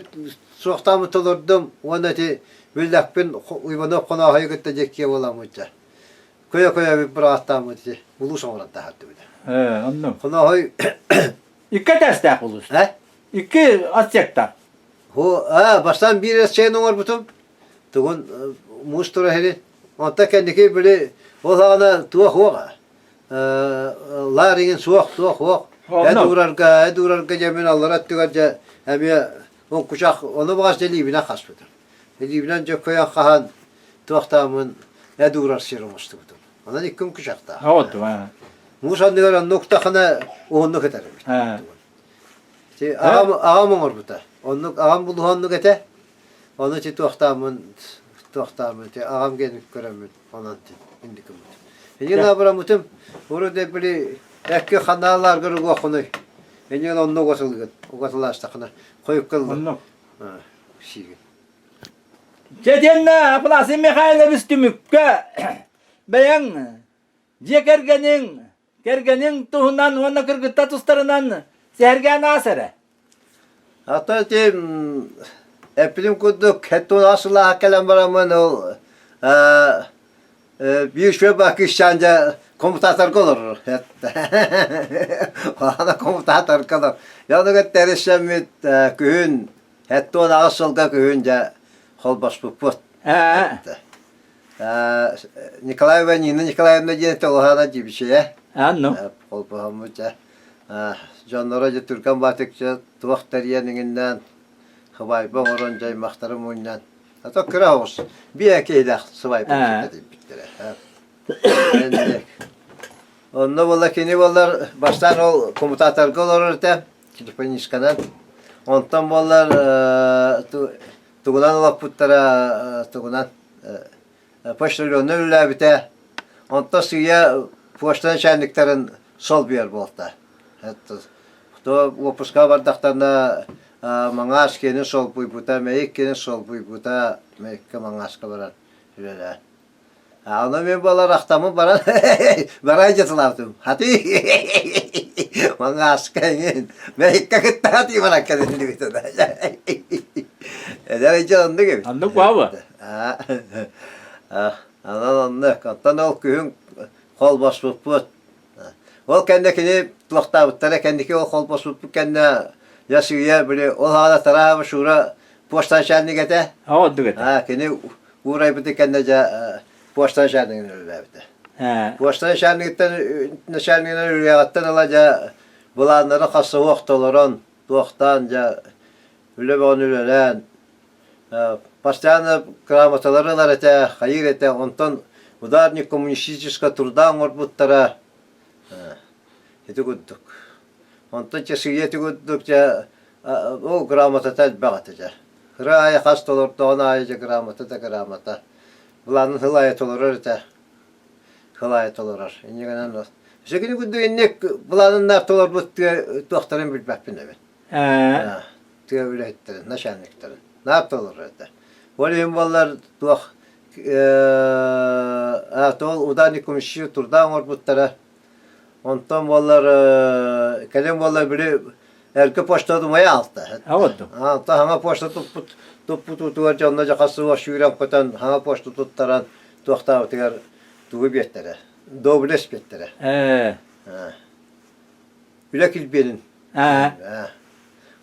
суохтааммыт толордум уонна ити биллэхпин Иванов Хонооһойу кытта дьэккиэ буоламмыт дьэ. Көйө-көйө бырааттааммыт ити улуус оҥорон таһаардыбыт. Ээ, оннук. Хонооһой Икки этээстээх улуус. Э? Икки отсектар. Хо, аа, бастаан биир сцена оҥорбутум. Тугун муус тура иһини. Онтон кэнники били ол саҕана туох уоҕа. Лаар иҥин суох, туох уох. Эд уурарга, эд уурарга дьэ мин аллара өттүгэр дьэ эмиэ оҥкучах ону баҕас дьэ илиибинэн хаспытым. Илиибинэн дьэ көйөн хаһан туохтааммын эд уурар сир оҥостубутум. Онон икки оҥкучахтаах. Муус анныгар онно уктахына уһуннук этэр эбит. Ти аҕам аҕам оҥорбута. Оннук аҕам булуһа оннук этэ. Ону ти туохтааммын туохтааммын ти аҕам генин көрөммүн онон ти инник гыммытым. Иннин абыраммытым урут били экки ханаалааргар угуоххунуй. Иннин онно угатылыгын угатылаастахына хойукка ыллым. Сиигин. Дьэ диэннэ Афанасий Михайлович түмүккэ бэйэҥ дьиэ кэргэниҥ кэргэниҥ туһунан уонна кыргыттар тустарынан сэһэргээн аас эрэ. Ата ити эппитим курдук хэттун асылааха кэлэн бараммын ол биир үчүгэй бакыысчаан дьэ коммутаторга олорор. Ана коммутаторга олорор. Я ону тэрисэммит күһүн 78 сылга күһүн дьэ холбоспуппут. Николаева Нина Николаевна диэн Толоһаана дьибичийэ. Анну. Холбоһоммут дьэ. Дьонноро дьэ түргэн баатыкча туох тэрийэн иҥиннээн хыбайба оҥорон дьаймахтары мунньан. А то кыра оҕус биэ киһилээх сыбайба тиийбиттэрэ. Онно буолла кини буоллар бастаан ол коммутаторга олорор этэ телефонистканан. Онтон буоллар тугунан олоппуттара тугунан почтальоннар үлэлээбитэ. Онтон сыыйа почта начальниктарын солбуйар буолта. То уоппускаҕа бардахтарына Маҥаас киэнин солбуйбута, Мэйик киэнин солбуйбута, Мэйиккэ Маҥааска баран үлэлээн. Аны мен буолар ахтаммын баран барай дьатылаабытым. Хатыы Маҥааска эҥин Мэйиккэ кытта хатыы баран кэлиллибит. Эдэр дьон оннук эбит. Оннук баабы. Анан оннук. Оттон ол күһүн холбоспуппут. Ол кэннэ кини туохтаабыттара кэнники ол холбоспуппут кэннэ я сыыйа били ол аҕала Тараева Шура почта начальник этэ. Оннук этэ. Кини уурайбыты кэннэ дьэ почта начальнигын үлэлээбитэ. Почта начальнигыттан начальнигынан үлэҕиттэн ыла дьэ былааннары хасыһуох толорон, туохтаан дьэ үлэ бөҕөнү үлэлээн постоянно грамоталары ылар этэ, хайыыр этэ, онтон ударник коммунистического труда оҥорбуттара ити курдук. Онтон часыйа ити курдук дьэ ол грамотата элбэх этэ дьэ. Кыра аайы хас толордоҕун аайы дьэ грамота да грамота. Былаанын сыл аайы толорор этэ. Сыл аайы толорор. Инньэ гынан өссө кини курдук инник былааныннаах толорбут туохтарын билбэппин эбит. Тыа үлэһиттэрин, начальниктарын. Наар толорор этэ. Ол иһин буоллар туох ол ударник коммунистического труда оҥорбуттара. Онтон буоллар кэлин буоллар били эргэ почта думайа аалта. Аалта хаҥа почта туппут туппутутугар дьонно дьэ хас сүүрэн көтөн хаҥа почта туттаран туохтаабытыгар тугу биэртэрэ. Доблесть биэртэрэ. Үлэ килбиэнин.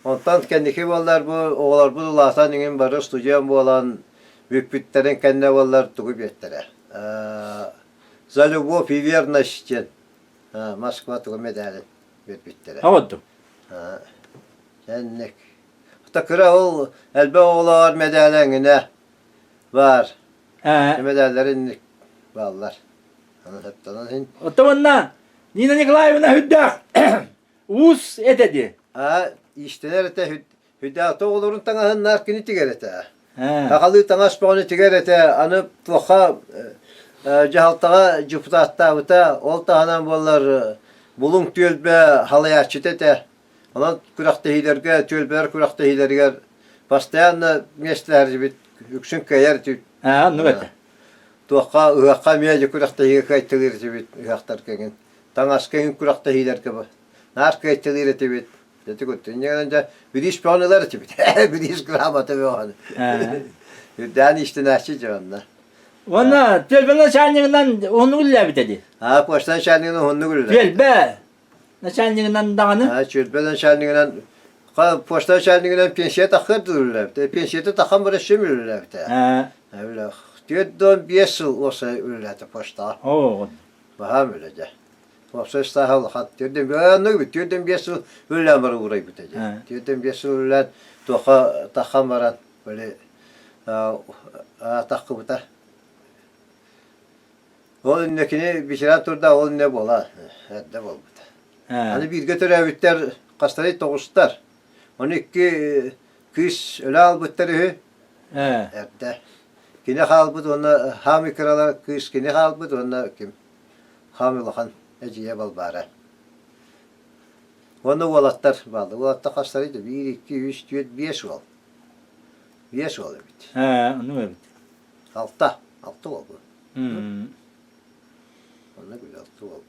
Онтон кэнники буоллар бу оҕолорбут улаатан иҥин бары студент буолан бүппүттэрин кэннэ буоллар тугу биэртэрэ. За любовь и верность диэн Москва тугу медалин. биэрбиттэрэ. Оҕоту. Сэнник. Хата кыра ол элбэх оҕолоор мэдээлэ эҥинэ баар. Мэдээллэр инник бааллар. Аны син. Оттон Нина Николаевна үрдээх уус этэ дии. Аа, иистэнэр этэ Хүдээтэ оҕолорун таҥаһыннаах кини тигэр этэ. Сахалыы таҥас бөҕөнү тигэр этэ. Аны туохха дьаһалтаҕа депутаттаабыта, ол таһынан буоллар Булуҥ түөлбэ халайааччыта этэ. Онон күрэхтэһиилэргэ, түөлбэлэр күрэхтэһиилэригэр постоянно миэстэлэһэрбит үксүн кыайар этибит. Аа, оннук этэ. Туохха ыһыахха эмиэ дьэ күрэхтэһиигэ кыайталыыр этибит ыһыахтарга эҥин. Таҥаска эҥин күрэхтэһиилэргэ наар кыайталыыр этибит. Ити куттун дьэ бириис бөҕөнү ылар этибит. Бириис грамота бөҕөнү. Үрдээн иистэнээччи дьонно. Уонна түөлбэ начальнигынан уһуннук үлэлээбитэ дии. Аа, почта начальнигынан уһуннук үлэлээбит. Түөлбэ начальнигынан даҕаны. Аа, түөлбэ начальнигынан почта начальнигынан пенсия таххыр үлэлээбитэ. Пенсията таххан барар сөм үлэлээбитэ. Аа. 45 сыл уопсай үлэлээтэ почтаҕа. Оо. Баһаам үлэ дьэ. Уопсай ыстааһа улахан. Төрдөн бөөннүк төрдөн биэс сыл үлэлээн баран уурайбыта дии. Төрдөн биэс сыл үлэлээн туохха таххан баран били таххыбыта. Ол иннэ кини ветеран турда ол иннэ буола эрдэ буолбута. Аны бииргэ төрөөбүттэр хастарый тоҕустар. Ону икки кыыс өлө албыттар үһү. Эрдэ. Кини хаалбыт уонна хаамый кыралар кыыс кини хаалбыт уонна ким Хаамый улахан эдьиийэ Балбаара. Уонна уолаттар бааллар. Уолаттар хастарый да биир, икки, үс, түөрт, биэс уол. Биэс уол эбит. Ээ, оннук эбит. Алта. Алта уол бу. Оннук били алта уол.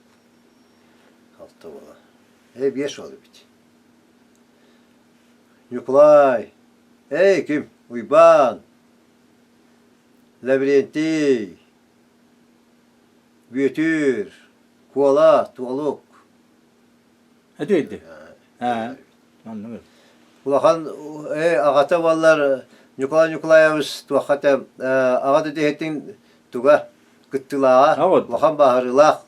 Алта уола. Ээ, биэс уол эбит. Ньукулай! Эй, ким? Уйбаан! Лаврентий! Бүөтүр, Куола, Туолук. Этийди. Аа, оннук. Улахан аҕата буоллар Ньукулай Ньукулаевич туохха этэ аҕа дэһитин туга кыттыылааҕа, улахан бааһырыылаах.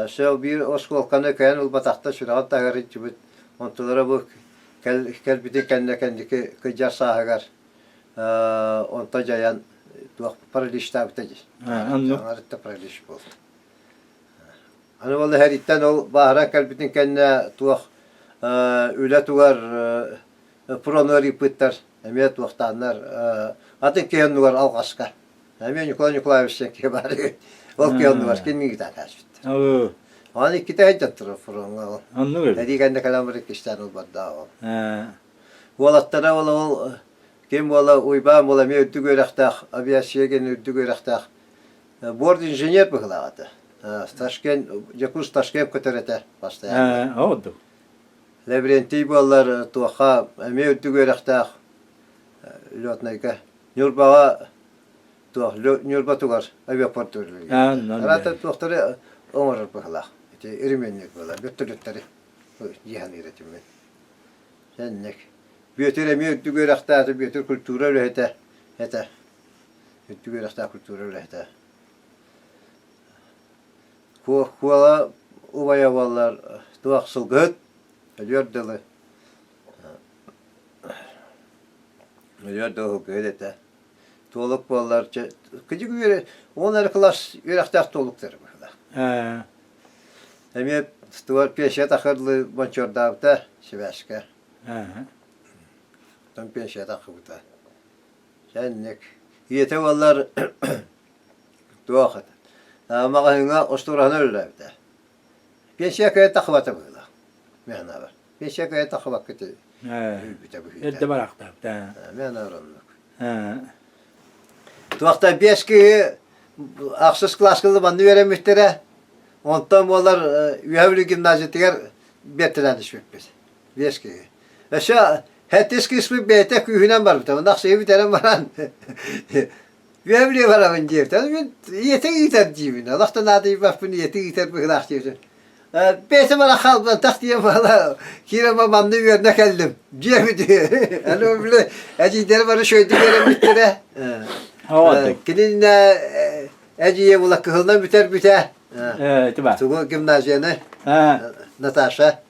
Сел биир оскуолканы кэйэн ылбатахта сүрэҕин таһыгар илдьибит. Онтулара бу кэлбитин кэннэ кэнники кыдьар сааһыгар онто дьайан туох параличтаабыта дии. Аҥарытта паралич буолла. Аны ол эһэриттэн ол бааһыран кэлбитин кэннэ туох үлэ тугар пронугар ыыппыттар эмиэ туохтааннар атын киһи оннугар алҕаска. Эмиэ Николай Николаевич диэн киһи баар ол киһи оннугар кинини таатаачпыттар. Аны иккитэ сылдьан турар фроҥҥа ол. Эдии кэннэ кэлэн баран иккистээн ылбардаах ол. Уолаттара ол ол ким буола Уйбаан буола эмиэ үрдүк үөрэхтээх авиация диэн үрдүк үөрэхтээх борт инженер быһыылаах этэ. Ташкент Якутск Ташкент көтөр этэ постоянно. Ордук. Лаврентий буоллар туохха эмиэ үрдүк үөрэхтээх летнайга Ньурбаҕа туох Ньурба тугар авиапорт үлэлиир. Араата туохтары оҥорор быһыылаах. Ити ременник буолар бөртөлүттэри дии саныыр этим мин. Сэнник. Бүөтүр эмиэ үрдүк үөрэхтээх, Бүөтүр культура үлэһитэ этэ. Үрдүк үөрэхтээх культура үлэһитэ. Куола убайа буоллар туох сылгыһыт, өлүөр дылы. Өлүөр дылы сылгыһыт этэ. Туолук буоллар, кыдьык үөрэ, он эрэ кылаас үөрэхтээх туолуктар быһыылаах. Эмиэ тугар пенсия тахырлы бончуордаабыта сибээскэ. Оттон пенсия таххыбыта. Сэнник. Ийэтэ буоллар туох этэ. Маҕаһыыҥҥа остуораһынан үлэлээбитэ. Пенсия кыайан таххыбата быһыылаах. Мин санаабар. Пенсия кыайан таххыбакка өлбүтэ быһыыта. Эрдэ бараахтаабыта. Мин санаабар оннук. Туохта биэс киһи ахсыс кылааска манна үөрэммиттэрэ. Онтон буолар Үөһээ Бүлүү гимназиятыгар биэртэлээн түспүппүт. Биэс киһи. Өссө сэттис кыыспыт бэйэтэ күүһүнэн барбыта. Онно ахсыйы бүтэрэн баран Үөһээ Бүлүү барабын диэбитэ. Мин ийэтэ ыытар диибин. Олох да наадыйбаппын ийэтэ ыытар быһыылаах диэбитим. Бэйэтэ бара хаалбатах диэн бала киирэн манна үөрэнэ кэллим диэбит. Аны били эдьиийдэрэ бары шөйдүк үөрэммиттэрэ. Кининнэ эдьиийэ була кыһылынан бүтэр бүтэ. Тугу гимназияны Наташа.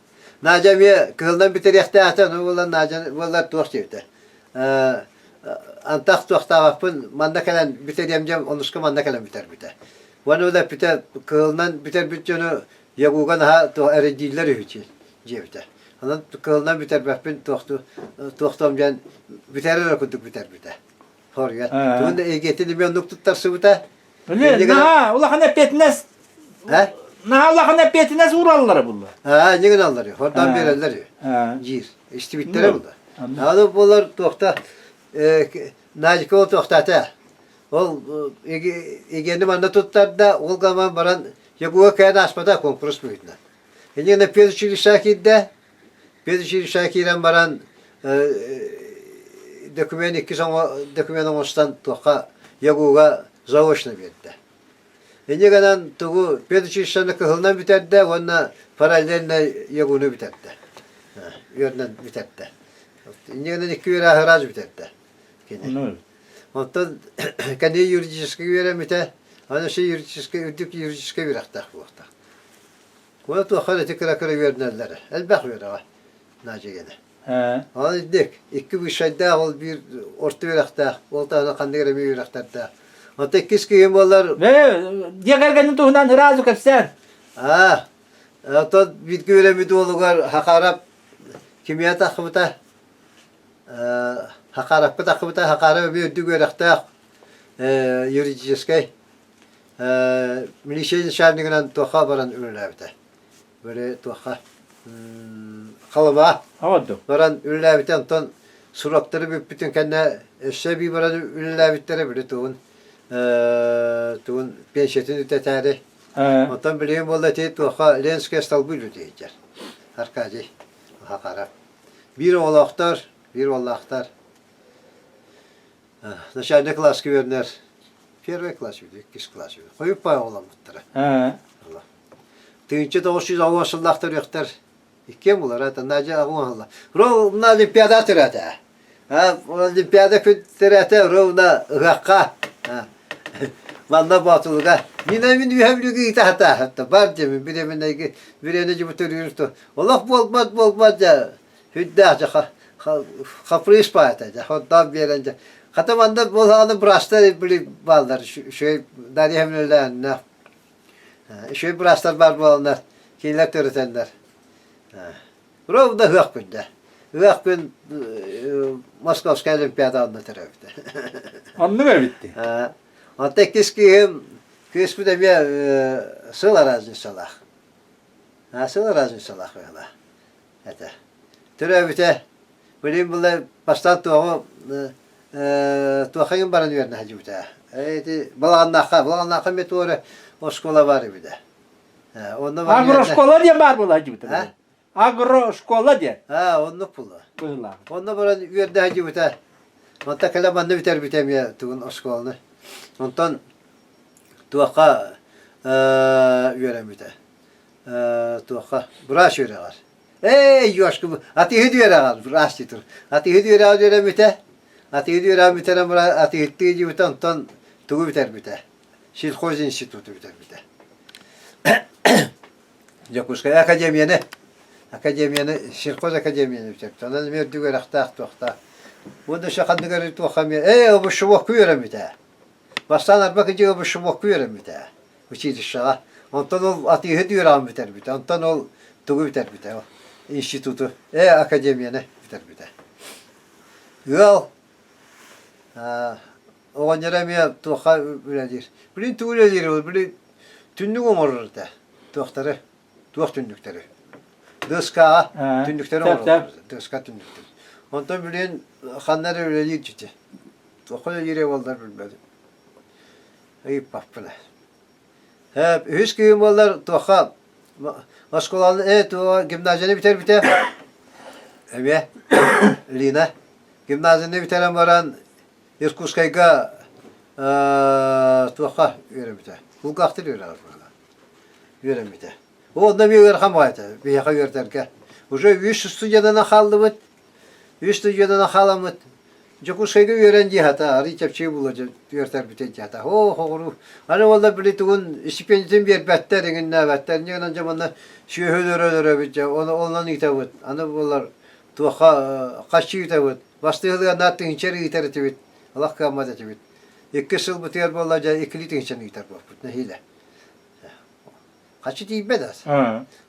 Надя эмиэ кыһылынан бүтэриэхтээх ону буолан Надя буоллар туох диэбитэ. Антах туохтаабаппын манна кэлэн бүтэриэм диэн онуска манна кэлэн бүтэрбитэ. Уонна ол эппитэ кыһылынан бүтэрбит дьону ЯГУга наһаа туох эрэйдииллэр үһү диэбитэ. Онон кыһылынан бүтэрбэппин туохтуом диэн бүтэрэр эрэ курдук бүтэрбитэ. Хоруйа. Тугун да эйгэтин эмиэ оннук туттарсыбыта. Наһаа улахан эппиэтинэс наһаа улахан эппиэтинэс уураллара булла. Аа, не гыналлар, хордоон биэрэллэр диир. Истибиттэрэ булла. Аны буолар туохта Надька ол туохтаата. Ол эгиэни манна туттарда, ол гаман баран ЯГУга кээн ааспата конкурс быһыытынан. Иннинэ педучилищеҕа киирдэ. Педучилищеҕа киирэн баран документ иккис документ оҥостон туохха ЯГУга заочно биэрдэ. Инньэ гынан тугу педучилищены кыһылынан бүтэрдэ уонна параллельно ЯГУну бүтэрдэ. Үөрэнэн бүтэрдэ. Инньэ гынан икки үөрэх ыраас бүтэрдэ. Кини. Онтон кэнии юридическай үөрэммитэ, аны өссө юридическай үрдүк юридическай үөрэхтээх буолуохтаах. Уонна туохха эрэ ити кыра-кыра үөрэнэллэрэ. Элбэх үөрэҕэ Надьыйаны. Ол ирдик, икки высшайдаах, ол биир орто үөрэхтээх, ол таһынан ханнык эрэ эмиэ үөрэхтэрдээх. Онтон иккис киһим буоллар... Дьиэ кэргэнин туһунан ыраазу кэпсээн. Аа, оттон бииргэ үөрэммит уолугар Хахарап кимиэ таххыбыта, Хахарапка таххыбыта, Хахарап эмиэ үрдүк үөрэхтээх юридическай милиция начальнигынан туохха баран үлэлээбитэ. Били туохха Халыма баран үлэлээбитэ, онтон суроктары бүппүтүн кэннэ өссө эбии баран үлэлээбиттэрэ били тугун тугун пенсиятын үтэтээри. Онтон билигин буолла ити туохха Ленская столбы үлэтиһитэр Аркадий Хахаров. Биир оҕолоохтор, биир уоллаахтар. Начальный класска үөрэнэр первый класс үһү, иккис класс үһү. Хойуппай оҕоломмуттара. 1990 сыллаах төрүөхтэр иккиэн булар, это Надя аҕуҥ Ровно Олимпиада төрөөтө. Олимпиада күн төрөөтө ровно ыһыахха. Манна Боотулуга. Мин мин үһэм бүлүгү ыыта бар диэмин бириэмэнэйги бириэнэ дьыбы төрүүр ту. Олох буолбат буолбат дьэ Үрдээх дьэ хапрыыс баата дьэ хотдоон биэрэн дьэ хата манна буолаҕына быраастар били бааллар үчүгэй Дарья Хамиловна үчүгэй быраастар баар буоланнар кинилэр төрөтөннөр ровно ыһыах күн дьэ ыһыах күн Московская Олимпиада онно төрөөбүтэ Оннук эбитти. Онто иккис кыыһым кыыспыт эмиэ сыл разницалаах. Сыл разницалаах быһыылаах. этэ. Төрөөбүтэ. Билигин була бастаан туоҕу туохайын баран үөрэнэ сылдьыбыта. Ити Балаҕаннаахха, Балаҕаннаахха эмиэ туох эрэ оскуола баар эбитэ. Онно Агрошкола диэн баар буола сылдьыбыта. Агрошкола диэн. Аа, оннук буолла. Онно баран үөрдэ сылдьыбыта. Онтон кэлэ манна бүтэрбитэ эмиэ тугун оскуоланы. Онтон туохха үөрэммитэ. туохха врач үөрэҕэр эй Ёшка атыыһыт үөрэҕэр врач дии атыыһыт үөрэҕэр үөрэммитэ атыыһыт үөрэҕин бүтэрэн баран атыыһыттыы дьиибитэ онтон тугу бүтэрбитэ сельхозинституту бүтэрбитэ Дьокуускай академияны академияны сельхоз академияны бүтэрбитэ онон эмиэ үрдүк үөрэхтээх туохтаах уонна өссө ханнык эрэ туохха эмиэ ээ обушевокку үөрэммитэ бастаан арба кыдьыга обушевокку үөрэммитэ училищеҕа. Онтон ол атыыһыт үөрэҕин бүтэрбитэ. Онтон ол тугу бүтэрбитэ? Ол институту, академияны бүтэрбитэ. Ыал оҕонньоро эмиэ туохха үлэлиир? Билин тугу үлэлиир ол? Били түннүк оҥорор этэ. Туохтары? Туох түннүктэри? ДСК-ҕа түннүктэри оҥорор. ДСК түннүктэри. Онтон билин ханна эрэ үлэлиир дьити. Туохха үлэлиирэ буоллар билбэтим. Ыйыппаппын. Үһүс кыыһым буоллар туохха оскуоланы э туо гимназияны бүтэрбитэ. Эмиэ Лина гимназияны бүтэрэн баран Иркутскайга туохха үөрэммитэ. Кулгаахтар үөрэҕэр үөрэммитэ. Онно эмиэ ыарахан баҕайыта биһиэхэ үөрэтэргэ. Уже үс студенынан хааллыбыт. Үс студенынан хааламмыт. Дьокуускайга үөрэн дии хата, арый чэпчэки буолуо дьэ үөртэрбитин дии хата. Оо, хоҕуруу. Аны уоллар били тугун истипиэндьитин биэрбэттэр, иҥиннээбэттэр. Инньэ гынан дьэ манна сүөһү өлөрө-өлөрөбүт дьэ, ону онон ыытабыт. Аны буоллар туохха хаччы ыытабыт. Бастыһылыга наар тыһыынча эрэ ыытар этибит, олох кыаммат этибит. Иккис сылбытыгар буолла дьэ иккилии тыһыынчаны ыытар буолбут нэһиилэ. Хаччы тиийбэт ас.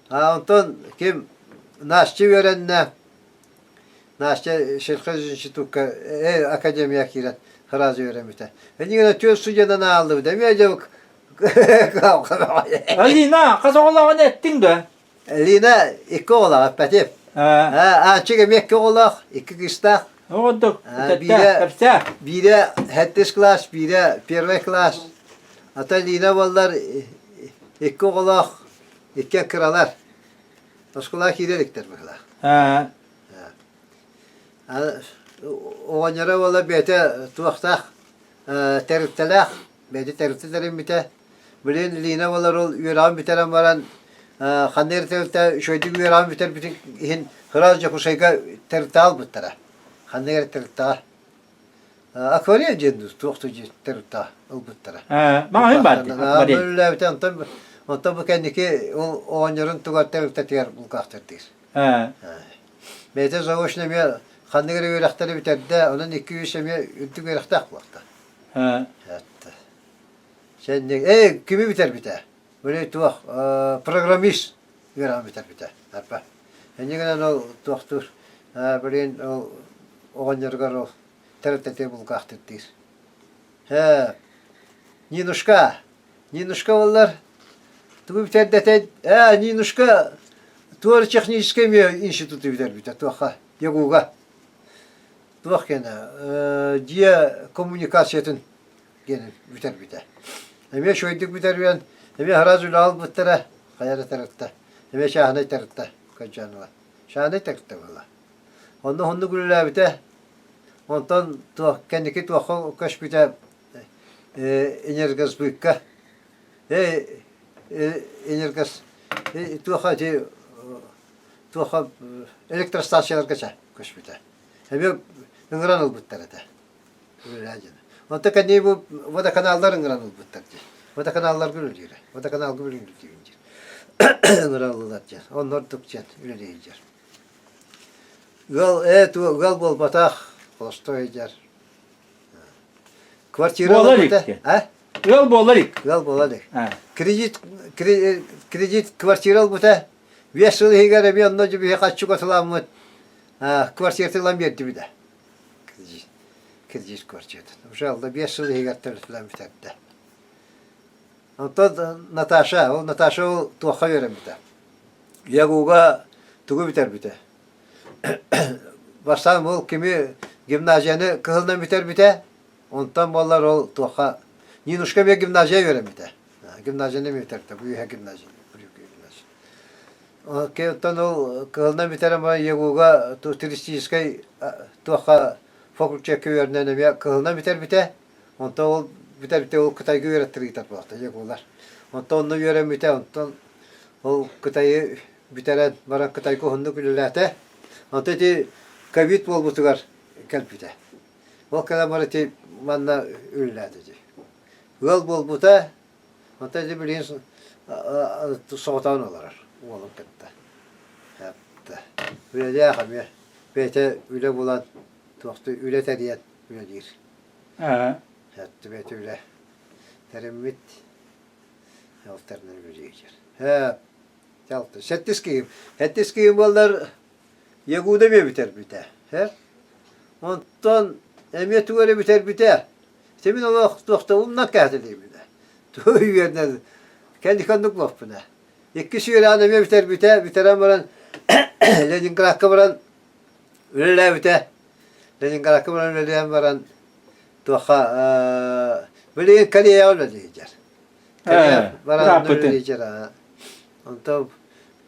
А онтон ким Настя үөрэннэ, Настя сельхозинститукка э, академия киирэн сразу үөрэммитэ. Энигинэ түөрт студенан ааллыбыт. Эмиэ дьэ Алина, хас оҕолооҕун эттиҥ да? Лина икки оҕолоох эппэтим. Аанчык эмиэ икки оҕолоох, икки кыыстаах. Оҕордук, Биирэ, кэпсээ. биирэ сэттис класс, биирэ первый класс. Ата Лина буоллар икки оҕолоох, икки кыралар. Оскуолаҕа киирэ иликтэр быһыылаах. Оҕонньоро буолла бэйэтэ туохтаах тэрилтэлээх, бэйэтэ тэрилтэ тэриммитэ. Билигин Лина буолар ол үөрэҕин бүтэрэн баран ханна эрэ тэрилтэ үчүгэйдик үөрэҕин бүтэрбитин иһин сразу Дьокуускайга тэрилтэ ылбыттара. Ханна эрэ тэрилтэҕэ. Акварель диэн туох да диэн тэрилтэҕэ ылбыттара. Маҕаһыын баар дии, акварель. Үлэлээбитэ онтон онтон бу кэнники ол оҕонньорун тугар тэрилтэтигэр булкаахтар диир. Бэйэтэ заочно эмиэ ханнык эрэ үөрэхтэри бүтэрдэ, онон 2-3 эмиэ үрдүк үөрэхтээх буолта. Сэнник, ээ, кими бүтэрбитэ? Били туох, программист үөрэҕин бүтэрбитэ. Арба. Инньэ гынан ол туохтуур, билигин ол оҕонньоругар ол тэрилтэтэ булгаахтык диир. Ээ, Нинушка, Нинушка буоллар, тугу бүтэрдэтэ, ээ, Нинушка туор техническэй эмиэ институту бүтэрбитэ, туохха, ЯГУга. Туох гена, дьиэ коммуникациятын диэн бүтэрбитэ. Эмиэ үчүгэйдик бүтэрбиэн, эмиэ сразу үлэ ылбыттара, хайа эрэ тэрилтэ, эмиэ чааһынай тэрилтэ кырдьаныла. Чааһынай тэрилтэ буолла. Онно уһуннук үлэлээбитэ. Онтон туох кэнники туохха көспүтэ энергосбыкка энергос туохха ити туохха электростанцияларга ча көспүтэ. Эмиэ ыҥыран ылбыттар этэ. Онто кэннии бу водоканаллар ыҥыран ылбыттар дии. Водоканалларга үлэлиирэ. Водоканалга үлэлиир диир. Ыҥыраллылар диэн. Онно ордук диэн үлэлиир. Ыал ээ туо ыал буолбатах. Холостой дьэр. Квартира Буолар ылбыта. икки. А? Ыал буолар ик. Ыал буолар ик. Кредит кредит квартира ылбыта. Биэс сыл иһигэр эмиэ онно дьүбүһэ хаччы атыламмыт квартиратын ылан биэрдибитэ. Кредит, кредит квартиратын. Уже алда биэс сыл иһигэр төлөтүлэн бүтэрдэ. Онтон Наташа, ол Наташа ол туохха үөрэммитэ? ЯГУга тугу бүтэрбитэ? Бастаан ол кими гимназияны кыһылынан бүтэрбитэ, онтон буоллар ол туохха Нинушка эмиэ гимназия үөрэммитэ. Гимназияны эмиэ бүтэрбитэ, бу үөһэ гимназия. Оттон ол кыһылынан бүтэрэн баран ЯГУга туристическай туохха факультекка үөрэнэн эмиэ кыһылынан бүтэрбитэ. Онтон ол бүтэрбитэ ол Кытайга үөрэттэр ыытар буолта ЯГУлар. Онтон онно үөрэммитэ, онтон ол Кытайы бүтэрэн баран Кытайга уһуннук үлэлээтэ. Онтон ити ковид буолбутугар кэлбитэ. Ол кэлэн баран ити манна үлэлээтэ дии. Ыал буолбута, Онтон ити билигин соҕотоҕун олорор уолун кытта. Үлэлээх эмиэ бэйэтэ үлэ булан туохтуу үлэ тэрийэн үлэлиир. Бэйэтэ үлэ тэриммит ол тэринэн үлэлиир. Сэттис киһим. Сэттис киһим буоллар Ягуда эмиэ бүтэрбитэ. Онтон эмиэ тугу эрэ бүтэрбитэ. Ити мин олох туохта умнан кэһэтилиибинэ. Тугу үөрэнэн кэнники оннук буолпуна. Иккис үөрэҕин эмиэ бүтэрбитэ, бүтэрэн баран Ленинградка баран үлэлээбитэ. Ленинградка баран үлэлээн баран туохха билигин Кореяҕа үлэлиир. Корея баран үлэлиир. Онтон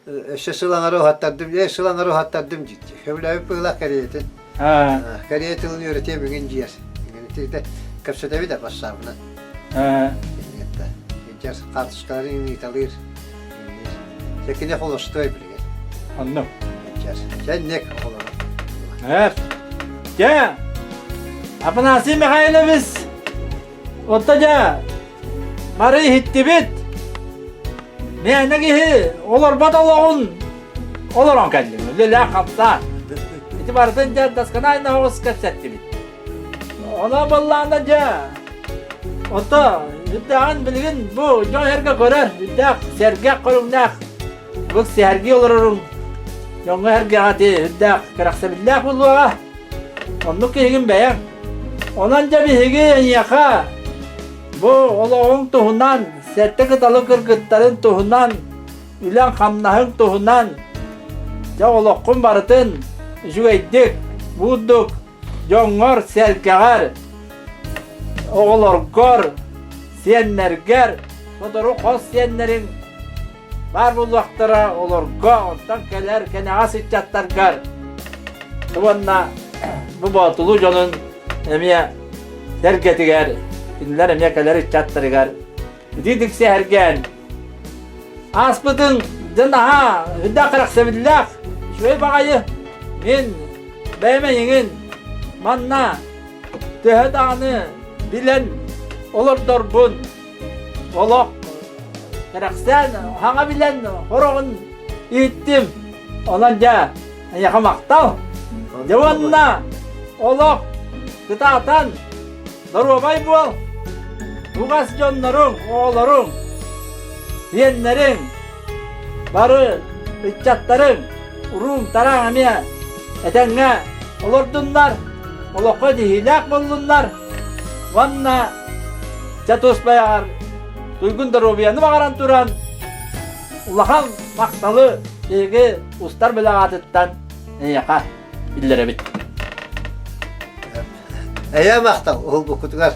Өссө сыл аҥара уһаттардым, ээ сыл аҥара уһаттардым диир. Сөбүлээбит быһыылаах кэриэтин. Кэриэ тылын үөрэтиэ бүгүн дьиэр. Ититэ кэпсэтэбит да бассаабынан. Дьэр хаартыскаларын ыыталыыр. Секине холостой билигин. Онно. Дьэр. Сэнник холоро. Ээ. Дьэ. Афанасий Михайлович, отто дьэ, бары иһиттибит. Мээнэ киһи олорбот олоҕун олорон кэллим. Үлэлээх-хамсаан. Ити барытын дьэ досконально оҕус кэпсэттибит. Онон буоллаҕына дьэ, ото үрдээҕин билигин бу дьон эргэ көрөр, үрдээх сэргэх көрүҥнээх бу сэһэргии олорорум дьоҥҥо эргэҕэ ити үрдээх кэрэхсэбиллээх буолуоҕа. Оннук киһигин бэйэҥ. Онон дьэ биһиги эйиэхэ бу олоҕуҥ туһунан, сэттэ кыталы кыргыттарын туһунан, үлэҥ-хамнаһыҥ туһунан дьэ олоххун барытын үчүгэйдик, буурдук дьоҥҥор-сэргэҕэр, оҕолоргор, сиэннэргэр, сотору хос сиэннэриҥ баар буолуохтара, олорго, онтон кэлэр кэнэҕэс ыччаттаргар уонна бу Боотулуу дьонун эмиэ сэргэтигэр, кинилэр эмиэ кэлэр ыччаттарыгар итиитик сэһэргээн ааспытын дьэ наһаа үрдээх кэрэхсэбиллээх үчүгэй баҕайы мин бэйэм эйигин манна төһө даҕаны билэн олордорбун олох кэрэхсээн хаҥа билэн хороҕун иһиттим онон дьэ эйиэхэ махтал дьэ уонна олох кытаатан Доруобай буол! Чугас дьонноруҥ, оҕолоруҥ, сиэннэриҥ, бары ыччаттарыҥ, уруум-тараҥ эмиэ этэҥҥэ олордуннар, олоххо дьиһиилээх буоллуннар уонна чэ тус байаҕар туйгун доруобуйаны баҕаран туран улахан махталы биһиги устар бэлэх аатыттан эйиэхэ биллэрэбит. Эйэ махтал уһулбуккутугар.